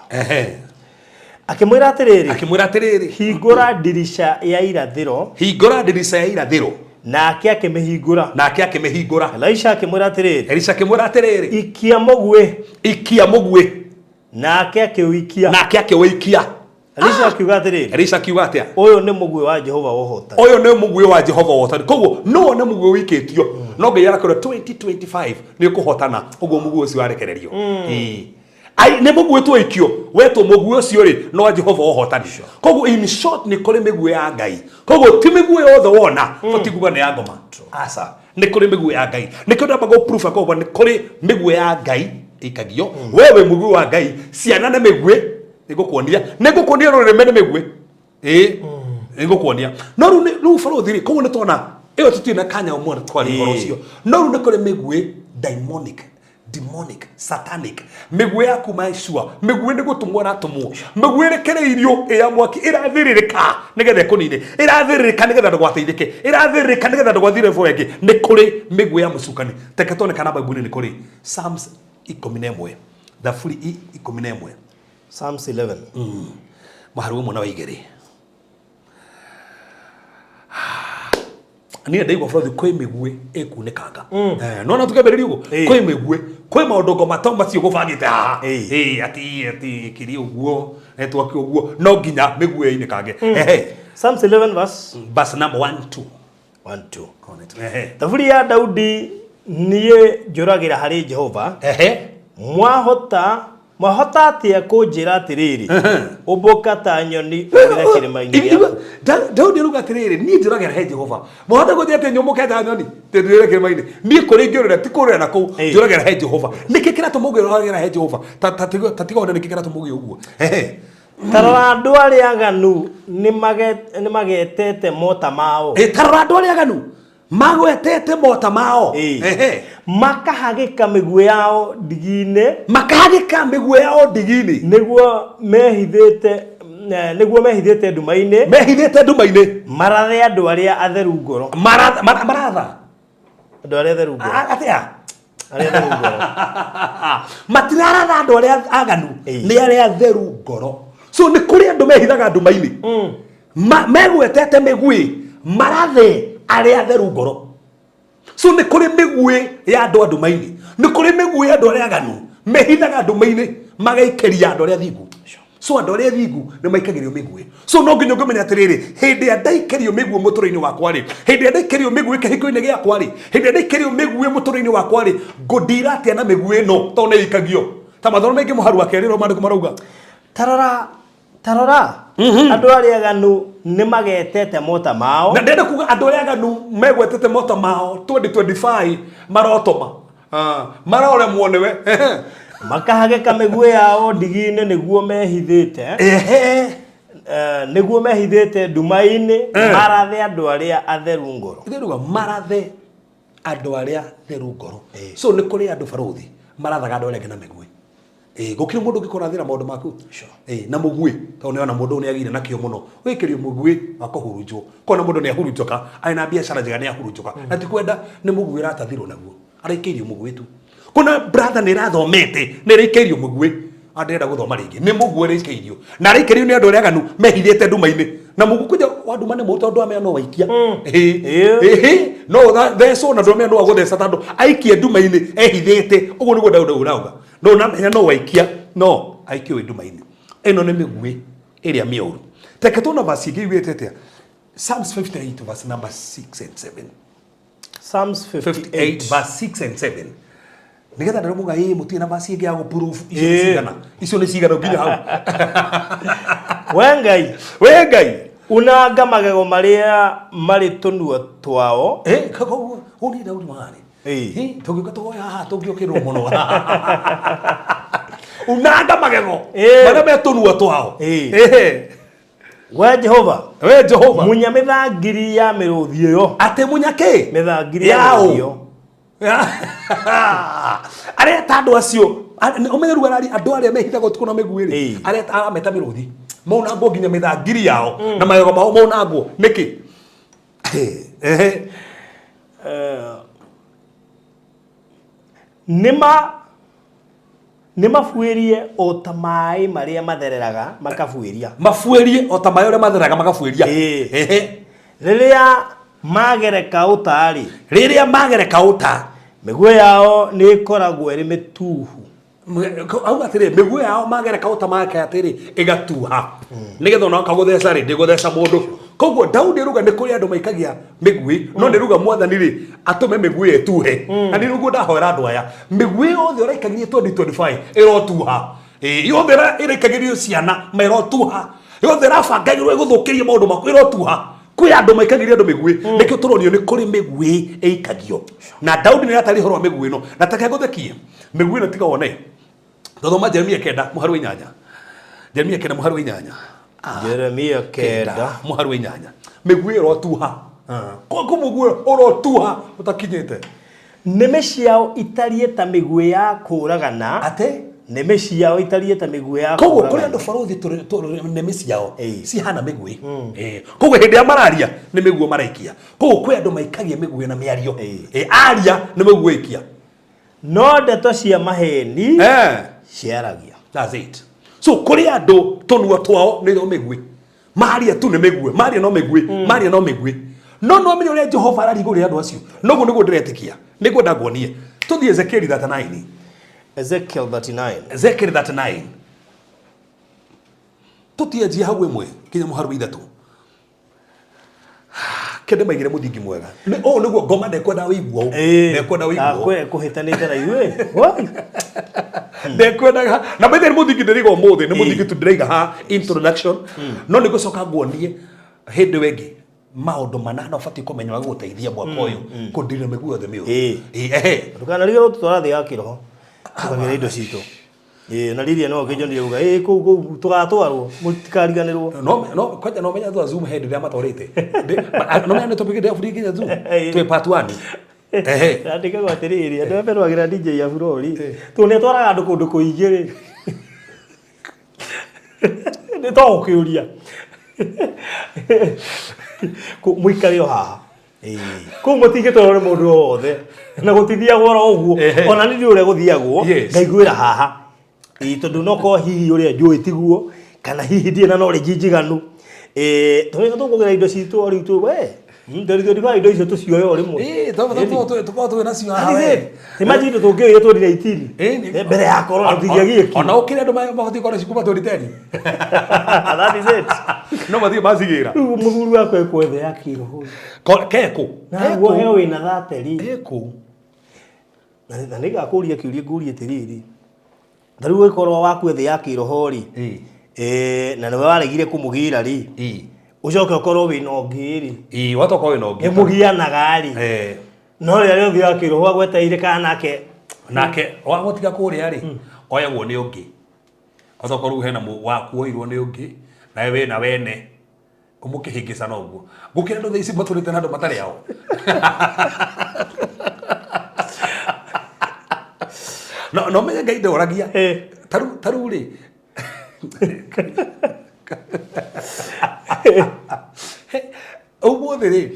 Akĩmwĩra atĩrĩrĩ. Akĩmwĩra atĩrĩrĩ. Hingũra ndirica ya irathĩro. Hingũra ndirica ya irathĩro. Nake akĩmĩhingũra. Nake akĩmĩhingũra. Elisha akĩmwĩra atĩrĩrĩ. Elisha akĩmwĩra atĩrĩrĩ. Ikia mũguĩ. Ikia mũguĩ. Nake akĩũikia. Nake akĩũikia. Elisha akiuga atĩrĩrĩ. Elisha akiuga atĩa? Ũyũ nĩ mũguĩ wa Jehova wa ũhootani. Ũyũ nĩ mũguĩ wa Jehova wa ũhootani. Koguo no wone mũguĩ ũikĩtio, no Ngai arakwĩra 2025 nĩ ũkũhotana, ũguo mũguĩ ũcio warekererio. Ai, nĩ mũguĩ twaikio, wetwo mũguĩ ũcio rĩ, no wa Jehova wa ũhootani. Koguo in short nĩ kũrĩ mĩguĩ ya Ngai. Koguo ti mĩguĩ yothe wona, batiĩ kuga nĩ ya ngoma. Aca, nĩ kũrĩ mĩguĩ ya Ngai. Nĩkĩo ndamba gũ proof akorwo nĩ kũrĩ mĩguĩ ya Ngai ĩikagio. We wĩ mũguĩ wa Ngai, ciana nĩ mĩguĩ, nĩngũkuonia, nĩngũkuonia rũrĩmĩ nĩ mĩguĩ. Nĩngũkuonia. No rĩu nĩ, rĩu bũrũri rĩ, koguo nĩtwona ĩyo tũtirĩ na kanya ũmwe twaria ũhoro ũcio. No rĩu nĩ kũrĩ mĩguĩ demonic, demonic, satanic. Mĩguĩ ya kuma icua, mĩguĩ nĩ gũtũmwo ĩratũmwo. Mĩguĩ ĩrekereirio ĩ ya mwaki ĩrathĩrĩrĩka nĩgetha ĩkũnine, ĩrathĩrĩrĩka nĩgetha ndũgateithĩke, ĩrathĩrĩrĩka nĩgetha ndũgathiĩ level ĩngĩ. Nĩ kũrĩ mĩguĩ ya mũcukani. Reke tuone kana Bible-inĩ nĩ kũrĩ. Psalms ikũmi na ĩmwe, Thaburi ikũmi na ĩmwe. Psalms 11. Mũhari ũmwe na wa igĩrĩ. Niĩ ndaigua bũrũri kwĩ mĩguĩ ĩkunĩkanga. No na tũkĩambĩrĩria ũguo, kwĩ mĩguĩ, kwĩ maũndũ ngoma to macio gũbangĩte haha. Ati, ati, kĩrĩ ũguo, network ũguo, no nginya mĩguĩ ĩinĩkange. Psalms 11 verse? Verse number 1, 2. 1, 2. Thaburi ya Daudi, niĩ njũragĩra harĩ Jehova. Mwahota Mwahota atĩa kũnjĩra atĩrĩrĩ, ũmbũka ta nyoni ũrĩre kĩrĩma-inĩ gĩaku? Daudi aruga atĩrĩrĩ, niĩ njũragĩra he Jehova. Mwahota kũnjĩra atĩ nyũmbũke ta nyoni ndĩrĩre kĩrĩma-inĩ? Niĩ kũrĩa ingĩũrĩra ti kũũrĩra na kũu, njũragĩra he Jehova. Nĩkĩ kĩratũma ũngĩũragĩra he Jehova? Ta tiga wone nĩkĩ kĩratũma ũgĩe ũguo. Ta rora andũ arĩa aganu nĩmagetete mota mao. Ta rora andũ arĩa aganu. Magwetete mota mao. Ĩĩ. Makahagĩka mĩguĩ yao ndigi-inĩ. Makahagĩka mĩguĩ yao ndigi-inĩ. Nĩguo mehithĩte nduma-inĩ. Mehithĩte nduma-inĩ. Marathe andũ arĩa atheru ngoro. Maratha, maratha. Andũ arĩa atheru ngoro. Atĩa? Arĩa atheru ngoro. Matiraratha andũ arĩa aganu. Ĩĩ. Nĩ arĩa atheru ngoro. So nĩ kũrĩ andũ mehithaga nduma-inĩ. Megwetete mĩguĩ marathe arĩa atheru ngoro. So nĩ kũrĩ mĩguĩ ya andũ a nduma-inĩ, nĩ kũrĩ mĩguĩ ya andũ arĩa aganu mehithaga nduma-inĩ magaikĩria andũ arĩa thingu. So andũ arĩa thingu nĩ maikagĩrio mĩguĩ. So no nginya ũngĩmenya atĩrĩrĩ, hĩndĩ ĩrĩa ndaikĩrio mĩguĩ mũtũrĩre-inĩ wakwa rĩ, hĩndĩ ĩrĩa ndaikĩrio mĩguĩ kĩhiko-inĩ gĩakwa rĩ, hĩndĩ ĩrĩa ndaikĩrio mĩguĩ mũtũrĩre-inĩ wakwa rĩ, ngũndira atĩa na mĩguĩ ĩno tondũ nĩ ĩikagio? Ta mathomo maingĩ mũharu wa kerĩ ũrĩa maandĩko marauga. Tarora, tarora, andũ arĩa aganu nĩ magetete mota mao. Na ndĩrenda kuga andũ arĩa aganu megwetete mota mao 2025 marotoma. Ah, maroremwo nĩwe. Makahagĩka mĩguĩ yao ndigi-inĩ nĩguo mehithĩte. Nĩguo mehithĩte nduma-inĩ marathe andũ arĩa atheru ngoro. Ithe marathe andũ arĩa theru ngoro. So nĩ kũrĩ andũ barũthi marathaga andũ arĩa angĩ na mĩguĩ. Ĩĩ, gũkĩrĩ mũndũ ũngĩkũrathĩra maũndũ maku. Ĩĩ, na mũguĩ tondũ nĩona mũndũ nĩ agĩire nakĩo mũno, wĩkĩrio mũguĩ wa kũhurunjwo. Kona mũndũ nĩ ahurunjũka arĩ na biacara njega, nĩ ahurunjũka na ti kwenda, nĩ mũguĩ ũratathirwo naguo, araikĩirio mũguĩ tu. Kuna brother nĩ ĩrathomete, nĩ ĩraikĩirio mũguĩ, andĩrenda gũthoma rĩngĩ, nĩ mũguĩ ũraikĩirio, na araikĩrio nĩ andũ arĩa aganu mehithĩte nduma-inĩ. Na mũguĩ kũnja wa nduma nĩ mũru tondũ amenya no waikia. Ĩĩ. Ĩĩ, no thecwo na ndũamenya no agũtheca tondũ aikie nduma-inĩ ehithĩte. Ũguo nĩguo Daudi ũrauga, no namenya no waikia, no aikio wĩ nduma-inĩ. Ĩno nĩ mĩguĩ ĩrĩa mĩũru. Reke tuona verse ĩngĩ yugĩte atĩa. Psalms 58 verse number 6 and 7. Psalms 58 58 verse 6 and 7, nigetha ndĩromuga ĩ mũtirĩ na verse ĩngĩ ya gũprove icio nĩ cigana, icio nĩ cigana nginya hau. We Ngai, we Ngai, unanga magego marĩa marĩ tũnua twao. Eh, koguo ũũ nĩ Daudi warĩ. Ĩĩ. Tũngĩũka tũhoya haha tũngĩũkĩrwo mũno. Unanga magego marĩa me tũnua twao. We Jehova, we Jehova, munya mĩthangiri ya mĩrũthi ĩyo. Atĩ munya kĩ? Mĩthangiri ya Yaũ? mĩrũthi ĩyo. Areta andũ acio, ũmenye rĩu arari andũ arĩa mehithaga ũtukũ na mĩguĩ rĩ, areta arameta mĩrũthi, maunangwo nginya mĩthangiri yao na magego mao maunangwo nĩkĩ? Ehe. Nĩ mabuĩrie o ta maĩ marĩa mathereraga makabuĩria. Mabuĩrie o ta maĩ ũrĩa mathereraga magabuĩria. Rĩrĩa magereka ũta-rĩ, Rĩrĩa magereka ũta, mĩguĩ yao nĩ ĩkoragwo ĩrĩ mĩtuhu. Auga atĩrĩ, mĩguĩ yao magereka ũta make atĩrĩ ĩgatuha, nĩgetha ona kagũtheca rĩ, ndĩgũtheca mũndũ. Koguo Daudi ruga nĩ kũrĩ andũ maikagia mĩguĩ, no nĩ ruga Mwathani rĩ atũme mĩguĩ ĩyo ĩtuhe. Na nĩ nĩguo ndahoera andũ aya, mĩguĩ yothe ũraikagĩria 2025 ĩrotuha. Ĩĩ, yothe ĩraikagĩrio ciana ma ĩrotuha, yothe ĩrabangagĩrwo ĩgũthũkĩrie maũndũ maku ĩrotuha. Kwĩ andũ maikagĩria andũ mĩguĩ, nĩkĩo tũronio nĩ kũrĩ mĩguĩ ĩikagio. Na Daudi nĩ aratari ũhoro wa mĩguĩ ĩno, na take ngũthekie mĩguĩ ĩno tiga wone. Tũthoma Jeremia 9 mũhari wa 8, Jeremia 9 mũhari wa 8. Jeremia 9 mũhari wa 8. Mĩguĩ ĩrotuha koguo mũguĩ ũrotuha ũtakinyĩte. Nĩmĩ ciao itariĩ ta mĩguĩ ya kũũragana. Atĩ? Nĩmĩ ciao itariĩ ta mĩguĩ ya Koguo kũrĩ kũũragana. andũ barũthi nĩmĩ ciao cihana mĩguĩ. Koguo hĩndĩ ĩrĩa mararia nĩ mĩguĩ maraikia. Koguo kwĩ andũ maikagia mĩguĩ na mĩario. Aria nĩ mĩguĩ aikia. No ndeto cia maheni ciaragia. That's it. So kũrĩ andũ tũnua twao nĩ mĩguĩ, maria tu nĩ mĩguĩ, maria no mĩguĩ, maria no mĩguĩ. No menye ũrĩa Jehova araria igũrũ rĩa andũ acio. Noguo nĩguo ndĩretĩkia, nĩguo ndaguonie. Tũthiĩ Ezekiel 39. Ezekiel 39. Ezekiel 39, tũtianjie hau ĩmwe nginya mũharu wa ithatũ. Kende maigire mũthingi mwega. Ũũ nĩguo ngoma ndekwenda wĩiguo ũũ. Ndekwenda wĩiguo ũũ. Kwĩ kũhĩtanĩte na ithuĩ. Woi. Ndekwendaga na maithe nĩ mũthingi ndĩraiga ũmũthĩ, nĩ mũthingi tu ndĩraiga ha introduction, no nĩ ngũcoka nguonie hĩndĩ ĩyo ĩngĩ maũndũ manana ũbatiĩ kũmenya wa gũgũteithia mwaka ũyũ kũndirira mĩguĩ yothe mĩũru. Ĩĩ, ehe. Ndũkanarigĩrwo tũtwara thĩ ya kĩroho tũkagĩra indo citũ. Ĩĩ, na Lilian no ũkĩnjonire uga ĩĩ kũu kũu tũgatwarwo mũtikariganĩrwo. No no kwanja no menya twa Zoom head rĩa matwarĩte. No menya nĩ topic ndĩa nginya Zoom. Ĩĩ. Twĩ part 1. Ehe. Andĩkagwo atĩrĩrĩ, andũ arĩa merũagĩra DJ Afurori, tondũ nĩ atwaraga andũ kũndũ kũingĩ rĩ. Nĩ to gũkĩũria. Mũikare o haha. Kũu mũtingĩtwarwo nĩ mũndũ o wothe. Na gũtithiagwo oro ũguo. Ehe. Ona niĩ ndiũĩ ũrĩa gũthiagwo, ngaiguĩra haha. Ĩĩ, tondũ no korwo hihi ũrĩa njũĩ tiguo, kana hihi ndirĩ na knowledge njiganu. Tondũ tũkũgĩra indo citũ o rĩu tũ we. 2025 indo icio tũcioe o rĩmwe. Ĩĩ, tũkorwo twĩ nacio haha That is we. it. Imagine indo tũngĩoire 2019. Ĩĩ, Mbere ya corona tũtingĩagĩki. Ona ũkĩrĩ andũ mabatiĩ gũkorwo nacio kuma 2010. That is it. No mathiĩ macigĩra. Rĩu mũthuri wakwa ekwethe ya kĩroho. Kekũ. Naguo he wĩna thateri. Kekũ. Na nĩngakũria kĩũria ngũrie atĩrĩrĩ. Ta rĩu ũngĩkorwo waku thĩ ya kĩroho rĩ, na nĩwe waregire kũmũgĩra rĩ, ũcoke ũkorwo wĩna ũngĩ rĩ, Ĩĩ, watoka wĩna ũngĩ. nĩmũgianaga rĩ, no rĩrĩa rĩothe ya kĩroho agwetereire kana nake Nake wagũtiga kũrĩa rĩ, oyagwo nĩ ũngĩ. Otokorwo rĩu hena waku oirwo nĩ ũngĩ, nawe wĩna wene. Ũmũkĩhĩngĩcana ũguo. Gũkĩra andũ thaa ici matũrĩte na andũ matarĩ ao. No no menye Ngai ndoragia. Taru rĩ. Ũmũthĩ rĩ.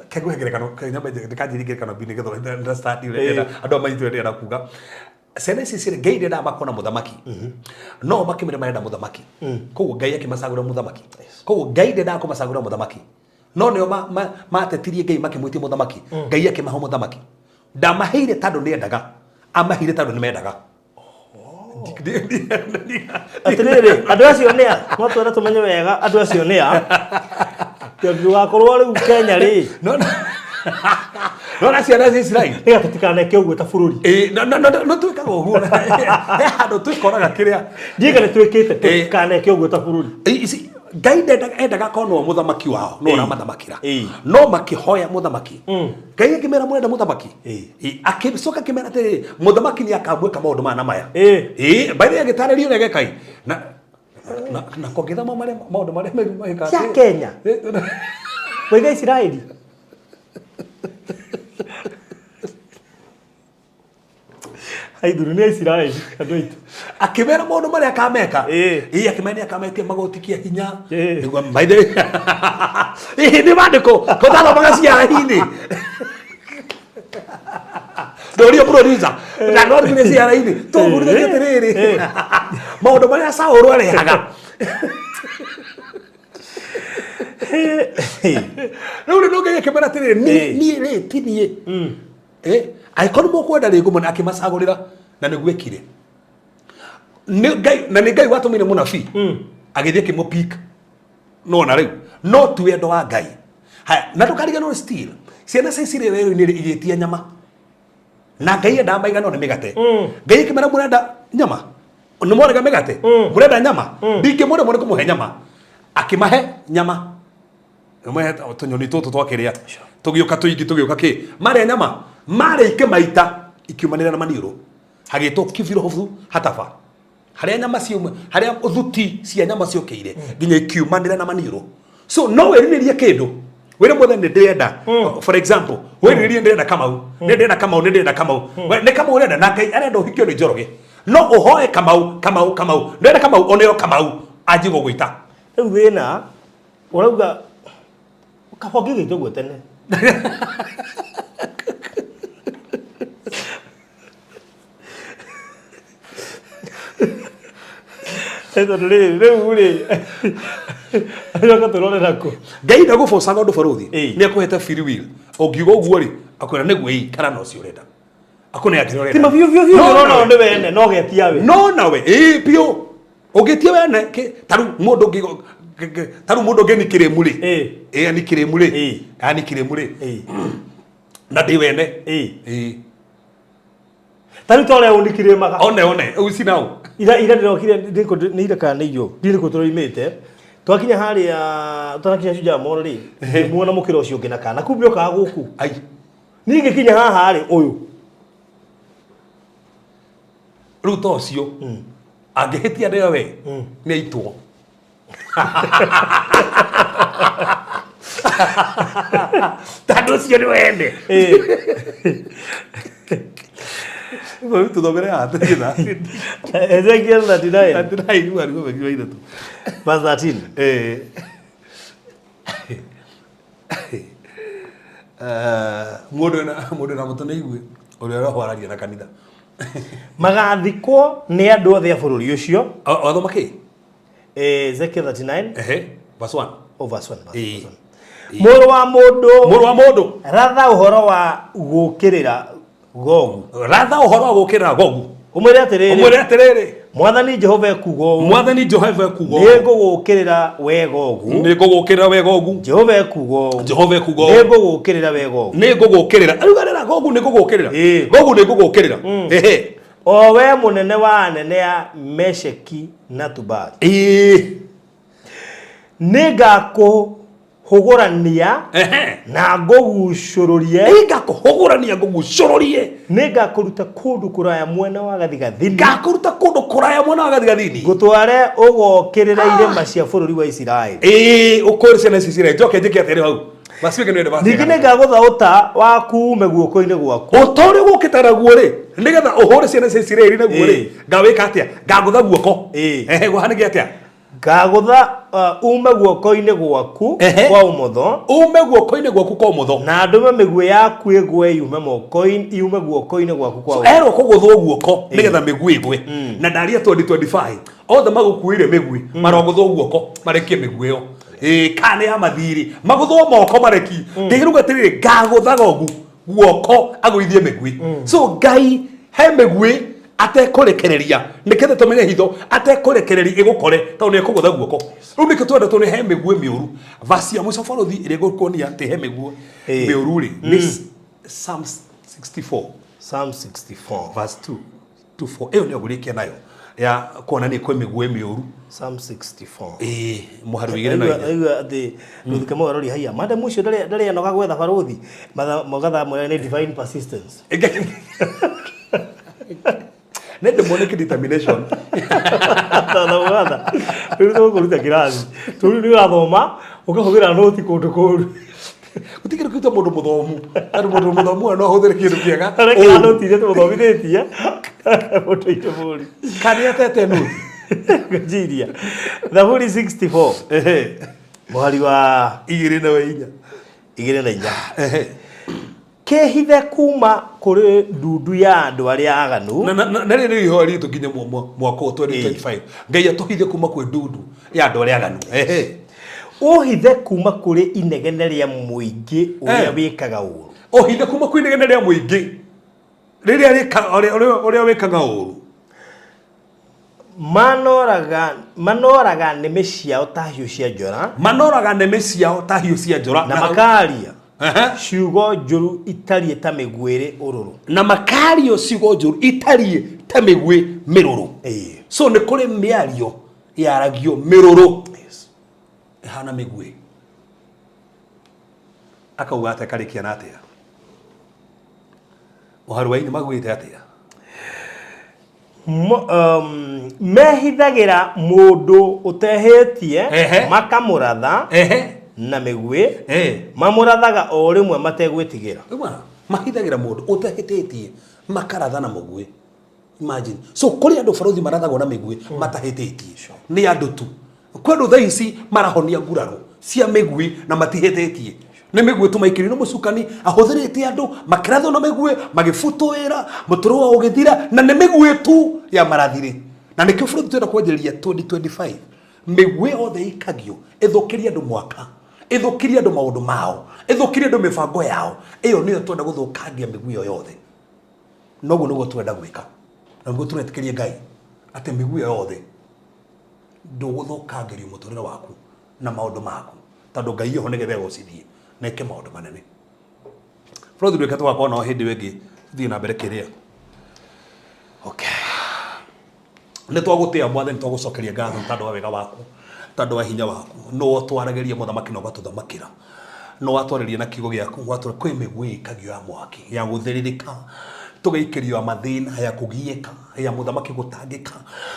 Kengũhe ngerekano, nyambe ndĩkanjirie ngerekano mbi nĩgetha understand ũrĩa ndĩrenda, andũ aya maitũ ndĩrenda kuga. Ciana ici cirĩ Ngai ndendaga makorwo na mũthamaki. No makĩmĩra marenda mũthamaki. Koguo Ngai akĩmacagũra mũthamaki. Koguo Ngai ndendaga kũmacagũra mũthamaki. No nĩo matetirie Ngai makĩmwĩtia mũthamaki. Ngai akĩmahe mũthamaki. Ndamaheire tondũ nĩendaga. Amaheire tondũ nĩmendaga. Atĩrĩrĩ, andũ acio nĩ a? No twende tũmenye wega andũ acio nĩ a? Tondũ ndũgakorwo rĩu Kenya rĩ. No, no. Nona ciana cia Isiraeli. Nĩgetha tũtikaneke ũguo ta bũrũri. Ĩĩ, no, no, no, no twĩkaga ũguo. He handũ twĩkoraga kĩrĩa. Ndiga nĩ twĩkĩte tũtikaneke ũguo ta bũrũri. Ĩĩ, ici, Ngai endaga akorwo nĩwe mũthamaki wao, nĩwe ũramathamakĩra. No makĩhoya mũthamaki. Ngai akĩmera mũrenda mũthamaki. Ĩĩ, akĩcoka akĩmera atĩrĩrĩ, mũthamaki nĩ akamwĩka maũndũ maya na maya. Ĩĩ, by the way agĩtarĩria ũrĩa gekai. Na na kongĩthoma marĩa maũndũ marĩa meru magĩka. Cia Kenya. Waiga Isiraeli. Aithuru nĩ Isiraeli andũ aitũ. Akĩmera maũndũ marĩa akameka. Ĩĩ, akĩmera nĩ akametia magoti kĩa hinya. Nĩguo by the way. Ĩĩ, nĩ maandĩko kũtathomaga ciara-inĩ. Ndũrio producer. Na no nĩ ciara-inĩ. Tũgurithanie atĩrĩrĩ. Maũndũ marĩa Saũlũ arehaga. Rĩu rĩ no Ngai akĩmera atĩrĩrĩ, niĩ rĩ ti niĩ. Angĩkorwo nĩ mũkwenda rĩ ngũmũne, akĩmacagũrĩra na nĩguo ekire. Nĩ Ngai, na nĩ Ngai watũmire mũnabii agĩthiĩ akĩmũpick. No na rĩu no ti wendo wa Ngai. Haya, na ndũkariganĩrwo still ciana cia Isiraeli werũ-inĩ rĩ igĩtia nyama. Na Ngai endaga maiganwo nĩ mĩgate. Ngai akĩmera mũrenda nyama. Nĩ mwarega mĩgate? Mũrenda nyama? Ndingĩmũremwo nĩ kũmũhe nyama. Akĩmahe nyama. Nĩmwe tũnyoni tũtũ twakĩrĩa. Tũgĩũka tũingĩ tũgĩũka kĩ. Marĩa nyama, marĩa ikĩmaita ikiumanĩra na maniũrũ. Hagĩtwo Kibirohu Hatava. Harĩa nyama ciauma, harĩa thuti cia nyama ciokĩire nginya ikiumanĩra na maniũrũ. So no wĩrirĩrie kĩndũ. Wĩre mwathani nĩ ndĩrenda. For example, wĩrirĩrie ndĩrenda Kamau. Nĩ ndĩrenda Kamau, nĩ ndĩrenda Kamau. We, nĩ Kamau ũrenda na Ngai arenda ũhikio nĩ Njoroge. No ũhoe Kamau, Kamau, Kamau. Ndĩrenda Kamau, oneo Kamau anjie gũgwĩta. Rĩu thĩna ũrauga kaba ũngĩgĩte ũguo tene. Tondũ rĩrĩ rĩu rĩ acoka tũrore nakũ. Ngai ndagũbocaga ũndũ barũthi. Nĩ akũhete free will. Ũngiuga ũguo rĩ, akwĩra nĩguo ĩĩ kana no ũcio ũrenda. Akũnengera ũrenda. Ti mabiũ biũ biũ No no nawe. nĩ wene no getia we. No nawe ĩĩ biũ. Ũngĩtia wene ta rĩu mũndũ ũngĩ ta rĩu mũndũ ũngĩ ni kĩrĩmu rĩ. Ĩĩ ni kĩrĩmu rĩ. Ĩĩ ni kĩrĩmu rĩ. Na ndĩ wene. Ĩĩ. Ta rĩu ta ũrĩa ũnikirĩmaga. One one ũci nao. Ira ira ndĩrokire nĩ ira kana nĩ iyo ndiũĩ nĩkũ tũroimĩte. Twakinya harĩa twanakinya Shujaa Mall rĩ, ngĩmuona mũkĩra ũcio ũngĩ na kana kumbe okaga gũkũ. Ai. Niĩ ngĩkinya haha rĩ ũyũ. Rĩu ta ũcio angĩhĩtia ndĩo we nĩ aitwo. Tondũ ũcio nĩ wene. Tũthomere haha tũthiĩ na Ezekiel 39 39 mweri wa 13. Verse 13. Eh. Mũndũ na mũtũ nĩ igue ũrĩa ũrahwararia na kanitha. Magathikwo nĩ andũ othe a bũrũri ũcio. Wathoma kĩ? Ezekiel 39. Ehe, verse 1. Oh, verse 1. Verse 1. Mũrũ wa mũndũ. Mũrũ wa mũndũ. Ratha ũhoro wa gũũkĩrĩra Gogu. Ratha ũhoro wa gũũkĩrĩra Gogu. Ũmwĩre atĩrĩrĩ. Ũmwĩre atĩrĩrĩ. Mwathani Jehova ekuuga ũũ. Mwathani Jehova ekuuga ũũ. Nĩngũgũũkĩrĩra we Gogu. Nĩngũgũũkĩrĩra we Gogu. Jehova ekuuga ũũ. Jehova ekuuga ũũ. Nĩngũgũũkĩrĩra we Gogu. Nĩngũgũũkĩrĩra. Rĩu arera Gogu nĩngũgũũkĩrĩra. Gogu nĩngũgũũkĩrĩra. Ehe. O we mũnene wa anene a Mesheki na Tubali. Nĩngakũhũgũrania na ngũgucũrũrie. Nĩngakũhũgũrania ngũgucũrũrie. Nĩngakũruta kũndũ kũraya mwena wa gathigathini. Ngakũruta kũndũ kũraya mwena wa gathigathini. Ngũtware ũgokĩrĩra irĩma cia bũrũri wa Isiraeli. Ũkũrĩ ciana ici Isiraeli. Njoke njĩke atĩrĩ hau. Ningĩ nĩngagũtha ũta waku uume guoko-inĩ gwaku. Ũta ũrĩa ũgũkĩte naguo rĩ, nĩgetha ũhũre ciana cia Isiraeli naguo rĩ, ngawĩka atĩa? Ngagũtha guoko. Ehe, gũhanĩke atĩa? Ngagũtha uume guoko-inĩ gwaku kwa ũmotho. Uume guoko-inĩ gwaku kwa ũmotho. Na ndũme mĩguĩ yaku ĩgwe yume moko-inĩ, yume guoko-inĩ gwaku kwa ũmotho. Erwo kũgũthwo guoko nĩgetha mĩguĩ ĩgwe. Na ndaria 2025 othe magũkuĩire mĩguĩ marogũthwo guoko marekie mĩguĩ ĩyo. Kana nĩ ya mathirĩ magũthwo moko mareki. Ngĩruga atĩrĩrĩ, ngagũtha Gogu guoko agũithie mĩguĩ. So Ngai he mĩguĩ atekũrekereria, nĩketha tũmenye hitho atekũrekereria ĩgũkore tondũ nĩ ekũgũtha guoko. Rĩu nĩkĩo twenda tũne he mĩguĩ mĩũru. Verse ya mũico bũrũthi ĩrĩa ĩgũkuonia atĩ he mĩguĩ mĩũru rĩ, nĩ Psalms 64. Psalm 64 verse 2 to 4. Ĩyo nĩyo ngũrĩkia nayo ya kuonania kwĩ mĩguĩ mĩũru. Psalm 64. Mũhari wa igĩrĩ na inya. Aigua atĩ Ruth Kamau arori haiya. Madam ũcio ndarĩ anoga gwetha barũthi. Magatha mwĩra nĩ divine persistence. Nĩ demonic determination. Tondũ mũgatha, rĩu tũkũruta kĩrathi. Tũrĩu nĩ ũrathoma, ũkahũthĩra noti kũndũ kũũru. Gũtirĩ kĩndũ kĩrutwo mũndũ mũthomu. Tondũ mũndũ mũthomu no ahũthĩre kĩndũ kĩega. Arekĩra noti iria tũmũthomithĩtie. Mũndũ aitũ mũru. Kana nĩ atete noti. Ngũnjiria. Thaburi 64. Mũhari wa 2 na 4. 2 na 4. Kĩhithe kuma kũrĩ ndundu ya andũ arĩa aganu. Na rĩrĩ nĩ ihoya ritũ nginya mwaka ũyũ 2025. Ngai atũhithe kuma kwĩ ndundu ya andũ arĩa aganu. Ũhithe kuma kũrĩ inegene rĩa mũingĩ ũrĩa wĩkaga ũũru. Ũhithe kuma kwĩ inegene rĩa mũingĩ rĩrĩa ũrĩa wĩkaga ũũru. Manoraga nĩmĩ ciao ta hiũ cia njora. Manoraga nĩmĩ ciao ta hiũ cia njora. Na makaria ciugo njũru itariĩ ta mĩguĩ ũrũrũ. Na makario ciugo njũru itariĩ ta mĩguĩ mĩrũrũ. So nĩ kũrĩ mĩario yaragio mĩrũrũ. Ĩhana mĩguĩ. Akauga atĩa karĩkia na atĩa? Mũhari wa inya maguĩte atĩa? Mehithagĩra mũndũ ũtehĩtie makamũratha na mĩguĩ, mamũrathaga o rĩmwe mategwĩtigĩra. Mahithagĩra mũndũ ũtehĩtĩtie makaratha na mũguĩ. Imagine. So kũrĩ andũ barũthi marathagwo na mĩguĩ matahĩtĩtie. Nĩ andũ tu. Kwĩ andũ thaa ici marahonia nguraro cia mĩguĩ na matihĩtĩtie. Nĩ mĩguĩ tũmaikĩrio nĩ mũcukani ahũthĩrĩte andũ makĩrathwo na mĩguĩ magĩbutwo wĩra mũtũrĩre wao ũgĩthira na nĩ mĩguĩ tu ya marathire. Na nĩkĩo bũrũri twenda kwanjĩrĩria 2025 mĩguĩ yothe ĩikagio ĩthũkĩrie andũ mwaka, ĩthũkĩrie andũ maũndũ mao, ĩthũkĩrie andũ mĩbango yao. Ĩyo nĩyo twenda gũthũkangia mĩguĩ ĩyo yothe. Noguo nĩguo twenda gwĩka. Na nĩguo tũretĩkĩria Ngai atĩ mĩguĩ ĩyo yothe ndũgũthũkangĩrio mũtũrĩre waku na maũndũ maku tondũ Ngai eho nĩgetha egocithie na eke maũndũ manene. Bũrũri ndwĩke tũgakorwo nao hĩndĩ ĩyo ĩngĩ tũthiĩ na mbere kĩrĩa. Okay. Nĩ twagũtĩa Mwathani, twagũcokeria ngatho nĩ tondũ wa wega waku, tondũ wa hinya waku. Nĩ ũtwaragĩria mũthamaki na ũgatũthamakĩra. Nĩ watwarĩria na kiugo gĩaku, watwĩra kwĩ mĩguĩ ĩikagio ya mwaki, ya gũthĩrĩrĩka, tũgaikĩrio ya mathĩna, ya kũgiĩka. Ya mũthamaki gũtangĩka.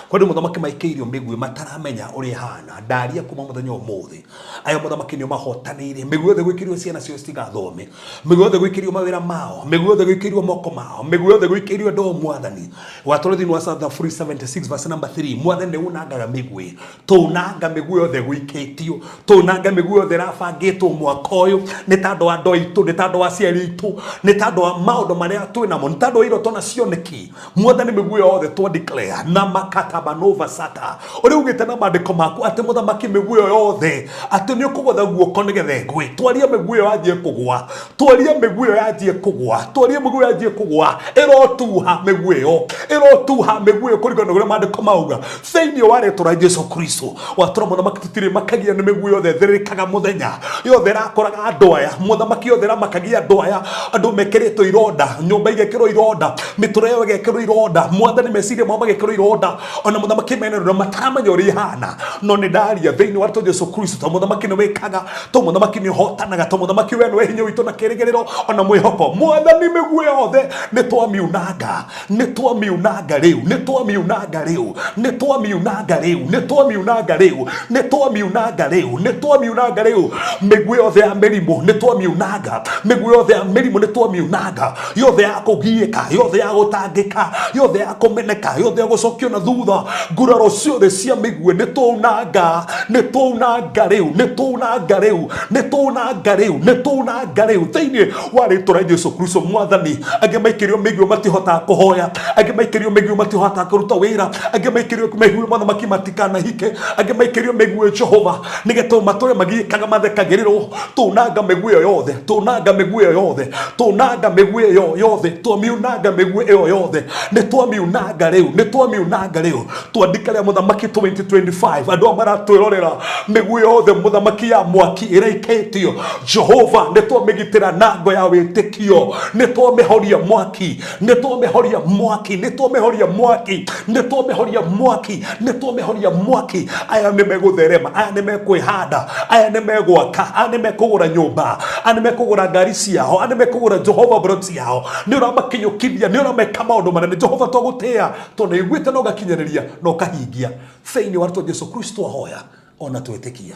Kwendwo mũthamaki maikĩirio mĩguĩ mataramenya ũrĩa ĩhana. Ndaria kuma mũthenya ũmũthĩ. Aya mũthamaki nĩo mahotanĩire. Mĩguĩ yothe gwĩkĩrio ciana ciao citigathome. Mĩguĩ yothe gwĩkĩrio mawĩra mao. Mĩguĩ yothe gwĩkĩrio moko mao. Mĩguĩ yothe gwĩkĩrio andũ ao mwathani. Watũra thĩinĩ wa Thaburi 76 verse number 3. Mwathani nĩ unangaga mĩguĩ. Tũnanga mĩguĩ yothe gwĩkĩtio. Tũnanga mĩguĩ yothe ĩrabangĩtwo mwaka ũyũ. Nĩ tondũ wa andũ aitũ, nĩ tondũ wa aciari aitũ, nĩ tondũ wa maũndũ marĩa twĩ namo, nĩ tondũ wa iroto na cioneki. Mwathani mĩguĩ yothe twa declare na makatabanova sata. Ũrĩa ugĩte na maandĩko maku atĩ mũthamaki mĩguĩ ĩyo yothe atĩ nĩ ũkũgũtha guoko nĩgetha ĩgwe. Twaria mĩguĩ ĩyo yanjie kũgwa. Twaria mĩguĩ ĩyo yanjie kũgwa. Twaria mĩguĩ ĩyo yanjie kũgwa. Ĩrotuha mĩguĩ ĩyo. Ĩrotuha mĩguĩ ĩyo kũringana na ũrĩa maandĩko mauga. Thĩinĩ wa rĩtwa rĩa Jesu Kristo. Watũra mũthamaki tũtirĩ makagia nĩ mĩguĩ yothe ĩthĩrĩrĩkaga mũthenya. Yothe ĩrakoraga andũ aya. Mũthamaki yothe ĩramakagia andũ aya. Andũ mekĩrĩtwo ironda, nyũmba igekĩrwo ironda, mĩtũrĩre yao ĩgekĩrwo ironda, mwathani meciria mao magekĩrwo ironda. Ona mũthamaki mena ironda mataramenya ũrĩa ihana. No nĩ ndaria thĩinĩ wa rĩtwa Jesu Kristo, tondũ mũthamaki nĩ wĩkaga, tondũ mũthamaki nĩ ũhotanaga, tondũ mũthamaki we nĩwe hinya witũ na kĩrĩgĩrĩro ona mwĩhoko. Mwathani mĩguĩ yothe nĩ twamiunanga. Nĩ twamiunanga rĩu, nĩ twamiunanga rĩu, nĩ twamiunanga rĩu, nĩ twamiunanga rĩu, nĩ twamiunanga rĩu, nĩ twamiunanga rĩu. Mĩguĩ yothe ya mĩrimũ nĩ twamiunanga, mĩguĩ yothe ya mĩrimũ nĩ twamiunanga, yothe ya kũgiĩka, yothe ya gũtangĩka, yothe ya kũmeneka, yothe ya gũcokio na thutha, nguraro ciothe cia mĩguĩ nĩ twaunanga, nĩ twaunanga rĩu, nĩ twaunanga rĩu, nĩ twaunanga rĩu, nĩ twaunanga rĩu thĩinĩ wa rĩtwa rĩa Jesu Kristo mwathani. Angĩ maikĩrio mĩguĩ matihotaga kũhoya, angĩ maikĩrio mĩguĩ matihotaga kũruta wĩra, angĩ maikĩrio mĩguĩ mothamaki matikanahike, angĩ maikĩrio mĩguĩ Jehova nĩgetha matũre magiĩkaga mathekagĩrĩrwo. Tũnanga mĩguĩ ĩyo yothe, tũnanga mĩguĩ ĩyo yothe, tũnanga mĩguĩ ĩyo yothe, twamiunanga mĩguĩ ĩyo yothe, nĩ twamiunanga rĩu, nĩ twamiunanga rĩu. Twandĩka rĩa mũthamaki 2025 andũ aya maratwĩrorera, mĩguĩ yothe mũthamaki ya mwaki ĩraikĩtio Jehova, nĩ twamĩgitĩra na ngo ya wĩtĩkio, nĩ twamĩhoria mwaki, nĩ twamĩhoria mwaki, nĩ twamĩhoria mwaki, nĩ twamĩhoria mwaki, nĩ twamĩhoria mwaki. Aya nĩ megũtherema, aya nĩ mekwĩhanda, aya nĩ megwaka, aya nĩ mekũgũra nyũmba, aya nĩ mekũgũra ngari ciao, aya nĩ mekũgũra Jehova mboro ciao. Nĩ ũramakinyũkithia, nĩ ũrameka maũndũ manene. Jehova twagũtĩĩa tondũ nĩ ũiguĩte na ũgakinyanĩria na ũkahingia. Thĩinĩ wa rĩtwa Jesu Kristo ahoya ona twĩtĩkia.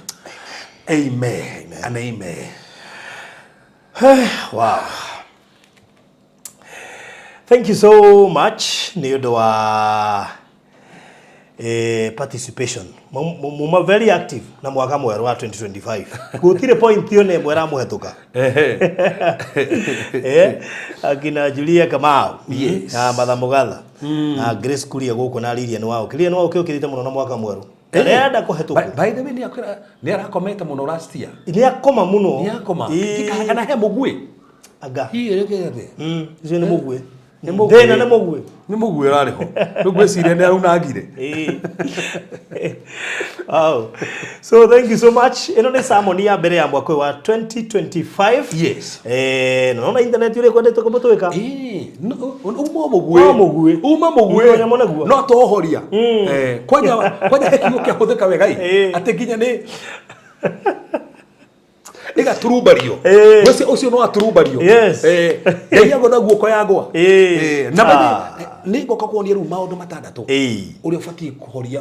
Amen and amen. Wow. Thank you so much nĩ ũndũ wa participation. Muma very active na mwaka mwerũ wa 2025. Gũtirĩ point ona ĩmwe ĩramũhetũka. Akina Julia Kamau. Yes. Na Martha Mũgatha. Na Grace Kuria gũkũ na Lilian Wao. Lilian Wao kĩũkĩrĩte mũno na mwaka mwerũ. Arenda kũhetũkwo. By the way, nĩ arakomete mũno last year. Nĩ akoma mũno. Nĩ akoma. Kana he mũguĩ. Anga. Hihi rĩngĩ atĩa? Ũcio nĩ mũguĩ. Nĩ mũguĩ. Thĩna nĩ mũguĩ. Nĩ mũguĩ ũrarĩ ho. Rĩu ngwĩciria nĩ araunangire. Wow. So thank you so much. Ĩno nĩ sermon ya mbere ya mwaka ũyũ wa 2025. Yes. Na nona internet ũrĩa kwendete kũmũtwĩka. Uma mũguĩ. Uma mũguĩ. Uma mũguĩ. Uma mũnaguo. No tũhoria. Kwanja he kiugo kĩahũthĩka wega ĩ. Atĩ nginya nĩ ĩgaturumbario. Ũcio ũcio no aturumbario. Yes. Ngai agũtha guoko yagwa. Na nĩ ngoka kuonia rĩu maũndũ matandatũ ũrĩa ũbatiĩ kũhoria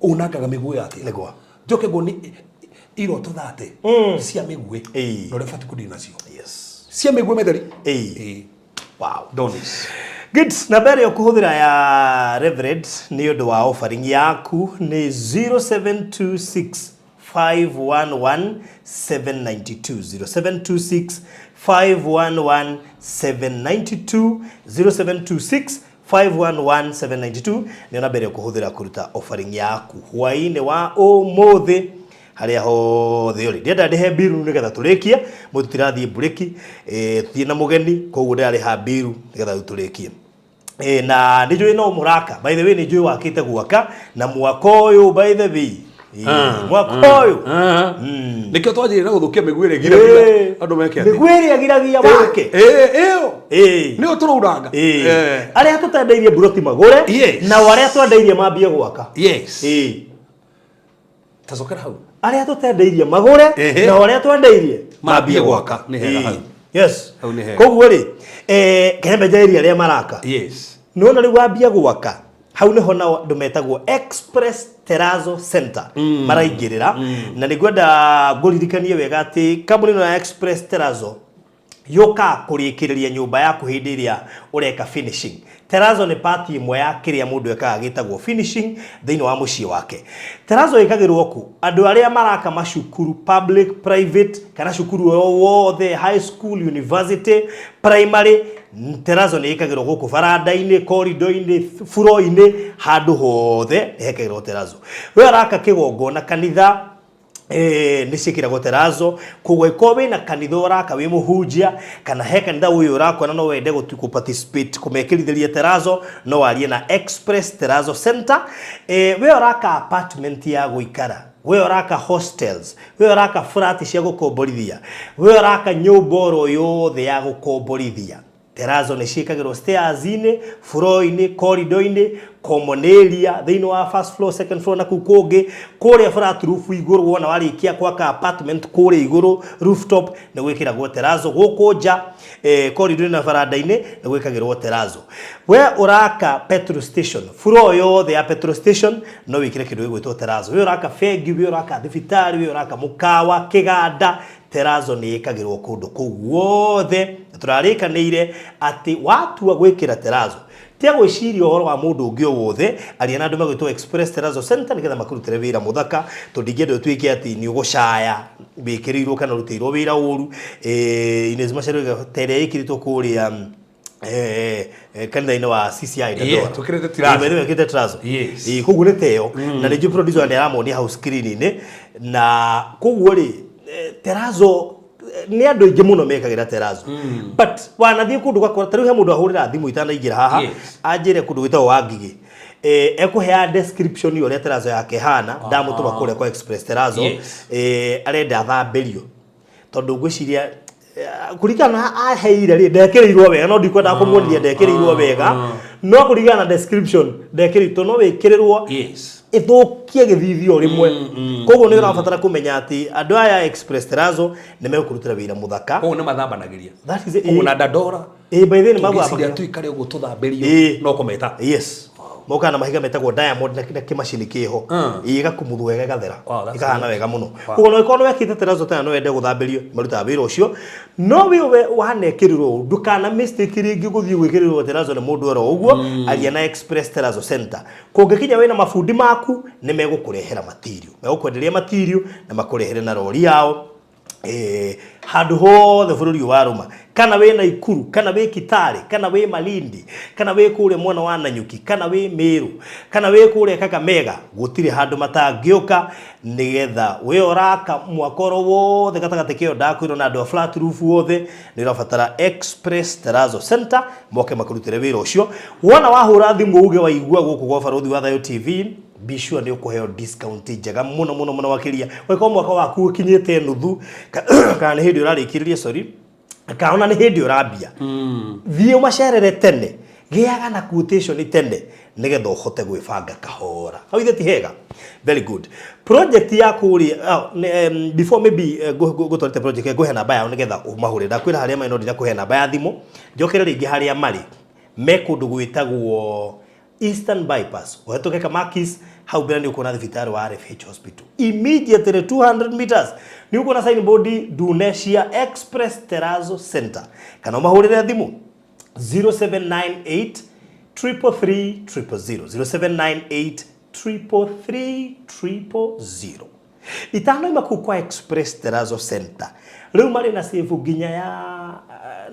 unangaga mĩguĩ atĩa. Nĩguo. Njoke nguonie iroto thate cia mĩguĩ na ũrĩa ũbatiĩ kũdeal nacio. Yes. Cia mĩguĩ metheri. Wow. Donis. Good. Namba ĩrĩa ũkũhũthĩra ya Reverend nĩ ũndũ wa offering yaku nĩ 0726 511 792. 0726 511 792. 0726 511 792 nĩyo namba ĩrĩa ũkũhũthĩra kũruta offering yaku hwaĩ-inĩ wa ũmũthĩ harĩa hothe ũrĩ. Ndĩrenda ndĩhe mbiru nĩgetha tũrĩkie, mũndũ tũtirathiĩ mburĩki, tũthiĩ na mũgeni, koguo ndĩrarĩha mbiru nĩgetha rĩu tũrĩkie. Na nĩ njũĩ no mũraka, by the way nĩ njũĩ wakĩte gwaka na mwaka ũyũ by the way. Mwaka ũyũ. Nĩkĩo twanjĩrĩria na gũthũkia mĩguĩ ĩrĩa ĩgiragia andũ meke atĩa? Mĩguĩ ĩrĩa ĩgiragia wake. Ĩyo. Nĩyo tũrauranga. Arĩa tũtendeirie mburoti magũre, Yes. nao arĩa twendeirie mambie gwaka. Yes. Tacokera hau. Arĩa tũtendeirie magũre, nao arĩa twendeirie mambie gwaka. Nĩ hega hau. Yes. Hau nĩ hega. Koguo rĩ, kĩrembe njarĩrie arĩa maraka. Yes. Nĩwona rĩu wambia gwaka hau nĩho nao andũ metagwo Express Terrazzo Center maraingĩrĩra. Na nĩngwenda ngũririkanie wega atĩ kambuni ĩno ya Express Terrazzo yũkaga kũrĩkĩrĩria nyũmba yaku hĩndĩ ĩrĩa ũreka finishing. Terrazzo nĩ part ĩmwe ya kĩrĩa mũndũ ekaga gĩtagwo finishing thĩinĩ wa mũciĩ wake. Terrazzo ĩkagĩrwo kũ? Andũ arĩa maraka macukuru public, private, kana cukuru o wothe, high school, university, primary, terrazzo nĩ ĩkagĩrwo gũkũ baranda-inĩ, corridor-inĩ, floor-inĩ, handũ hothe nĩ hekagĩrwo terrazzo. We ũraka kĩgongona kanitha, nĩ ciĩkĩragwo terrazzo. Koguo ĩkorwo wĩna kanitha ũraka wĩ mũhunjia, kana he kanitha ũyũ ũrakona no wende gũtu kũ participate kũmekĩrithĩria terrazzo, no warie na Express Terrazzo Center. We ũraka apartment ya gũikara, we ũraka hostels, we ũraka flat cia gũkomborithia, we ũraka nyũmba oro yothe ya gũkomborithia, terrazzo nĩ ciĩkagĩrwo stairs-inĩ, floor-inĩ, corridor-inĩ, common area, thĩinĩ wa first floor, second floor na kũu kũngĩ, kũrĩa flat roof igũrũ. Wona warĩkia gwaka apartment kũrĩa igũrũ rooftop nĩ gwĩkĩragwo terrazzo. Gũkũ nja corridor na baranda-inĩ nĩ gwĩkagĩrwo terrazzo. We ũraka petrol station, floor yothe ya petrol station no wĩkĩre kĩndũ gĩgwĩtwo terrazzo. We ũraka bengi, we ũraka thibitarĩ, we ũraka mũkawa, kĩganda, terrazzo nĩ ĩkagĩrwo kũndũ kũu guothe. Na tũrarĩkanĩire atĩ watua gwĩkĩra terrazzo, tia gwĩciria ũhoro wa mũndũ ũngĩ o wothe, aria na andũ megwĩtwo Express Terrazzo Center nĩgetha makũrutĩre wĩra mũthaka, tondũ ndingĩenda ũtuĩke atĩ nĩ ũgũcaya wĩkĩrĩirwo kana ũrutĩirwo wĩra ũru. Inez Macharia ta ĩrĩa ĩkĩrĩtwo kũrĩa kanitha-inĩ wa CCI Dandora. Twĩkĩrĩte terrazzo. Ĩĩ, wĩkĩrĩte terrazzo. Yes. Ĩĩ, koguo nĩ teyo na nĩ njũĩ producer nĩ aramonia hau screen-inĩ. Na koguo rĩ, terrazzo nĩ andũ aingĩ mũno mekagĩra terrazzo, but wanathiĩ kũndũ gakora ta rĩu he mũndũ ahũrĩra thimũ itanaingĩra haha, anjĩre kũndũ gwĩtagwo Wangigĩ, ekũheaga description ya ũrĩa terrazzo yake ĩhana. Ndamũtũma kũrĩa kwa Express Terrazzo. Arenda athambĩrio tondũ ngwĩciria kũringana na aheire rĩ, ndekĩrĩirwo wega, no ndikwendaga kũmuonithia ndekĩrĩirwo wega, no kũringana na description ndekĩrĩirwo no wĩkĩrĩrwo ĩthũkie gĩthithio rĩmwe. Koguo nĩ ũrabatara kũmenya atĩ andũ aya Express Terrazzo nĩ megũkũrutĩra wĩra mũthaka. Koguo nĩ mathambanagĩria. That is it. Koguo na Dandora Ĩĩ, by the way, nĩ tũngĩciria magũthambagĩria. tuikare ũguo tũthambĩrio no kũmeta. Yes, mokaga na mahiga metagwo diamond na kĩmacini kĩho. Ĩĩ, ĩgakumuthwo wega ĩgathera, Wow, that's ĩkahana good. wega mũno. Koguo no ĩkorwo nĩ wekĩte terrazzo tena no wende gũthambĩrio, marutaga wĩra ũcio. No we wanekĩrĩrwo ũũ, ndũkana mistake rĩngĩ gũthiĩ gwĩkĩrĩrwo terrazzo nĩ mũndũ oro ũguo. Aria na Express Terrazzo Center. Kũngĩkinya wĩna mabundi maku, nĩ megũkũrehera material, megũkwenderia material na makũrehere na rori yao handũ hothe bũrũri ũyũ wa Rũma, kana wĩ Naikuru, kana wĩ Kitale, kana wĩ Malindi, kana wĩ kũrĩa mwena wa Nanyuki, kana wĩ Meru, kana wĩ kũrĩa Kakamega, gũtirĩ handũ matangĩũka nĩgetha we ũraka mwaka oro wothe gatagatĩ kĩo ndakwĩrwo na andũ a flat roof wothe nĩ ũrabatara Express Terrazzo Center moke makũrutĩre wĩra ũcio. Wona wahũra thimũ uge waigua gũkũ gwa Barũthi wa Thayũ TV, be sure nĩ ũkũheo discount njega mũno mũno mũno makĩria. Ũngĩkorwo mwaka waku ũkinyĩte nuthu kana nĩ hĩndĩ ũrarĩkĩrĩria, sorry, kana ona nĩ hĩndĩ ũrambia, thiĩ ũmacerere tene, gĩaga na quotation tene nĩgetha ũhote gwĩbanga kahora. Hau ithe ti hega? Very good. Project ya kũrĩa, oh, before maybe ngũtwarĩte project, ngũhe namba yao nĩgetha ũmahũre. Ndakwĩra harĩa marĩ, no ndinakũhe namba ya thimũ. Njokere rĩngĩ harĩa marĩ, me kũndũ gwĩtagwo Eastern Bypass, ũhetũke Kamakis hau mbere nĩ ũkuona thibitarĩ wa RFH Hospital. Immediately 200 meters nĩ ũkuona signboard ndune cia Express Terrazzo Center, kana ũmahũrĩre thimũ 0798 333 000, 0798 333 000. Itano kuu kwa Express Terrazzo Center, rĩu marĩ na safe nginya ya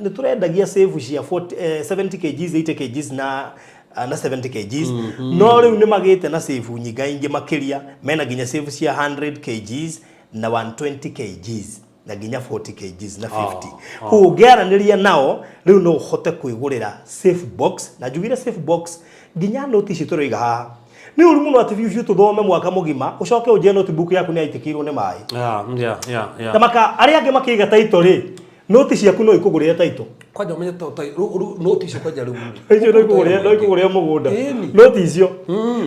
nĩ tũrendagia safe cia 40, 70 kgs, 80 kgs na 70 kgs, no rĩu nĩ magĩte na safe nyingaingĩ makĩria. Mena nginya safe cia 100 kgs na 120 kgs na nginya 40 kgs na 50. Koguo ũngĩaranĩria nao rĩu no ũhote kwĩgũrĩra safe box. Na njugire safe box nginya noti ici tũroiga haha nĩ ũru mũno atĩ biũ biũ tũthome mwaka mũgima ũcoke ũnjie notebook yaku nĩ yaitĩkĩirwo nĩ maĩ. Ta maka arĩa angĩ makĩiga title rĩ, noti ciaku no ikũgũrĩre title. Kwanja ũmenye noti icio kwanja rĩu. Icio no ikũgũrĩra, no ikũgũrĩra mũgũnda. Ĩni. Noti icio.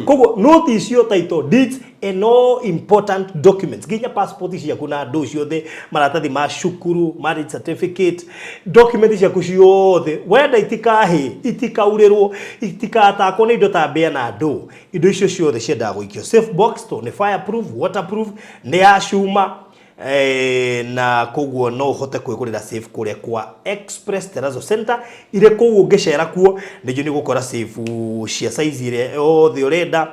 Koguo noti icio, title deeds and all important documents, nginya passport ciaku na andũ ciothe, maratathi ma cukuru, marriage certificate, document ciaku ciothe wenda itikahĩ, itikaurĩrwo, itikatakwo nĩ indo ta mbĩa na andũ. Indo icio ciothe ciendaga gũikio safe box tondũ nĩ fireproof, waterproof, nĩ ya cuma. Na koguo no ũhote kwĩgũrĩra safe kũrĩa kwa Express Terrazzo Center irĩ kũu. Ũngĩcera kuo nĩnjũ nĩ ũgũkora safe cia size ĩrĩa yothe ũrenda,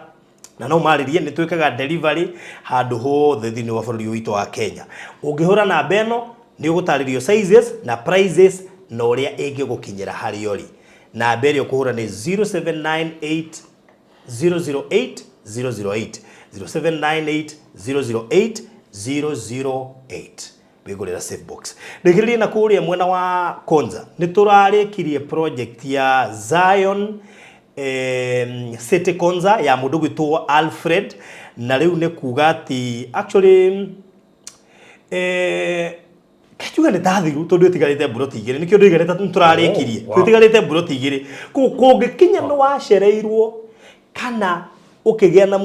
na no marĩrie nĩ twĩkaga delivery handũ hothe thĩinĩ wa bũrũri ũyũ witũ wa Kenya. Ũngĩhũra namba ĩno nĩ ũgũtarĩrio sizes na prices na ũrĩa ĩngĩgũkinyĩra harĩa ũrĩ. Namba ĩrĩa ũkũhũra nĩ 0798 008 008, 0798 008 008, wĩgũrĩra safe box. Rĩgĩrĩrie na kũrĩa mwena wa Konza nĩ tũrarĩkirie project ya Zion City Konza ya mũndũ gwĩtwo Alfred, na rĩu nĩ kuga atĩ actually njuge nĩ tathiru tondũ ĩtigarĩte mburoti 2. Nĩkĩo ndoiga nĩ tũrarĩkirie. Tũtigarĩte mburoti 2. Koguo kũngĩkinya nĩ wacereirwo kana ũkĩgĩa na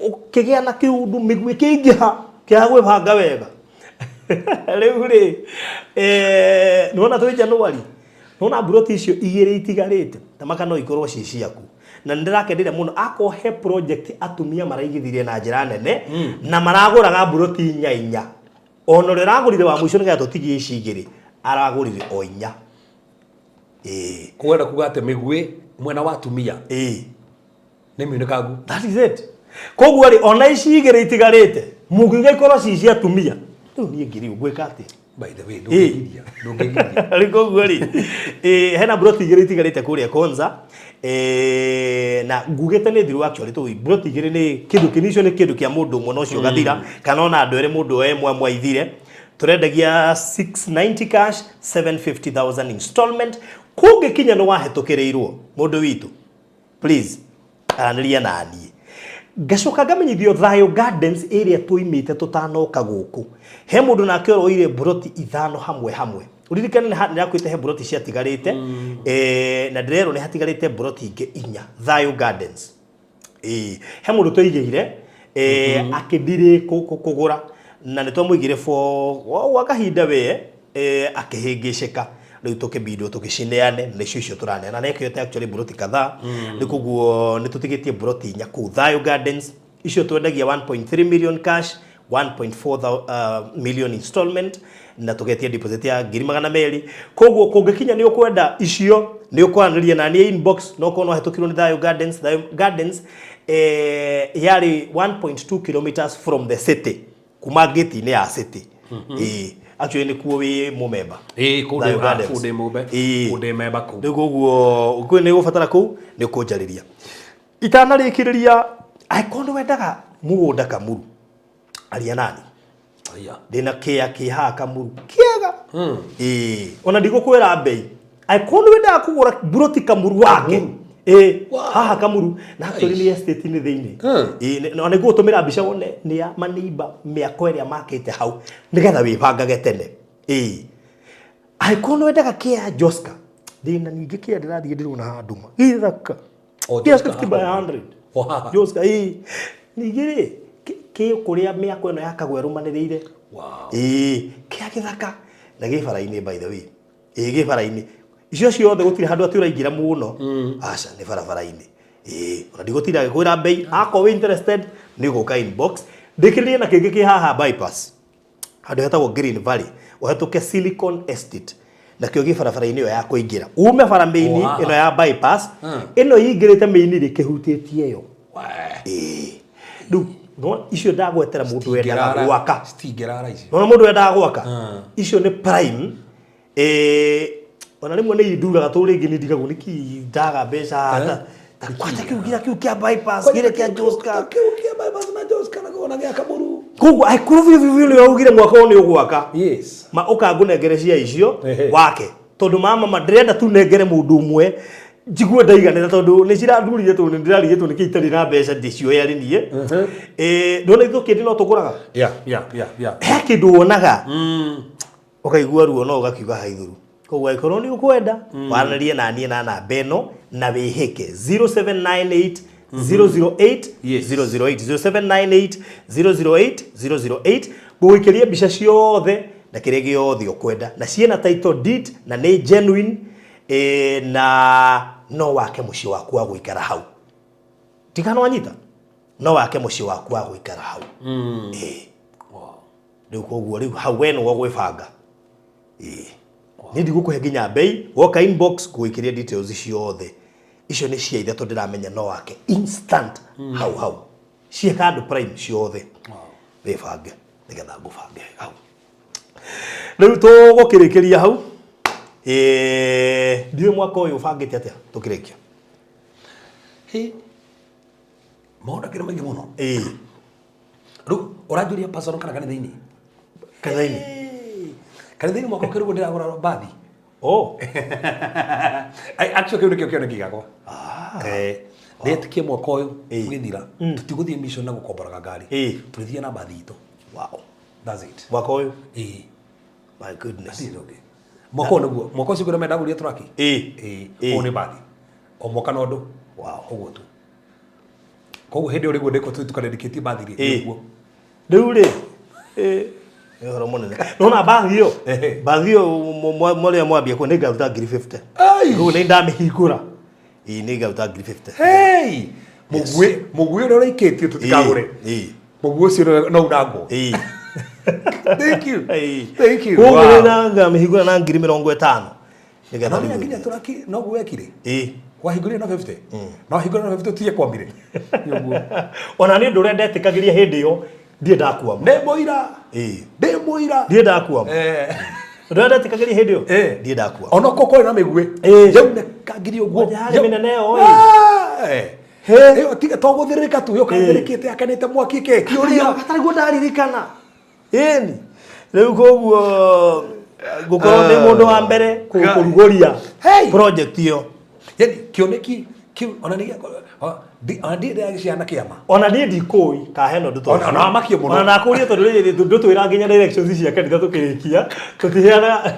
ũkĩgĩa na kĩũndũ mĩguĩ kĩingĩha kĩaga gwĩbanga wega rĩu rĩ, nĩwona twĩ Januari, nĩwona mburoti icio 2 itigarĩte tamaka no ikorwo ciĩ ciaku. Na nĩ ndĩrakenire mũno akorwo he project atumia maraigithirie na njĩra nene na maragũraga mburoti inya inya. Ona ũrĩa ũragũrire wa mũico nĩgetha tũtigie ici 2 aragũrire o 4, ĩĩ. Kwenda kuga atĩ mĩguĩ mwena wa atumia nĩ miunĩkangu. That is it. Koguo rĩ, ona ici 2 itigarĩte mũngiuga ikorwo ci cia atumia, rĩu niĩ ngiri ngwĩka atĩa? By the way, ndũngĩgiria, ndũngĩgiria. Rĩu koguo rĩ, hena mburoti 2 itigarĩte kũrĩa Konza, na ngugĩte nĩ thiru. Actually tũ mburoti 2 nĩ kĩndũ kĩnini, icio nĩ kĩndũ kĩa mũndũ ũmwe na ũcio ũgathira, kana ona andũ erĩ, mũndũ oe ĩmwe ĩmwe aithire. Tũrendagia 690 cash, 750,000 installment. Kũngĩkinya nĩ wahĩtũkĩrĩirwo, mũndũ witũ, please aranĩria na niĩ. Ngacoka ngamenyithio Thayo Gardens ĩrĩa tũimĩte tũtanoka gũkũ, he mũndũ nake ũroire mburoti 5 hamwe hamwe. Ũririkane nĩ ndĩrakwĩte he mburoti ciatigarĩte, na ndĩrerwo nĩ hatigarĩte mburoti ingĩ 4 Thayo Gardens. Ĩĩ, he mũndũ tũigĩire, akĩndirĩ kũgũra, na nĩ twamũigire for gwa kahinda we, akĩhĩngĩcĩka. Rĩu tũkĩbindwo tũgĩcineane, na icio icio tũraneana na ĩkĩote actually mburoti kadhaa. Rĩu koguo nĩ tũtigĩtie mburoti 4 kũu Thayo Gardens. Icio twendagia 1.3 million cash, 1.4 million installment, na tũgetia deposit ya 200,000. Koguo kũngĩkinya nĩ ũkwenda icio, nĩ ũkwaranĩria na niĩ inbox. No korwo no hetũkirwo nĩ Thayo Gardens, Thayo Gardens yarĩ 1.2 kilometers from the city, kuma gate-inĩ ya city. Ĩĩ, actually nĩ kuo wĩ mũmemba. Ĩĩ, kũu. Thayo Gardens. Kũu ndĩ mũmbe. Ĩĩ. Kũu ndĩ memba kũu. Rĩu koguo kwĩ nĩ ũgũbatara kũu nĩ ũkũnjarĩria. Itanarĩkĩrĩria, angĩkorwo nĩ wendaga mũgũnda Kamuru, aria nani. Aya. Ndĩna kĩa kĩ haha Kamuru kĩega. Ĩĩ, ona ndigũkwĩra mbei. Angĩkorwo nĩ wendaga kũgũra mburoti Kamuru wake, ĩĩ, haha Kamuru, na actually nĩ estate-inĩ thĩinĩ. Ĩĩ, na nĩ ngũgũtũmĩra mbica wone nĩ ya maneiba mĩako ĩrĩa makĩte hau nĩgetha wĩbangage tene. Ĩĩ, angĩkorwo nĩ wendaga kĩa Joska, ndĩna ningĩ kĩa ndĩrathiĩ ndĩrona handũ ma gĩthaka. O kĩa Joska 50 by haha. 100. O haha. Joska, ĩĩ. Ningĩ rĩ, kĩ kũrĩa mĩako ĩno yakagwo ĩrũmanĩrĩire. Ĩĩ, kĩa gĩthaka na gĩ bara-inĩ, by the way. Ĩĩ, gĩ bara-inĩ. Icio ciothe gũtirĩ handũ atĩ ũraingĩra mũno, aca, nĩ barabara-inĩ. Ĩĩ, ona ndigũtinda ngĩkwĩra mbei. Akorwo wĩ interested nĩ ũgũka inbox. Ndĩkĩrĩrie na kĩngĩ kĩ haha bypass, handũ hetagwo Green Valley, ũhetũke Silicon Estate, nakĩo gĩ barabara-inĩ ĩyo ya kũingĩra ume bara main. O haha. Ĩno ya bypass ĩno ĩingĩrĩte main rĩ, kĩhutĩtie ĩyo. Ĩĩ, rĩu no icio ndagwetera mũndũ wendaga gwaka. Citingĩrara icio. Nona mũndũ wendaga gwaka, icio nĩ prime. Ona rĩmwe nĩ induraga tũ rĩngĩ nĩ ndigagwo nĩkĩ ndaga mbeca ta kwanja kĩu nginya kĩu kĩa bypass kĩrĩa kĩa Joska. Kĩu kĩa bypass na Joska na kona gĩa Kamuru. Koguo angĩkorwo biũ biũ biũ nĩwe augire mwaka ũyũ nĩ ũgwaka, ma ũkangũnengere cia icio wake, tondũ mama ma ndĩrenda tu nengere mũndũ ũmwe njigue ndaiganĩra, tondũ nĩ cirandurire, tondũ nĩ ndĩrarigĩtwo nĩkĩ itarĩ na mbeca ndĩcioe arĩ niĩ. Ndona ithuĩ kĩndĩ no tũgũraga. He kĩndũ wonaga ũkaigua ruo no ũgakiuga haithuru. Koguo angĩkorwo nĩ ũkwenda waranĩrie na niĩ na namba ĩno na wĩhĩke 0798 008 008 0798 008 008. Ngũgũikĩria mbica ciothe na kĩrĩa gĩothe ũkwenda, na ciĩna title deed na nĩ genuine, na no wake mũciĩ waku wa gũikara hau. Tikana wanyita, no wake mũciĩ waku wa gũikara hau. Rĩu koguo rĩu hau we nĩwe ũgwĩbanga. Niĩ ndigũkũhe nginya mbei, woka inbox ngũgũikĩria details ciothe. Icio nĩ cia ithatũ ndĩramenya no wake instant hau hau, ciĩ handũ prime ciothe. Wĩbange nĩgetha ngũbange hau. Rĩu tũgũkĩrĩkĩria hau. Ndiũĩ mwaka ũyũ ũbangĩte atĩa tũkĩrĩkia? Hĩ, maũndũ akĩrĩ maingĩ mũno. Rĩu ũranjũria personal kana kanitha-inĩ? Kanitha-inĩ. Kanitha-inĩ mwaka ũkĩrĩ ndĩragũra mbathi. Oh. Actually kĩu nĩkĩo kĩoneki gĩakwa. Ndĩtĩkie mwaka ũyũ ũgĩthira tũtigũthiĩ mission na gũkomboraga ngari, tũrĩthiĩ na mbathi itũ. That's it. Mwaka ũyũ? Ĩĩ. My goodness. Hatirĩ ũngĩ. Mwaka ũyũ nĩguo, mwaka ũcio kwĩna mendagũria turaki. Ĩĩ. Ũyũ nĩ mbathi. O mwaka na ũndũ. Ũguo tu. Koguo hĩndĩ ĩyo rĩguo ndĩko tũkadedicate mbathi rĩ, nĩguo. Rĩu rĩ, nĩ ũhoro mũnene. Nona mbathi ĩyo, mbathi ĩyo mwarĩa mwambia kuo nĩ ngaruta ngiri 50. Rĩu nĩ ndamĩhingũra. Ĩĩ, nĩ ngaruta ngiri 50. Hey! Mũguĩ, mũguĩ ũrĩa ũraikĩtio tũtikagũre. Mũguĩ ũcio no unangwo. Thank you. Thank you. Koguo nĩ ngamĩhingũra na ngiri 50. Nĩgetha No rĩu nginya turaki no gwekire. Ĩĩ. Wahingũrire na 50. No wahingũrire na 50 tuye kwambire. Nĩguo. Ona nĩ ũndũ ũrĩa ndetĩkagĩria hĩndĩ ĩyo ndiĩ ndakuama. Ndĩ mũira. Ndĩ mũira. Ndiĩ ndakuama. Ũndũ ũrĩa ndetĩkagĩria hĩndĩ ĩyo ndiĩ ndakuama. Ona ko kwarĩ na mĩguĩ. Yaunĩkangirie ũguo. Yarĩ mĩnene ĩyo, ĩ. Ĩyo tiga to gũthĩrĩrĩka tu, yoka ĩthĩrĩkĩte yakanĩte mwaki ĩkekĩũria. Gatarĩ ndaririkana. Ĩni. Rĩu koguo ngũkorwo ndĩ mũndũ wa mbere kũrugũria project ĩyo. Yani kĩoneki kĩu ona nĩ ona ndirĩ ndĩragĩciana kĩama. Ona niĩ ndikũĩ ka hena ũndũ Ona amakio mũno. Ona nakũria tondũ rĩrĩ ndũtwĩra nginya directions cia kanitha tũkĩrĩkia tũtiheanaga.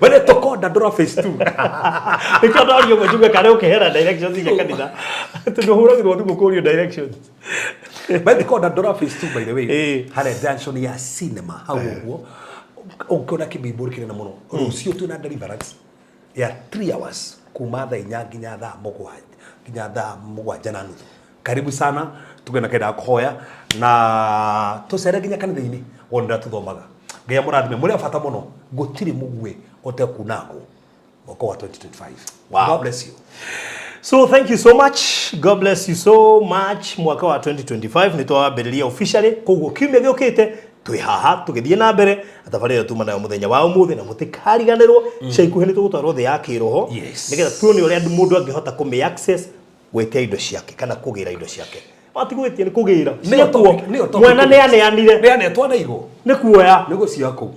Wene tũkonda ndũra phase 2. Nĩkĩo ndorio ũguo njuge kana ũkĩheana directions cia kanitha. Tondũ ũhũragĩrwo thimũ kũrio directions. But tũkonda ndũra phase 2 by the way. Harĩa junction ya cinema hau ũguo. Ũngĩona kĩbibũri kĩnene mũno. Rũciũ twĩna deliverance ya 3 hours kuma thaa inya nginya thaa mũgwanja, nginya thaa mũgwanja na nuthu. Karibu sana, tugena kenda kũhoya na tũcere nginya kanitha-inĩ wone ũrĩa tũthomaga. Ngai amũrathime, mũrĩ a bata mũno, gũtirĩ mũguĩ ũtekunangwo mwaka wa 2025. God bless you. So thank you so much. God bless you so much. Mwaka wa 2025 nĩ twambĩrĩria officially, koguo kiumia gĩũkĩte twĩ haha tũgĩthiĩ na mbere na tabarĩra ĩyo tuma nayo mũthenya wa ũmũthĩ, na mũtikariganĩrwo ica ikuhĩ nĩ tũgũtwarwo thĩ ya kĩroho nĩgetha tuone ũrĩa mũndũ angĩhota kũmĩ access gwĩtia indo ciake kana kũgĩra indo ciake. Wati gwĩtia nĩ kũgĩra. Nĩyo Ciekuo. topic, nĩyo topic. Mwena nĩ aneanire. Nĩ anetwanairwo. Nĩ kuoya. Nĩ gũciakũ.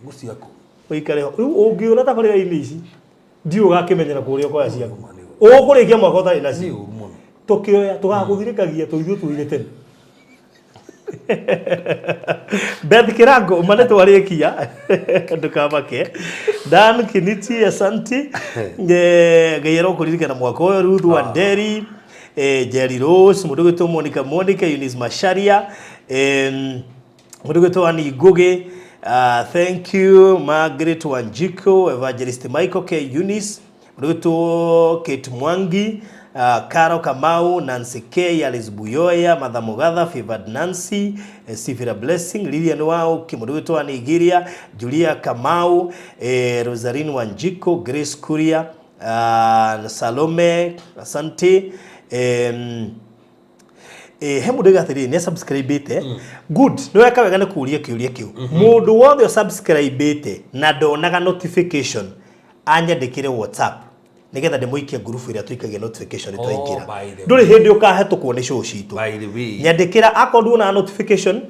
Gũciakũ. Ũikare ho. Rĩu ũngĩũra tabarĩra-inĩ ici ndiũ ũgakĩmenyera kũrĩa ũkoya ciaku. Ũkũrĩkia mwaka ũtarĩ nacio. Nĩ ũru mũno. Tũkĩoya tũgagũthirĩkagia tũithuĩ tuire tene. Beth Kirango ma nĩ twarĩkia, ndũkamake. Dan Kiniti, asanti. Ngai arokũririkana mwaka ũyũ. Ruth Wanderi, Jerry Rose, mũndũ gwĩtwo Monica, Monica Eunice Macharia, mũndũ gwĩtwo Annie Ngugi, thank you Margaret Wanjiko, Evangelist Michael K Eunice, mũndũ gwĩtwo Kate Mwangi, Caro Kamau, Nancy K, Alice Buyoya, Martha Mugatha, Favored Nancy, Sifira Blessing, Lilian Wao, mũndũ gwĩtwo Annie Giria, Julia Kamau, Rosaline Wanjiko, Grace Kuria, Salome, asante. He mũndũ oiga atĩrĩrĩ, nĩ subscribe-ĩte. Good, nĩ weka wega nĩ kũũria kĩũria kĩu. Mũndũ wothe ũsubscribe-ĩte na ndonaga notification anyandĩkĩre WhatsApp nĩgetha ndĩmũikie ngurubu ĩrĩa tũikagia notification twaingĩra. By the Ndũrĩ hĩndĩ ũkahetũkwo nĩ show citũ. By the way. Nyandĩkĩra akorwo nduonaga notification,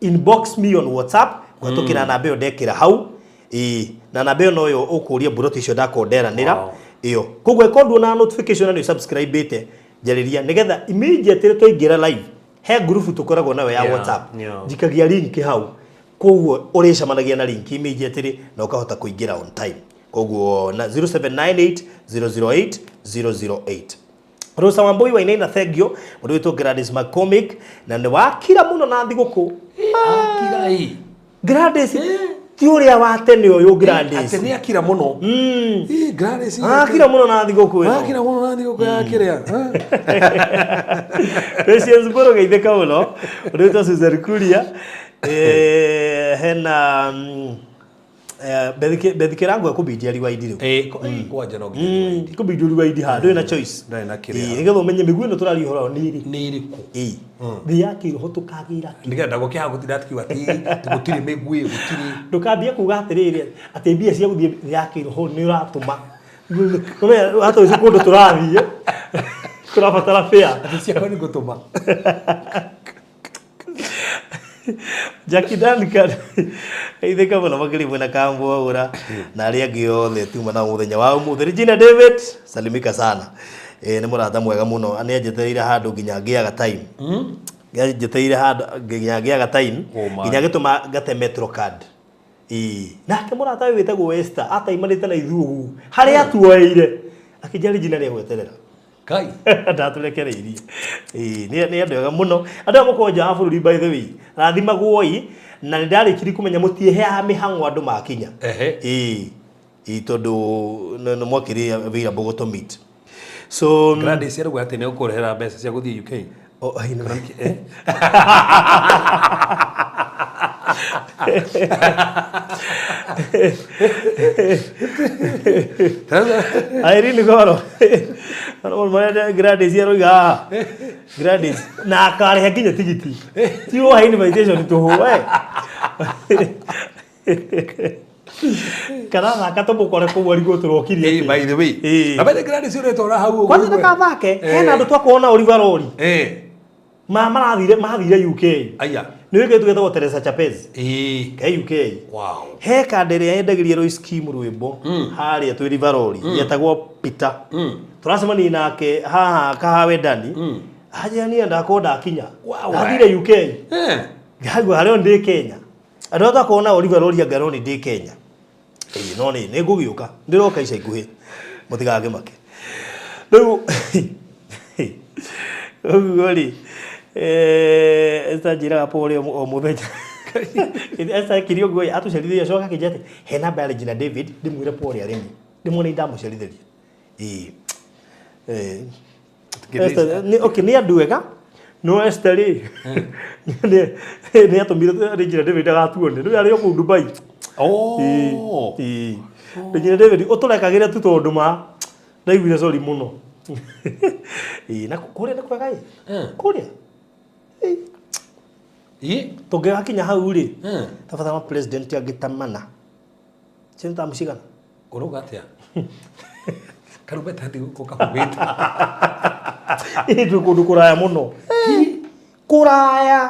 inbox me on WhatsApp kũhetũkĩra namba ĩyo ndekĩra hau. Ĩĩ, na namba ĩyo noyo ũkũria mburoti icio ndakorwo nderanĩra ĩyo. Koguo angĩkorwo nduonaga notification na nĩ subscribe-ĩte, njarĩria nĩgetha immediately twaingĩra live he ngurubu tũkoragwo nayo ya WhatsApp. Njikagia link hau. Koguo ũrĩcemanagia na link immediately na ũkahota kũingĩra on time. Koguo na 0798 008 008. Rosa Wambui Wainaina, thengio. Mũndũ wĩtwo Gladys McCormick na nĩ wakira mũno na thigũkũ. Akira ĩ. Gladys ti ũrĩa wa tene ũyũ Gladys. Atĩ nĩ akira mũno. Ĩ, Gladys. Akira mũno na thigũkũ ĩno. Akira mũno na thigũkũ ya kĩrĩa. Patience Mbũrũ geithĩka mũno. Ũndũ wĩtwo Susan Kuria. Hena Beth Kĩrango ekũbindia rewind rĩu. Ĩ, kwanja no nginya. Kũbindia rewind haha ndũrĩ na choice. Ndarĩ na kĩrĩa. Ĩ, nĩgetha ũmenye mĩguĩ ĩno tũraria ũhoro wayo nĩ ĩrĩkũ. Nĩ ĩrĩkũ? Ĩ. Thĩ ya kĩroho tũkagĩra kĩ? Nĩgetha ndagũkĩaga gũtinda atikiuga atĩ atĩ gũtirĩ mĩguĩ, gũtirĩ. Ndũkambie kuga atĩrĩrĩ atĩ mbia cia gũthiĩ thĩ ya kĩroho nĩ ũratũma. Atũci kũndũ tũrathiĩ tũrabatara fare. Atĩ ciakwa nĩ ngũtũma. Jackie Duncan ithika mũno makĩria mwena Kambwaura na arĩa angĩ othe tuma nao mũthenya wa ũmũthĩ. Regina David salimika sana. Nĩ mũrata mwega mũno, nĩ anjetereire handũ nginya ngĩaga time. Nĩ anjetereire handũ nginya ngĩaga time Oh my. nginya gĩtũma ngate metro card. Ĩĩ, nake mũrata ũyũ wĩtagwo Esther ataimanĩte na ithuĩ ũguo harĩa atuoeire akĩnjĩra Regina nĩ egweterera. Kai. Ndatũrekereirie. Ĩĩ, nĩ andũ ega mũno. Andũ aya mũkoragwo nja wa bũrũri, by the way, rathimagwoi na nĩ ndarĩkirie kũmenya mũtieheaga mĩhang'o andũ makinya. Ehe. Ĩĩ, ĩĩ, tondũ nĩ mwakĩrĩ available gũtũ meet. So Gladys arauga atĩ nĩ ũkũrehera mbeca cia gũthiĩ UK. Oh, I know. Irene Goro. Marĩa Gladys aroiga haha. Gladys na akarĩha nginya tigiti. Ti woha invitation tũhũ we. Kana thaka tũmũkore kũu arigwo tũrokire. Ĩ, by the way. Ĩ. Na by the Gladys ũretwara hau ũguo. Kwanza ndakathake hena andũ twakorwo na Oliver Rori. Eh. Ma marathire mathire UK. Aya. Nĩ wĩkĩtwo gĩtagwo Teresa Chapez. Ĩ. Ke UK. Wow. He kanda ĩrĩa yendagĩria Royce Kim rwĩmbo harĩa twĩ Rivaroli yetagwo Peter. Tũracemania nake haha Kahawe Dani. Anjĩra niĩ ndakorwo ndakinya. Wow. Ndathire UK. Eh. Ngaigua harĩa ndĩ Kenya. Andũ arĩa twakorwo nao Rivaroli anga ndĩ Kenya. Ĩĩ no nĩ ngũgĩũka. Ndĩroka ica ikuhĩ. Mũtigakĩmake. Rĩu ũguo rĩ, Esther anjĩraga pole o mũthenya. Esther ekire ũguo ĩ, atũcerithĩria acoka akĩnjĩra atĩ he namba ya Regina David ndĩmwĩre pole arĩmi. Ndĩmuone ndamũcerithĩria. Ĩĩ. Esther, okay, nĩ andũ ega no Esther rĩ nĩ atũmire Regina David agatuone rĩu arĩ o kũu Dubai. Oh. Ĩĩ. Regina David ũtũrekagĩre tu tondũ ma ndaiguire sorry mũno. Ĩĩ, na kũrĩa nĩ kwega ĩ. Kũrĩa Ĩ. Tũngĩgakinya hau rĩ, tabatara ma president angĩ ta mana. Cio nĩ ta mũcigana. Ũrauga atĩa? Karumbeta thigũkũ kahuhĩte. Ĩ twĩ kũndũ kũraya mũno. Kũraya.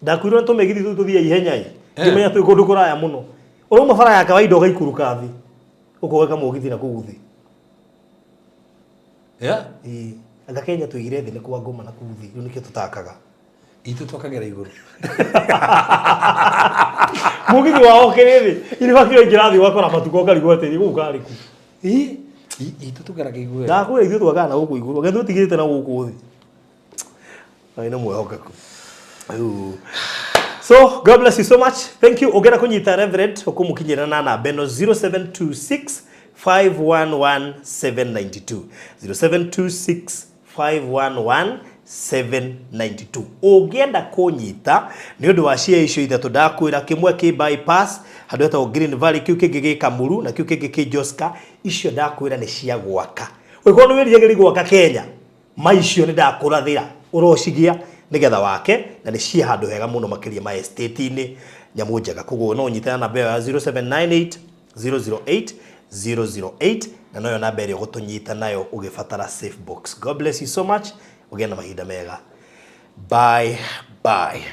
Ndakuirwo nĩ tũmĩgithi tũu tũthiĩ ihenya ĩ. Ngĩmenya twĩ kũndũ kũraya mũno. Ũrauma bara ya kawaida ũgaikũrũka thĩ. Ũkoeka mũgithi na kũu thĩ. Yeah. Ĩĩ. Anga Kenya tũigire thĩ nĩ kwa ngoma na kũu thĩ. Rĩu nĩkĩo tũtakaga. Itũ twakagĩra igũrũ. Mũgithi wao ũkĩrĩ thĩ. Irima kĩo ingĩrathiĩ ũgakora matuko ũkarigwo atĩrĩ gũkũ karĩ kũ. Ĩ. Itũ tũgeraga igũrũ. Ndakwĩra ithuĩ twakaga na gũkũ igũrũ. Anga tũtigĩte na gũkũ thĩ. Ngai nĩ mwĩhokeku. Rĩu So, God bless you so much. Thank you. Ũngĩenda kũnyita Reverend, ũkũmũkinyĩra na namba ĩno 0726 511 792. 0726 511 792. Ũngĩenda kũnyita nĩ ũndũ wa cia icio ithatũ ndakwĩra, kĩmwe kĩ bypass handũ hetagwo Green Valley, kĩu kĩngĩ gĩ Kamuru na kĩu kĩngĩ kĩ Joska, icio ndakwĩra nĩ cia gwaka. Ũngĩkorwo nĩ wĩriragĩria gwaka Kenya, ma icio nĩ ndakũrathĩra ũrocigia nĩgetha wake na nĩ ciĩ handũ hega mũno makĩria ma estate-inĩ nyamũ njega. Koguo no ũnyite na namba ĩyo ya 0798 008 008 na noyo namba ĩrĩa ũgũtũnyita nayo ũgĩbatara safe box. God bless you so much. Ũgĩe na mahinda mega. Bye bye.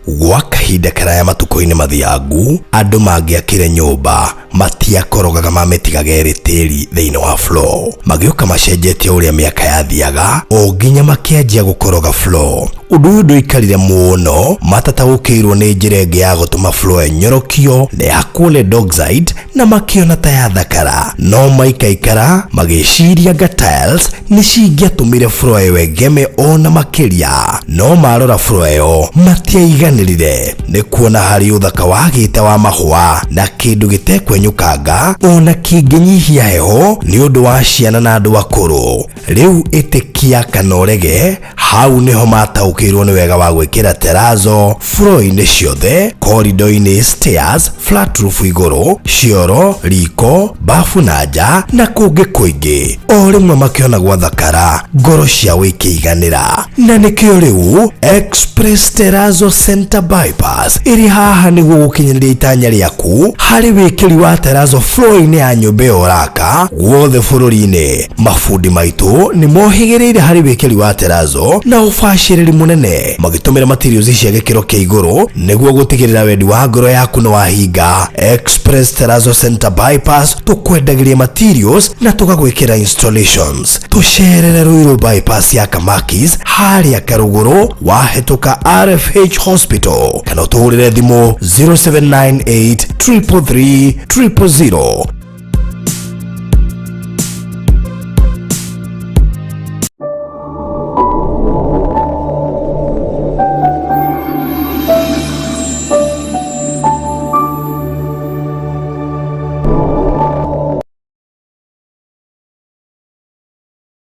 Gwa kahinda karaya matukũ-inĩ mathiangu, andũ mangĩakire nyũmba. Matiakorogaga mamĩtigaga ĩrĩ tĩri thĩinĩ wa floor. Magĩũka macenjetie ũrĩa mĩaka yathiaga o nginya makĩanjia gũkoroga floor. Ũndũ ũyũ ndũikarire mũno matataũkĩirwo nĩ njĩra ĩngĩ ya gũtũma floor ĩnyorokio na ĩhakwo lead oxide na makĩona ta yathakara. No maikaikara magĩciria nga tiles nĩ cingĩatũmire floor ĩyo ĩgeme ona makĩria. No marora floor ĩyo matiaiganĩrire nĩ kuona harĩ ũthaka wagĩte wa mahũa na kĩndũ gĩtekwenyũkanga ona kĩngĩnyihia heho nĩ ũndũ wa ciana na andũ akũrũ. Rĩu ĩtĩkia kana ũrege, hau nĩho mataũkĩirwo nĩ wega wa gwĩkĩra terrazzo floor-inĩ ciothe, corridor-inĩ, stairs, flat roof igũrũ, cioro, riko, bafu na nja na kũngĩ kũingĩ. O rĩmwe makĩona gwathakara, ngoro ciao ikĩiganĩra. Na nĩkĩo rĩu Express Terrazzo Center Bypass ĩrĩ haha nĩguo gũkinyanĩria itanya rĩaku harĩ wĩkĩri wa terrazzo floor-inĩ ya nyũmba ĩyo ũraka guothe bũrũri-inĩ. Mabundi maitũ nĩ mohĩgĩrĩire harĩ wĩkĩri wa terrazzo na ũbacĩrĩri mũnene, magĩtũmĩra materials cia gĩkĩro kĩa igũrũ nĩguo gũtigĩrĩra wendi wa ngoro yaku nĩ wahinga. Express Terrazzo Center Bypass, tũkwendagĩria materials na tũgagwĩkĩra installations. Tũcerere Ruiru Bypass ya Kamakis harĩa Karũgũrũ wahĩtũka RFH Hospital, kana ũtũhũrĩre thimũ 0798 333 000.